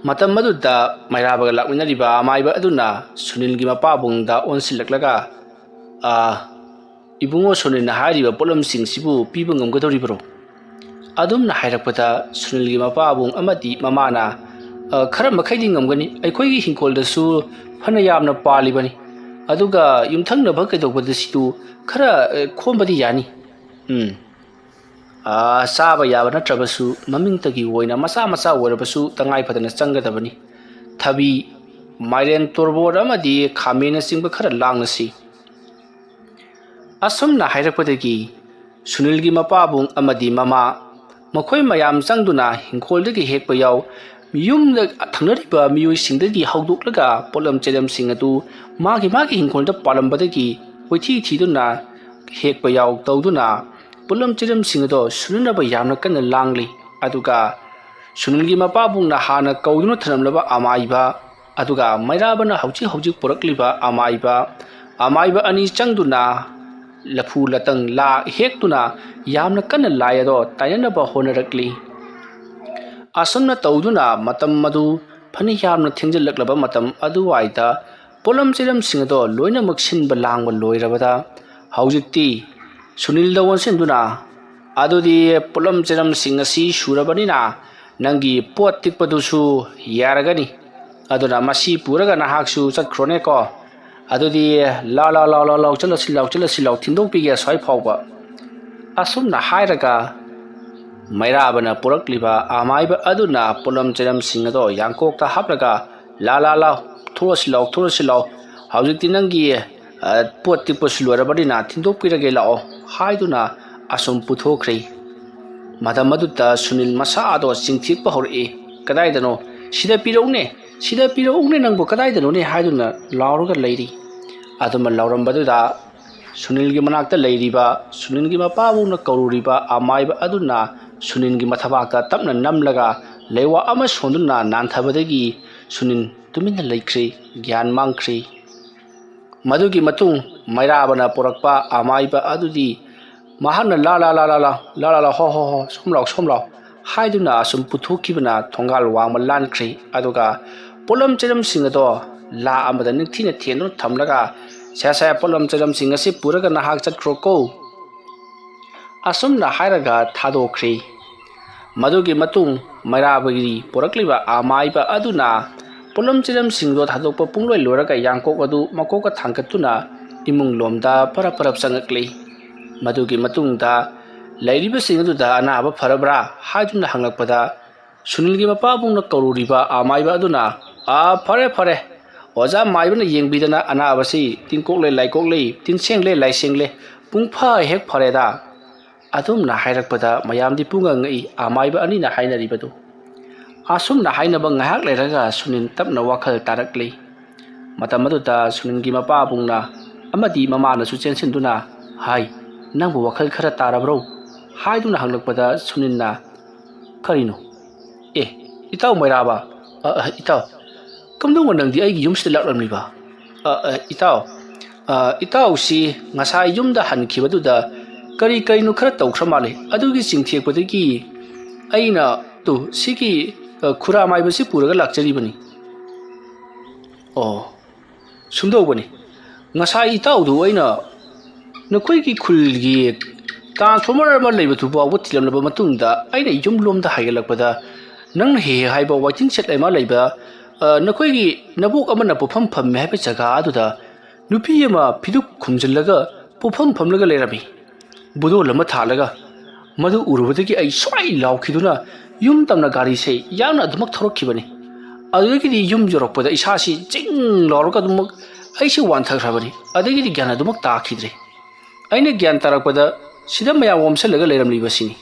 ꯃꯇꯝ ꯑꯗꯨꯗ ꯃꯩꯔꯥꯕꯒ ꯂꯥꯛꯃꯤꯟꯅꯔꯤꯕ ꯑꯃꯥꯏꯕ ꯑꯗꯨꯅ ꯁꯨꯅꯤꯜꯒꯤ ꯃꯄꯥꯕꯨꯡꯗ ꯑꯣꯟꯁꯤꯜꯂꯛꯂꯒ, "ꯑꯥ, ꯏꯕꯨꯡꯉꯣ, ꯁꯨꯅꯤꯜꯅ ꯍꯥꯏꯔꯤꯕ ꯄꯣꯠꯂꯝꯁꯤꯡꯁꯤꯕꯨ ꯄꯤꯕ ꯉꯝꯒꯗꯧꯔꯤꯕꯔꯣ?" ꯑꯗꯨꯝꯅ ꯍꯥꯏꯔꯛꯄꯗ ꯁꯨꯅꯤꯜꯒꯤ ꯃꯄꯥꯕꯨꯡ ꯑꯃꯗꯤ ꯃꯃꯥꯅ, "ꯑ, ꯈꯔ ꯃꯈꯩꯗꯤ ꯉꯝꯒꯅꯤ꯫ ꯑꯩꯈꯣꯏꯒꯤ ꯍꯤꯡꯈꯣꯜꯗꯁꯨ ꯐꯅ ꯌꯥꯝꯅ ꯄꯥꯜꯂꯤꯕꯅꯤ꯫ ꯑꯗꯨꯒ ꯌꯨꯝꯊꯪꯅꯕ ꯀꯩꯗꯧꯕꯗꯁꯨ ꯈꯔ, ꯑ, ꯈꯣꯝꯕꯗꯤ ꯌꯥꯅꯤ꯫ ꯎꯝ꯫ ꯑ, ꯆꯥꯕ ꯌꯥꯕ ꯅꯠꯇ꯭ꯔꯕꯁꯨ ꯃꯃꯤꯡꯇꯒꯤ ꯑꯣꯏꯅ ꯃꯆꯥ ꯃꯆꯥ ꯑꯣꯏꯔꯕꯁꯨ ꯇꯉꯥꯏ ꯐꯗꯅ ꯆꯪꯒꯗꯕꯅꯤ꯫ ꯊꯕꯤ, ꯃꯥꯏꯔꯦꯟ, ꯇꯣꯔꯕꯣꯠ ꯑꯃꯗꯤ ꯈꯥꯃꯦꯟꯅꯆꯤꯡꯕ ꯈꯔ ꯂꯥꯡꯂꯁꯤ꯫" ꯑꯁꯨꯝꯅ ꯍꯥꯏꯔꯛꯄꯗꯒꯤ ꯁꯨꯅꯤꯜꯒꯤ ꯃꯄꯥꯕꯨꯡ ꯑꯃꯗꯤ ꯃꯃꯥ, ꯃꯈꯣꯏ ꯃꯌꯥꯝ ꯆꯪꯗꯨꯅ ꯍꯤꯡꯈꯣꯜꯗꯒꯤ ꯍꯦꯛꯄ ꯌꯥꯎ, ꯌꯨꯝꯗ ꯊꯪꯅꯔꯤꯕ ꯃꯤꯑꯣꯏꯁꯤꯡꯗꯒꯤ ꯍꯧꯗꯣꯛꯂꯒ ꯄꯣꯠꯂꯝ ꯆꯩꯂꯝꯁꯤꯡ ꯑꯗꯨ ꯃꯥꯒꯤ ꯃꯥꯒꯤ ꯍꯤꯡꯈꯣꯜꯗ ꯄꯥꯜꯂꯝꯕꯗꯒꯤ ꯀꯣꯏꯊꯤ ꯊꯤꯗꯨꯅ ꯍꯦꯛꯄ ꯌꯥꯎ ꯇꯧꯗꯨꯅ ꯄꯣꯠꯂꯝ ꯆꯩꯂꯝꯁꯤꯡ ꯑꯗꯣ ꯁꯨꯅꯅꯕ ꯌꯥꯝꯅ ꯀꯟꯅ ꯂꯥꯡꯂꯤ꯫ ꯑꯗꯨꯒ ꯁꯨꯅꯤꯜꯒꯤ ꯃꯄꯥꯕꯨꯡꯅ ꯍꯥꯟꯅ ꯀꯧꯗꯨꯅ ꯊꯝꯂꯝꯂꯕ ꯑꯃꯥꯏꯕ, ꯑꯗꯨꯒ ꯃꯩꯔꯥꯕꯅ ꯍꯧꯖꯤꯛ ꯍꯧꯖꯤꯛ ꯄꯨꯔꯛꯂꯤꯕ ꯑꯃꯥꯏꯕ, ꯑꯃꯥꯏꯕ ꯑꯅꯤ ꯆꯪꯗꯨꯅ ꯂꯐꯨ ꯂꯇꯪ ꯂꯥ ꯍꯦꯛꯇꯨꯅ ꯌꯥꯝꯅ ꯀꯟꯅ ꯂꯥꯏ ꯑꯗꯣ ꯇꯥꯏꯅꯅꯕ ꯍꯣꯠꯅꯔꯛꯂꯤ꯫ ꯑꯁꯨꯝꯅ ꯇꯧꯗꯨꯅ ꯃꯇꯝ ꯑꯗꯨ ꯐꯅ ꯌꯥꯝꯅ ꯊꯦꯡꯖꯤꯜꯂꯛꯂꯕ ꯃꯇꯝ ꯑꯗꯨꯋꯥꯏꯗ ꯄꯣꯠꯂꯝ ꯆꯩꯂꯝꯁꯤꯡ ꯑꯗꯣ ꯂꯣꯏꯅꯃꯛ ꯁꯤꯟꯕ ꯂꯥꯡꯕ ꯂꯣꯏꯔꯕꯗ ꯍꯧꯖꯤꯛꯇꯤ ꯁꯨꯅꯤꯜꯗ ꯑꯣꯟꯁꯤꯟꯗꯨꯅ, "ꯑꯗꯨꯗꯤ ꯄꯣꯠꯂꯝ ꯆꯩꯂꯝꯁꯤꯡ ꯑꯁꯤ ꯁꯨꯔꯕꯅꯤꯅ ꯅꯪꯒꯤ ꯄꯣꯠ ꯇꯤꯛꯄꯗꯨꯁꯨ ꯌꯥꯔꯒꯅꯤ꯫ ꯑꯗꯨꯅ ꯃꯁꯤ ꯄꯨꯔꯒ ꯅꯍꯥꯛꯁꯨ ꯆꯠꯈ꯭ꯔꯣꯅꯦꯀꯣ꯫ ꯑꯗꯨꯗꯤ ꯂꯥ ꯂꯥ ꯂꯥꯎ ꯂꯥꯎ ꯂꯥꯎ ꯆꯠꯂꯁꯤ ꯂꯥꯎ ꯆꯠꯂꯁꯤ ꯂꯥꯎ ꯊꯤꯟꯗꯣꯛꯄꯤꯒꯦ ꯑꯁ꯭ꯋꯥꯏ ꯐꯥꯎꯕ꯫ ꯑꯁꯨꯝꯅ ꯍꯥꯏꯔꯒ ꯃꯩꯔꯥꯕꯅ ꯄꯨꯔꯛꯂꯤꯕ ꯑꯃꯥꯏꯕ ꯑꯗꯨꯅ ꯄꯣꯠꯂꯝ ꯆꯩꯔꯝꯁꯤꯡ ꯑꯗꯣ ꯌꯥꯡꯀꯣꯛꯇ ꯍꯥꯞꯂꯒ, "ꯂꯥ ꯂꯥ ꯂꯥꯎ, ꯊꯣꯛꯂꯁꯤ ꯂꯥꯎ, ꯊꯣꯛꯂꯁꯤ ꯂꯥꯎ, ꯍꯧꯖꯤꯛꯇꯤ ꯅꯪꯒꯤ, ꯑ, ꯄꯣꯠ ꯇꯤꯛꯄꯁꯨ ꯂꯣꯏꯔꯕꯅꯤꯅ ꯊꯤꯟꯗꯣꯛꯄꯤꯔꯒꯦ ꯂꯥꯛꯑꯣ" ꯍꯥꯏꯗꯨꯅ ꯑꯁꯨꯝ ꯄꯨꯊꯣꯛꯈ꯭ꯔꯦ꯫ ꯃꯇꯝ ꯑꯗꯨꯗ ꯁꯨꯅꯤꯜ ꯃꯁꯥꯗꯣ ꯆꯤꯡꯊꯤꯛꯄ ꯍꯧꯔꯛꯏ꯫ "ꯀꯗꯥꯏꯗꯅꯣ? ꯁꯤꯗ ꯄꯤꯔꯛꯎꯅꯦ, ꯁꯤꯗ ꯄꯤꯔꯛꯎꯅꯦ, ꯅꯪꯕꯨ ꯀꯗꯥꯏꯗꯅꯣꯅꯦ?" ꯍꯥꯏꯗꯨꯅ ꯂꯥꯎꯔꯒ ꯂꯩꯔꯤ꯫ ꯑꯗꯨꯃ ꯂꯥꯎꯔꯝꯕꯗꯨꯗ ꯁꯨꯅꯤꯜꯒꯤ ꯃꯅꯥꯛꯇ ꯂꯩꯔꯤꯕ, ꯁꯨꯅꯤꯜꯒꯤ ꯃꯄꯥꯕꯨꯡꯅ ꯀꯧꯔꯨꯔꯤꯕ ꯑꯃꯥꯏꯕ ꯑꯗꯨꯅ ꯁꯨꯅꯤꯜꯒꯤ ꯃꯊꯕꯥꯛꯇ ꯇꯞꯅ ꯅꯝꯂꯒ ꯂꯩꯋꯥ ꯑꯃ ꯁꯣꯟꯗꯨꯅ ꯅꯥꯟꯊꯕꯗꯒꯤ ꯁꯨꯅꯤꯜ ꯇꯨꯃꯤꯟꯅ ꯂꯩꯈ꯭ꯔꯦ, ꯒ꯭ꯌꯥꯟ ꯃꯥꯡꯈ꯭ꯔꯦ꯫ ꯃꯗꯨꯒꯤ ꯃꯇꯨꯡ ꯃꯩꯔꯥꯕꯅ ꯄꯨꯔꯛꯄ ꯑꯃꯥꯏꯕ ꯑꯗꯨꯗꯤ ꯃꯍꯥꯛꯅ "ꯂꯥ ꯂꯥ ꯂꯥ ꯂꯥ ꯂꯥ, ꯂꯥ ꯂꯥ ꯂꯥ, ꯍꯣ ꯍꯣ ꯍꯣ, ꯁꯣꯝ ꯂꯥꯎ, ꯁꯣꯝ ꯂꯥꯎ" ꯍꯥꯏꯗꯨꯅ ꯑꯁꯨꯝ ꯄꯨꯊꯣꯛꯈꯤꯕꯅ ꯊꯣꯡꯒꯥꯜ ꯋꯥꯡꯃ ꯂꯥꯟꯈ꯭ꯔꯦ꯫ ꯑꯗꯨꯒ ꯄꯣꯠꯂꯝ ꯆꯩꯔꯝꯁꯤꯡ ꯑꯗꯣ ꯂꯥ ꯑꯃꯗ ꯅꯤꯡꯊꯤꯅ ꯊꯦꯟꯗꯨꯅ ꯊꯝꯂꯒ, "ꯁꯦ ꯁꯦ, ꯄꯣꯠꯂꯝ ꯆꯩꯔꯝꯁꯤꯡ ꯑꯁꯤ ꯄꯨꯔꯒ ꯅꯍꯥꯛ ꯆꯠꯈ꯭ꯔꯣꯀꯣ" ꯑꯁꯨꯝꯅ ꯍꯥꯏꯔꯒ ꯊꯥꯗꯣꯛꯈ꯭ꯔꯦ꯫ ꯃꯗꯨꯒꯤ ꯃꯇꯨꯡ ꯃꯩꯔꯥꯕꯒꯤ ꯄꯨꯔꯛꯂꯤꯕ ꯑꯃꯥꯏꯕ ꯑꯗꯨꯅ ꯄꯣꯠꯂꯝ ꯆꯩꯔꯝꯁꯤꯡꯗꯣ ꯊꯥꯗꯣꯛꯄ ꯄꯨꯡꯂꯣꯏ ꯂꯣꯏꯔꯒ ꯌꯥꯡꯀꯣꯛ ꯑꯗꯨ ꯃꯀꯣꯛꯀ ꯊꯥꯡꯒꯠꯇꯨꯅ ꯏꯃꯨꯡ ꯂꯣꯝꯗ ꯄꯔꯞ ꯄꯔꯞ ꯆꯪꯉꯛꯂꯤ꯫ ꯃꯗꯨꯒꯤ ꯃꯇꯨꯡꯗ ꯂꯩꯔꯤꯕꯁꯤꯡ ꯑꯗꯨꯗ "ꯑꯅꯥꯕ ꯐꯔꯕ꯭ꯔꯥ?" ꯍꯥꯏꯗꯨꯅ ꯍꯪꯂꯛꯄꯗ, ꯁꯨꯅꯤꯜꯒꯤ ꯃꯄꯥꯕꯨꯡꯅ ꯀꯧꯔꯨꯔꯤꯕ ꯑꯃꯥꯏꯕ ꯑꯗꯨꯅ, "ꯑꯥ, ꯐꯔꯦ, ꯐꯔꯦ꯫ ꯑꯣꯖꯥ ꯃꯥꯏꯕꯅ ꯌꯦꯡꯕꯤꯗꯅ ꯑꯅꯥꯕꯁꯤ ꯇꯤꯟꯀꯣꯛꯂꯦ ꯂꯥꯏꯀꯣꯛꯂꯦ, ꯇꯤꯟꯁꯦꯡꯂꯦ ꯂꯥꯏꯁꯦꯡꯂꯦ, ꯄꯨꯡꯐ ꯍꯦꯛ ꯐꯔꯦꯗ"꯫ ꯑꯗꯨꯝꯅ ꯍꯥꯏꯔꯛꯄꯗ ꯃꯌꯥꯝꯗꯤ ꯄꯨꯡꯉꯛ ꯉꯛꯏ ꯑꯃꯥꯏꯕ ꯑꯅꯤꯅ ꯍꯥꯏꯅꯔꯤꯕꯗꯨ꯫ ꯑꯁꯨꯝꯅ ꯍꯥꯏꯅꯕ ꯉꯥꯏꯍꯥꯛ ꯂꯩꯔꯒ ꯁꯨꯅꯤꯜ ꯇꯞꯅ ꯋꯥꯈꯜ ꯇꯥꯔꯛꯂꯤ꯫ ꯃꯇꯝ ꯑꯗꯨꯗ ꯁꯨꯅꯤꯜꯒꯤ ꯃꯄꯥꯕꯨꯡꯅ ꯑꯃꯗꯤ ꯃꯃꯥꯅꯁꯨ ꯆꯦꯟꯁꯤꯟꯗꯨꯅ, "ꯍꯥꯏ, ꯅꯪꯕꯨ ꯋꯥꯈꯜ ꯈꯔ ꯇꯥꯔꯕ꯭ꯔꯣ?" ꯍꯥꯏꯗꯨꯅ ꯍꯪꯂꯛꯄꯗ ꯁꯨꯅꯤꯜꯅ, "ꯀꯔꯤꯅꯣ? ꯑꯦ, ꯏꯇꯥꯎ ꯃꯩꯔꯥꯕ, ꯑ, ꯑ, ꯏꯇꯥꯎ, ꯀꯝꯗꯧꯅ ꯅꯪꯗꯤ ꯑꯩꯒꯤ ꯌꯨꯝꯁꯤꯗ ꯂꯥꯛꯂꯝꯂꯤꯕ? ꯑ, ꯑ, ꯏꯇꯥꯎ, ꯑ, ꯏꯇꯥꯎꯁꯤ ꯉꯁꯥꯏ ꯌꯨꯝꯗ ꯍꯟꯈꯤꯕꯗꯨꯗ ꯀꯔꯤ ꯀꯔꯤꯅꯣ ꯈꯔ ꯇꯧꯈ꯭ꯔ ꯃꯥꯜꯂꯦ꯫ ꯑꯗꯨꯒꯤ ꯆꯤꯡꯊꯦꯛꯄꯗꯒꯤ ꯑꯩꯅ, ꯇꯨ, ꯁꯤꯒꯤ, ꯑ, ꯈꯨꯔꯥ ꯃꯥꯏꯕꯁꯤ ꯄꯨꯔꯒ ꯂꯥꯛꯆꯔꯤꯕꯅꯤ"꯫ ꯑꯣ, ꯁꯨꯝꯗꯧꯕꯅꯤ, ꯉꯁꯥꯏ ꯏꯇꯥꯎꯗꯨ ꯑꯩꯅ ꯅꯈꯣꯏꯒꯤ ꯈꯨꯜꯒꯤ transformer ꯑꯃ ꯂꯩꯕꯗꯨ ꯐꯥꯎꯕ ꯊꯤꯜꯂꯝꯂꯕ ꯃꯇꯨꯡꯗ, ꯑꯩꯅ ꯌꯨꯝꯂꯣꯝꯗ ꯍꯥꯏꯒꯠꯂꯛꯄꯗ, ꯅꯪꯅ ꯍꯦꯛ ꯍꯦꯛ ꯍꯥꯏꯕ waiting shed ꯑꯃ ꯂꯩꯕ, ꯑ, ꯅꯈꯣꯏꯒꯤ ꯅꯕꯣꯛ ꯑꯃꯅ ꯄꯣꯠꯐꯝ ꯐꯝꯃꯦ ꯍꯥꯏꯕ ꯖꯒꯥ ꯑꯗꯨꯗ ꯅꯨꯄꯤ ꯑꯃ ꯐꯤꯗꯨꯛ ꯈꯨꯝꯖꯤꯜꯂꯒ ꯄꯣꯐꯝ ꯐꯝꯂꯒ ꯂꯩꯔꯝꯃꯤ꯫ ꯕꯨꯗꯣꯜ ꯑꯃ ꯊꯥꯜꯂꯒ꯫ ꯃꯗꯨ ꯎꯔꯨꯕꯗꯒꯤ ꯑꯩ ꯁ꯭ꯋꯥꯏ ꯂꯥꯎꯈꯤꯗꯨꯅ ꯌꯨꯝ ꯇꯝꯅ ꯒꯥꯔꯤꯁꯦ ꯌꯥꯝꯅ ꯑꯗꯨꯃꯛ ꯊꯧꯔꯛꯈꯤꯕꯅꯤ꯫ ꯑꯗꯨꯗꯒꯤꯗꯤ ꯌꯨꯝ ꯌꯧꯔꯛꯄꯗ ꯏꯁꯥꯁꯤ ꯖꯤꯡ ꯂꯥꯎꯔꯒ ꯑꯗꯨꯃꯛ ꯑꯩꯁꯤ ꯋꯥꯟꯊꯈ꯭ꯔꯕꯅꯤ꯫ ꯑꯗꯒꯤꯗꯤ ꯒ꯭ꯌꯥꯟ ꯑꯗꯨꯃꯛ ꯇꯥꯈꯤꯗ꯭ꯔꯦ꯫ ꯑꯩꯅ ꯒ꯭ꯌꯥꯟ ꯇꯥꯔꯛꯄꯗ ꯁꯤꯗ ꯃꯌꯥꯝ ꯑꯣꯝꯁꯤꯜꯂꯒ ꯂꯩꯔꯝꯂꯤꯕꯁꯤꯅꯤ꯫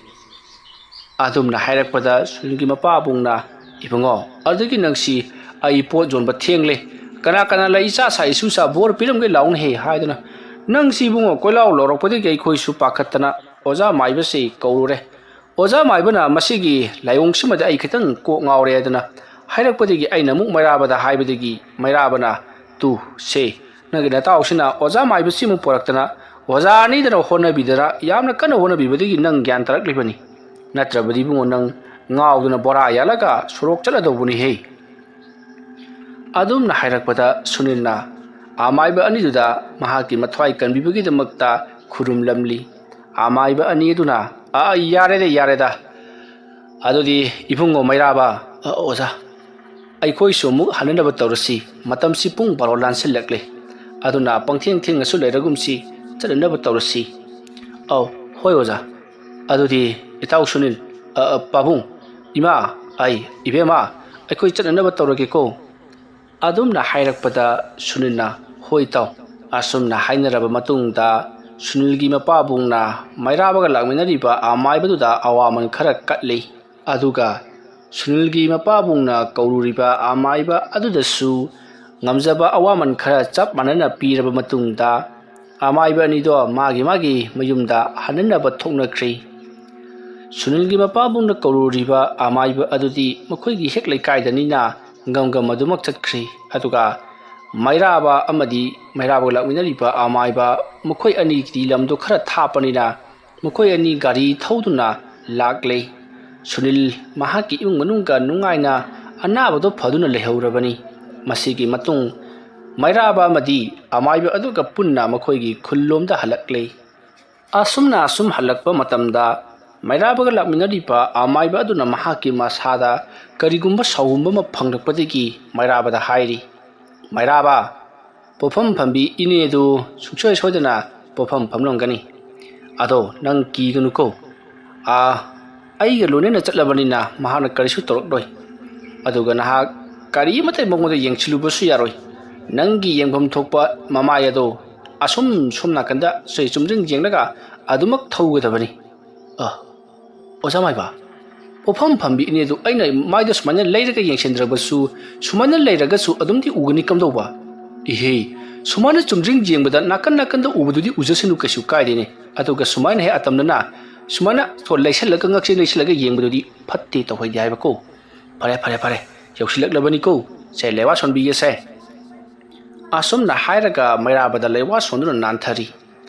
ꯑꯗꯨꯝꯅ ꯍꯥꯏꯔꯛꯄꯗ ꯁꯨꯅꯤꯜꯒꯤ ꯃꯄꯥꯕꯨꯡꯅ, "ꯏꯕꯨꯡꯉꯣ, ꯑꯗꯨꯒꯤ ꯅꯪꯁꯤ ꯑꯩ ꯄꯣꯠ ꯌꯣꯟꯕ ꯊꯦꯡꯂꯦ, ꯀꯅꯥ ꯀꯅꯥ ꯂꯩ, ꯏꯆꯥ ꯁꯥ ꯏꯁꯨ ꯁꯥ ꯕꯣꯔ ꯄꯤꯔꯝꯒꯦ ꯂꯥꯎꯅꯍꯦ" ꯍꯥꯏꯗꯨꯅ, ꯅꯪꯁꯤ ꯏꯕꯨꯡꯉꯣ ꯀꯣꯏꯂꯥꯎ ꯂꯥꯎꯔꯛꯄꯗꯒꯤ ꯑꯩꯈꯣꯏꯁꯨ ꯄꯥꯈꯠꯇꯅ ꯑꯣꯖꯥ ꯃꯥꯏꯕꯁꯤ ꯀꯧꯔꯨꯔꯦ꯫ ꯑꯣꯖꯥ ꯃꯥꯏꯕꯅ ꯃꯁꯤꯒꯤ ꯂꯥꯏꯑꯣꯡꯁꯤꯃꯗꯤ ꯑꯩ ꯈꯤꯇꯪ ꯀꯣꯛ ꯉꯥꯎꯔꯦ ꯍꯥꯏꯗꯨꯅ ꯍꯥꯏꯔꯛꯄꯗꯒꯤ ꯑꯩꯅ ꯑꯃꯨꯛ ꯃꯩꯔꯥꯕꯗ ꯍꯥꯏꯕꯗꯒꯤ ꯃꯩꯔꯥꯕꯅ, "ꯇꯨ, ꯁꯦ, ꯅꯪꯒꯤ ꯅꯇꯥꯎꯁꯤꯅ ꯑꯣꯖꯥ ꯃꯥꯏꯕꯁꯤꯃꯨꯛ ꯄꯨꯔꯛꯇꯅ ꯑꯣꯖꯥ ꯑꯅꯤꯗꯅ ꯍꯣꯠꯅꯕꯤꯗꯅ ꯌꯥꯝꯅ ꯀꯟꯅ ꯍꯣꯠꯅꯕꯤꯕꯗꯒꯤ ꯅꯪ ꯒ꯭ꯌꯥꯟ ꯇꯥꯔꯛꯂꯤꯕꯅꯤ꯫ ꯅꯠꯇ꯭ꯔꯕꯗꯤ ꯏꯕꯨꯡꯉꯣ ꯅꯪ ꯉꯥꯎꯗꯨꯅ ꯕꯣꯔꯥ ꯌꯥꯜꯂꯒ ꯁꯣꯔꯣꯛ ꯆꯠꯂꯗꯧꯕꯅꯤꯍꯦ"꯫ ꯑꯗꯨꯝꯅ ꯍꯥꯏꯔꯛꯄꯗ ꯁꯨꯅꯤꯜꯅ ꯑꯃꯥꯏꯕ ꯑꯅꯤꯗꯨꯗ ꯃꯍꯥꯛꯀꯤ ꯃꯊ꯭ꯋꯥꯏ ꯀꯟꯕꯤꯕꯒꯤꯗꯃꯛꯇ ꯈꯨꯔꯨꯝꯂꯝꯂꯤ꯫ ꯑꯃꯥꯏꯕ ꯑꯅꯤ ꯑꯗꯨꯅ, "ꯑ, ꯌꯥꯔꯦꯗ, ꯌꯥꯔꯦꯗ꯫ ꯑꯗꯨꯗꯤ ꯏꯕꯨꯡꯉꯣ ꯃꯩꯔꯥꯕ"꯫ "ꯑ, ꯑꯣꯖꯥ, ꯑꯩꯈꯣꯏꯁꯨ ꯑꯃꯨꯛ ꯍꯟꯅꯅꯕ ꯇꯧꯔꯁꯤ꯫ ꯃꯇꯝꯁꯤ ꯄꯨꯡ ꯕꯥꯔꯣ ꯂꯥꯟꯁꯤꯜꯂꯛꯂꯦ꯫ ꯑꯗꯨꯅ ꯄꯪꯊꯦꯡ ꯊꯦꯡꯅꯁꯨ ꯂꯩꯔꯒꯨꯝꯁꯤ, ꯆꯠꯅꯅꯕ ꯇꯧꯔꯁꯤ"꯫ "ꯑꯧ, ꯍꯣꯏ ꯑꯣꯖꯥ꯫ ꯑꯗꯨꯗꯤ ꯏꯇꯥꯎ ꯁꯨꯅꯤꯜ, ꯑ, ꯑ, ꯄꯥꯕꯨꯡ, ꯏꯃꯥ, ꯑꯩ, ꯏꯕꯦꯝꯃ, ꯑꯩꯈꯣꯏ ꯆꯠꯅꯅꯕ ꯇꯧꯔꯒꯦꯀꯣ"꯫ ꯑꯗꯨꯝꯅ ꯍꯥꯏꯔꯛꯄꯗ ꯁꯨꯅꯤꯜꯅ, "ꯍꯣꯏ ꯇꯥꯎ"꯫ ꯑꯁꯨꯝꯅ ꯍꯥꯏꯅꯔꯕ ꯃꯇꯨꯡꯗ ꯁꯨꯅꯤꯜꯒꯤ ꯃꯄꯥꯕꯨꯡꯅ ꯃꯩꯔꯥꯕꯒ ꯂꯥꯛꯃꯤꯟꯅꯔꯤꯕ ꯑꯃꯥꯏꯕꯗꯨꯗ ꯑꯋꯥꯃꯟ ꯈꯔ ꯀꯠꯂꯤ꯫ ꯑꯗꯨꯒ ꯁꯨꯅꯤꯜꯒꯤ ꯃꯄꯥꯕꯨꯡꯅ ꯀꯧꯔꯨꯔꯤꯕ ꯑꯃꯥꯏꯕ ꯑꯗꯨꯗꯁꯨ ꯉꯝꯖꯕ ꯑꯋꯥꯃꯟ ꯈꯔ ꯆꯞ ꯃꯥꯟꯅꯅ ꯄꯤꯔꯕ ꯃꯇꯨꯡꯗ ꯑꯃꯥꯏꯕ ꯑꯅꯤꯗꯣ ꯃꯥꯒꯤ ꯃꯥꯒꯤ ꯃꯌꯨꯝꯗ ꯍꯟꯅꯅꯕ ꯊꯣꯛꯅꯈ꯭ꯔꯤ꯫ ꯁꯨꯅꯤꯜꯒꯤ ꯃꯄꯥꯕꯨꯡꯅ ꯀꯧꯔꯨꯔꯤꯕ ꯑꯃꯥꯏꯕ ꯑꯗꯨꯗꯤ ꯃꯈꯣꯏꯒꯤ ꯍꯦꯛ ꯂꯩꯀꯥꯏꯗꯅꯤꯅ ꯒꯝ ꯒꯝ ꯑꯗꯨꯃꯛ ꯆꯠꯈ꯭ꯔꯤ꯫ ꯑꯗꯨꯒ ꯃꯩꯔꯥꯕ ꯑꯃꯗꯤ ꯃꯩꯔꯥꯕꯒ ꯂꯥꯛꯃꯤꯟꯅꯔꯤꯕ ꯑꯃꯥꯏꯕ ꯃꯈꯣꯏ ꯑꯅꯤꯒꯤꯗꯤ ꯂꯝꯗꯨ ꯈꯔ ꯊꯥꯞꯄꯅꯤꯅ ꯃꯈꯣꯏ ꯑꯅꯤ ꯒꯥꯔꯤ ꯊꯧꯗꯨꯅ ꯂꯥꯛꯂꯦ꯫ ꯁꯨꯅꯤꯜ ꯃꯍꯥꯛꯀꯤ ꯏꯃꯨꯡ ꯃꯅꯨꯡꯒ ꯅꯨꯡꯉꯥꯏꯅ ꯑꯅꯥꯕꯗꯣ ꯐꯗꯨꯅ ꯂꯩꯍꯧꯔꯕꯅꯤ꯫ ꯃꯁꯤꯒꯤ ꯃꯇꯨꯡ ꯃꯩꯔꯥꯕ ꯑꯃꯗꯤ ꯑꯃꯥꯏꯕ ꯑꯗꯨꯒ ꯄꯨꯟꯅ ꯃꯈꯣꯏꯒꯤ ꯈꯨꯜꯂꯣꯝꯗ ꯍꯜꯂꯛꯂꯦ꯫ ꯑꯁꯨꯝꯅ ꯑꯁꯨꯝ ꯍꯜꯂꯛꯄ ꯃꯇꯝꯗ ꯃꯩꯔꯥꯕꯒ ꯂꯥꯛꯃꯤꯟꯅꯔꯤꯕ ꯑꯃꯥꯏꯕ ꯑꯗꯨꯅ ꯃꯍꯥꯛꯀꯤ ꯃꯁꯥꯗ ꯀꯔꯤꯒꯨꯝꯕ ꯁꯥꯎꯍꯨꯝꯕ ꯑꯃ ꯐꯪꯂꯛꯄꯗꯒꯤ ꯃꯩꯔꯥꯕꯗ ꯍꯥꯏꯔꯤ, "ꯃꯩꯔꯥꯕ, ꯄꯣꯠꯐꯝ ꯐꯝꯕꯤ ꯏꯅꯦꯗꯨ ꯁꯨꯡꯁꯣꯏ ꯁꯣꯏꯗꯅ ꯄꯣꯠꯐꯝ ꯐꯝꯂꯝꯒꯅꯤ꯫ ꯑꯗꯣ ꯅꯪ ꯀꯤꯒꯅꯨꯀꯣ꯫ ꯑꯥ, ꯑꯩꯒ ꯂꯣꯏꯅꯅ ꯆꯠꯂꯕꯅꯤꯅ ꯃꯍꯥꯛꯅ ꯀꯔꯤꯁꯨ ꯇꯧꯔꯛꯂꯣꯏ꯫ ꯑꯗꯨꯒ ꯅꯍꯥꯛ ꯀꯔꯤ ꯑꯃꯠꯇ ꯃꯉꯣꯟꯗ ꯌꯦꯡꯁꯤꯜꯂꯨꯕꯁꯨ ꯌꯥꯔꯣꯏ꯫ ꯅꯪꯒꯤ ꯌꯦꯡꯐꯝ ꯊꯣꯛꯄ ꯃꯃꯥꯏ ꯑꯗꯣ ꯑꯁꯨꯝ ꯁꯣꯝ ꯅꯥꯀꯟꯗ ꯁꯦ ꯆꯨꯝꯗ꯭ꯔꯤꯡ ꯌꯦꯡꯂꯒ ꯑꯗꯨꯃꯛ ꯊꯧꯒꯗꯕꯅꯤ꯫ ꯑ, ꯑꯣꯖꯥ ꯃꯥꯏꯕ, ꯄꯣꯠꯐꯝ ꯐꯝꯕꯤ ꯏꯅꯦꯗꯨ ꯑꯩꯅ ꯃꯥꯏꯗ ꯁꯨꯃꯥꯏꯅ ꯂꯩꯔꯒ ꯌꯦꯡꯁꯤꯟꯗ꯭ꯔꯕꯁꯨ, ꯁꯨꯃꯥꯏꯅ ꯂꯩꯔꯒꯁꯨ ꯑꯗꯨꯝꯗꯤ ꯎꯒꯅꯤ ꯀꯝꯗꯧꯕ? ꯏꯍꯦ, ꯁꯨꯃꯥꯏꯅ ꯆꯨꯝꯗ꯭ꯔꯤꯡ ꯌꯦꯡꯕꯗ ꯅꯥꯀꯟ ꯅꯥꯀꯟꯗ ꯎꯕꯗꯨꯗꯤ ꯎꯖꯁꯅꯨ, ꯀꯩꯁꯨ ꯀꯥꯏꯗꯦꯅꯦ꯫ ꯑꯗꯨꯒ ꯁꯨꯃꯥꯏꯅ ꯍꯦꯛ ꯑꯇꯝꯅꯅ ꯁꯨꯃꯥꯏꯅ ꯊꯣ-, ꯂꯩꯁꯜꯂꯒ ꯉꯛꯁꯦ ꯂꯩꯁꯜꯂꯒ ꯌꯦꯡꯕꯗꯨꯗꯤ ꯐꯠꯇꯦ, ꯇꯧꯍꯩꯗꯦ ꯍꯥꯏꯕꯀꯣ꯫ ꯐꯔꯦ, ꯐꯔꯦ, ꯐꯔꯦ, ꯌꯧꯁꯤꯜꯂꯛꯂꯕꯅꯤꯀꯣ꯫ ꯁꯦ, ꯂꯩꯋꯥ ꯁꯣꯟꯕꯤꯒꯦꯁꯦ꯫ ꯑꯁꯨꯝꯅ ꯍꯥꯏꯔꯒ ꯃꯩꯔꯥꯕꯗ ꯂꯩꯋꯥ ꯁꯣꯟꯗꯨꯅ ꯅꯥꯟꯊꯔꯤ꯫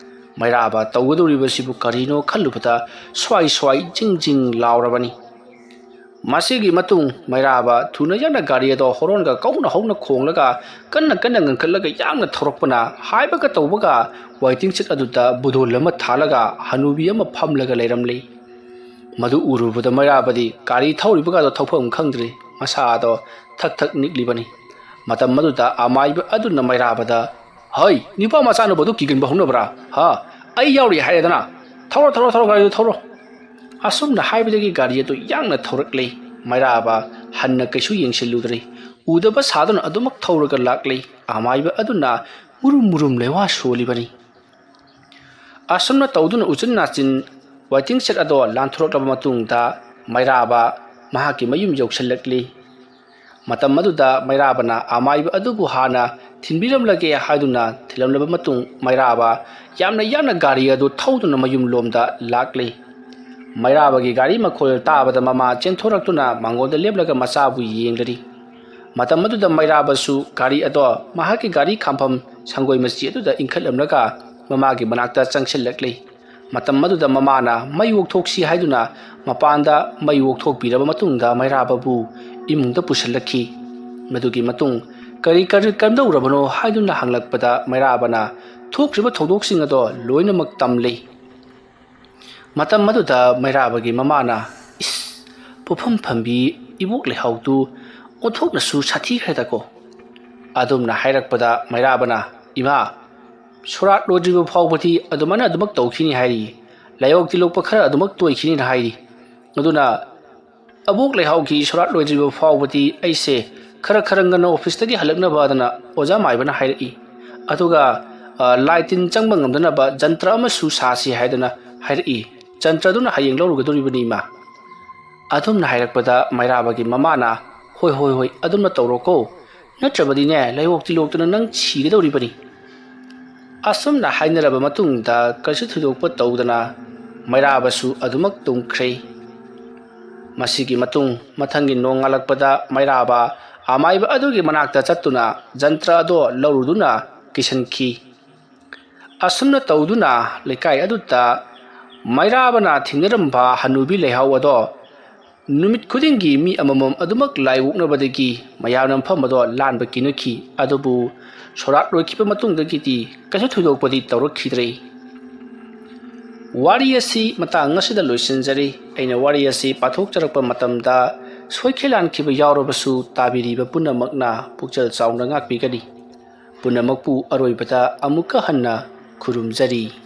ꯃꯩꯔꯥꯕ ꯇꯧꯒꯗꯧꯔꯤꯕꯁꯤꯕꯨ ꯀꯔꯤꯅꯣ ꯈꯜꯂꯨꯕꯗ ꯁ꯭ꯋꯥꯏ ꯁ꯭ꯋꯥꯏ ꯖꯤꯡ ꯖꯤꯡ ꯂꯥꯎꯔꯕꯅꯤ꯫ ꯃꯁꯤꯒꯤ ꯃꯇꯨꯡ ꯃꯩꯔꯥꯕ ꯊꯨꯅ ꯌꯥꯡꯅ ꯒꯥꯔꯤ ꯑꯗꯣ ꯍꯣꯔꯣꯟꯒ ꯀꯧꯅ ꯍꯧꯅ ꯈꯣꯡꯂꯒ ꯀꯟꯅ ꯀꯟꯅ ꯉꯪꯈꯠꯂꯒ ꯌꯥꯡꯅ ꯊꯧꯔꯛꯄꯅ ꯍꯥꯏꯕꯒ ꯇꯧꯕꯒ ꯋꯥꯏꯇꯤꯡ ꯁꯤꯠ ꯑꯗꯨꯗ ꯕꯨꯗꯣꯜ ꯑꯃ ꯊꯥꯜꯂꯒ ꯍꯅꯨꯕꯤ ꯑꯃ ꯐꯝꯂꯒ ꯂꯩꯔꯝꯂꯤ꯫ ꯃꯗꯨ ꯎꯔꯨꯕꯗ ꯃꯩꯔꯥꯕꯗꯤ ꯒꯥꯔꯤ ꯊꯧꯔꯤꯕꯒꯗꯣ ꯊꯧꯐꯝ ꯈꯪꯗ꯭ꯔꯦ꯫ ꯃꯁꯥꯗꯣ ꯊꯛ ꯊꯛ ꯅꯤꯛꯂꯤꯕꯅꯤ꯫ ꯃꯇꯝ ꯑꯗꯨꯗ ꯑꯃꯥꯏꯕ ꯑꯗꯨꯅ ꯃꯩꯔꯥꯕꯗ, "ꯍꯩ, ꯅꯤꯄꯥ ꯃꯆꯥꯅꯕꯨ ꯑꯗꯨ ꯀꯤꯒꯟꯕ ꯍꯧꯅꯕ꯭ꯔꯥ? ꯍꯥ? ꯑꯩ ꯌꯥꯎꯔꯤ ꯍꯥꯏꯔꯦꯗꯅ꯫ ꯊꯧꯔꯣ, ꯊꯧꯔꯣ, ꯊꯧꯔꯣ, ꯒꯥꯔꯤꯗꯨ ꯊꯧꯔꯣ꯫" ꯑꯁꯨꯝꯅ ꯍꯥꯏꯕꯗꯒꯤ ꯒꯥꯔꯤ ꯑꯗꯨ ꯌꯥꯡꯅ ꯊꯧꯔꯛꯂꯤ꯫ ꯃꯩꯔꯥꯕ ꯍꯟꯅ ꯀꯩꯁꯨ ꯌꯦꯡꯁꯤꯜꯂꯨꯗ꯭ꯔꯦ꯫ ꯎꯗꯕ ꯁꯥꯗꯨꯅ ꯑꯗꯨꯃꯛ ꯊꯧꯔꯒ ꯂꯥꯛꯂꯤ꯫ ꯑꯃꯥꯏꯕ ꯑꯗꯨꯅ ꯃꯨꯔꯨꯝ ꯃꯨꯔꯨꯝ ꯂꯩꯋꯥ ꯁꯣꯜꯂꯤꯕꯅꯤ꯫ ꯑꯁꯨꯝꯅ ꯇꯧꯗꯨꯅ ꯎꯆꯤꯟ ꯅꯥꯆꯤꯟ ꯋꯥꯏꯇꯤꯡ ꯁꯦꯠ ꯑꯗꯣ ꯂꯥꯟꯊꯣꯔꯛꯂꯕ ꯃꯇꯨꯡꯗ ꯃꯩꯔꯥꯕ ꯃꯍꯥꯛꯀꯤ ꯃꯌꯨꯝ ꯌꯧꯁꯤꯜꯂꯛꯂꯤ꯫ ꯃꯇꯝ ꯑꯗꯨꯗ ꯃꯩꯔꯥꯕꯅ ꯑꯃꯥꯏꯕ ꯑꯗꯨꯕꯨ ꯍꯥꯟꯅ ꯊꯤꯟꯕꯤꯔꯝꯂꯒꯦ ꯍꯥꯏꯗꯨꯅ ꯊꯤꯜꯂꯝꯂꯕ ꯃꯇꯨꯡ ꯃꯩꯔꯥꯕ ꯌꯥꯝꯅ ꯌꯥꯡꯅ ꯒꯥꯔꯤ ꯑꯗꯨ ꯊꯧꯗꯨꯅ ꯃꯌꯨꯝ ꯂꯣꯝꯗ ꯂꯥꯛꯂꯤ꯫ ꯃꯩꯔꯥꯕꯒꯤ ꯒꯥꯔꯤ ꯃꯈꯣꯜ ꯇꯥꯕꯗ ꯃꯃꯥ ꯆꯦꯟꯊꯣꯔꯛꯇꯨꯅ ꯃꯉꯣꯟꯗ ꯂꯦꯞꯂꯒ ꯃꯆꯥꯕꯨ ꯌꯦꯡꯂꯔꯤ꯫ ꯃꯇꯝ ꯑꯗꯨꯗ ꯃꯩꯔꯥꯕꯁꯨ ꯒꯥꯔꯤ ꯑꯗꯣ ꯃꯍꯥꯛꯀꯤ ꯒꯥꯔꯤ ꯈꯥꯝꯐꯝ ꯁꯪꯒꯣꯏ ꯃꯆꯤ ꯑꯗꯨꯗ ꯏꯟꯈꯠꯂꯝꯂꯒ ꯃꯃꯥꯒꯤ ꯃꯅꯥꯛꯇ ꯆꯪꯁꯤꯜꯂꯛꯂꯤ꯫ ꯃꯇꯝ ꯑꯗꯨꯗ ꯃꯃꯥꯅ ꯃꯩ ꯑꯣꯛꯊꯣꯛꯁꯤ ꯍꯥꯏꯗꯨꯅ ꯃꯄꯥꯟꯗ ꯃꯩ ꯑꯣꯛꯊꯣꯛꯄꯤꯔꯕ ꯃꯇꯨꯡꯗ ꯃꯩꯔꯥꯕꯕꯨ ꯏꯃꯨꯡꯗ ꯄꯨꯁꯤꯜꯂꯛꯈꯤ꯫ ꯃꯗꯨꯒꯤ ꯃꯇꯨꯡ ꯀꯔꯤ ꯀꯔꯤ ꯀꯝꯗꯧꯔꯕꯅꯣ ꯍꯥꯏꯗꯨꯅ ꯍꯪꯂꯛꯄꯗ ꯃꯩꯔꯥꯕꯅ ꯊꯣꯛꯈ꯭ꯔꯤꯕ ꯊꯧꯗꯣꯛꯁꯤꯡ ꯑꯗꯣ ꯂꯣꯏꯅꯃꯛ ꯇꯝꯂꯤ꯫ ꯃꯇꯝ ꯑꯗꯨꯗ ꯃꯩꯔꯥꯕꯒꯤ ꯃꯃꯥꯅ, "ꯏꯁ, ꯄꯣꯠꯐꯝ ꯐꯝꯕꯤ ꯏꯕꯣꯛ ꯂꯩꯍꯥꯎꯗꯨ ꯑꯣꯟꯊꯣꯛꯅꯁꯨ ꯁꯥꯊꯤꯈ꯭ꯔꯦꯗꯀꯣ꯫ ꯑꯗꯨꯝꯅ ꯍꯥꯏꯔꯛꯄꯗ ꯃꯩꯔꯥꯕꯅ, "ꯏꯃꯥ, ꯁꯣꯔꯥꯠ ꯂꯣꯏꯗ꯭ꯔꯤꯕ ꯐꯥꯎꯕꯗꯤ ꯑꯗꯨꯃꯥꯏꯅ ꯑꯗꯨꯃꯛ ꯇꯧꯈꯤꯅꯤ ꯍꯥꯏꯔꯤ, ꯂꯥꯏꯑꯣꯛ ꯇꯤꯜꯂꯣꯛꯄ ꯈꯔ ꯑꯗꯨꯃꯛ ꯇꯣꯏꯈꯤꯅꯤꯅ ꯍꯥꯏꯔꯤ, ꯑꯗꯨꯅ ꯑꯕꯣꯛ ꯂꯩꯍꯥꯎꯒꯤ ꯁꯣꯔꯥꯠ ꯂꯣꯏꯗ꯭ꯔꯤꯕ ꯐꯥꯎꯕꯗꯤ ꯑꯩꯁꯦ ꯈꯔ ꯈꯔ ꯉꯟꯅ ꯑꯣꯐꯤꯁꯇꯒꯤ ꯍꯜꯂꯛꯅꯕ ꯑꯗꯨꯅ ꯑꯣꯖꯥ ꯃꯥꯏꯕꯅ ꯍꯥꯏꯔꯛꯏ꯫ ꯑꯗꯨꯒ, ꯑ, ꯂꯥꯏ ꯇꯤꯟ ꯆꯪꯕ ꯉꯝꯗꯅꯕ ꯖꯟꯇ꯭ꯔ ꯑꯃꯁꯨ ꯁꯥꯁꯤ ꯍꯥꯏꯗꯅ ꯍꯥꯏꯔꯛꯏ꯫ ꯖꯟꯇ꯭ꯔꯗꯨꯅ ꯍꯌꯦꯡ ꯂꯧꯔꯨꯒꯗꯧꯔꯤꯕꯅꯤ, ꯏꯃꯥ꯫" ꯑꯗꯨꯝꯅ ꯍꯥꯏꯔꯛꯄꯗ ꯃꯩꯔꯥꯕꯒꯤ ꯃꯃꯥꯅ, "ꯍꯣꯏ, ꯍꯣꯏ, ꯍꯣꯏ, ꯑꯗꯨꯝꯅ ꯇꯧꯔꯣꯀꯣ, ꯅꯠꯇ꯭ꯔꯕꯗꯤꯅꯦ ꯂꯥꯏꯑꯣꯛ ꯇꯤꯜꯂꯣꯛꯇꯅ ꯅꯪ ꯁꯤꯒꯗꯧꯔꯤꯕꯅꯤ꯫" ꯑꯁꯨꯝꯅ ꯍꯥꯏꯅꯔꯕ ꯃꯇꯨꯡꯗ ꯀꯩꯁꯨ ꯊꯣꯏꯗꯣꯛꯄ ꯇꯧꯗꯅ ꯃꯩꯔꯥꯕꯁꯨ ꯑꯗꯨꯃꯛ ꯇꯨꯝꯈ꯭ꯔꯦ꯫ ꯃꯁꯤꯒꯤ ꯃꯇꯨꯡ ꯃꯊꯪꯒꯤ ꯅꯣꯡꯉꯥꯜꯂꯛꯄꯗ ꯃꯩꯔꯥꯕ ꯑꯃꯥꯏꯕ ꯑꯗꯨꯒꯤ ꯃꯅꯥꯛꯇ ꯆꯠꯇꯨꯅ ꯖꯟꯇ꯭ꯔ ꯑꯗꯣ ꯂꯧꯔꯨꯗꯨꯅ ꯀꯤꯁꯟꯈꯤ꯫ ꯑꯁꯨꯝꯅ ꯇꯧꯗꯨꯅ ꯂꯩꯀꯥꯏ ꯑꯗꯨꯗ ꯃꯩꯔꯥꯕꯅ ꯊꯦꯡꯅꯔꯝꯕ ꯍꯅꯨꯕꯤ ꯂꯩꯍꯥꯎ ꯑꯗꯣ ꯅꯨꯃꯤꯠ ꯈꯨꯗꯤꯡꯒꯤ ꯃꯤ ꯑꯃꯃꯝ ꯑꯗꯨꯃꯛ ꯂꯥꯏ ꯑꯣꯛꯅꯕꯗꯒꯤ ꯃꯌꯥꯝꯅ ꯃꯐꯝ ꯑꯗꯣ ꯂꯥꯟꯕ ꯀꯤꯅꯈꯤ꯫ ꯑꯗꯨꯕꯨ ꯁꯣꯔꯥꯠ ꯂꯣꯏꯈꯤꯕ ꯃꯇꯨꯡꯗꯒꯤꯗꯤ ꯀꯩꯁꯨ ꯊꯣꯏꯗꯣꯛꯄꯗꯤ ꯇꯧꯔꯛꯈꯤꯗ꯭ꯔꯦ꯫ ꯋꯥꯔꯤ ꯑꯁꯤ ꯃꯇꯥꯡ ꯑꯁꯤꯗ ꯂꯣꯏꯁꯤꯟꯖꯔꯤ꯫ ꯑꯩꯅ ꯋꯥꯔꯤ ꯑꯁꯤ ꯄꯥꯊꯣꯛꯆꯔꯛꯄ ꯃꯇꯝꯗ ꯁꯣꯏꯈꯤ ꯂꯥꯟꯈꯤꯕ ꯌꯥꯎꯔꯕꯁꯨ ꯇꯥꯕꯤꯔꯤꯕ ꯄꯨꯝꯅꯃꯛꯅ ꯄꯨꯛꯆꯦꯜ ꯆꯥꯎꯅ ꯉꯥꯛꯄꯤꯒꯅꯤ꯫ ꯄꯨꯝꯅꯃꯛꯄꯨ ꯑꯔꯣꯏꯕꯗ ꯑꯃꯨꯛꯀ ꯍꯟꯅ ꯈꯨꯔꯨꯝꯖꯔꯤ꯫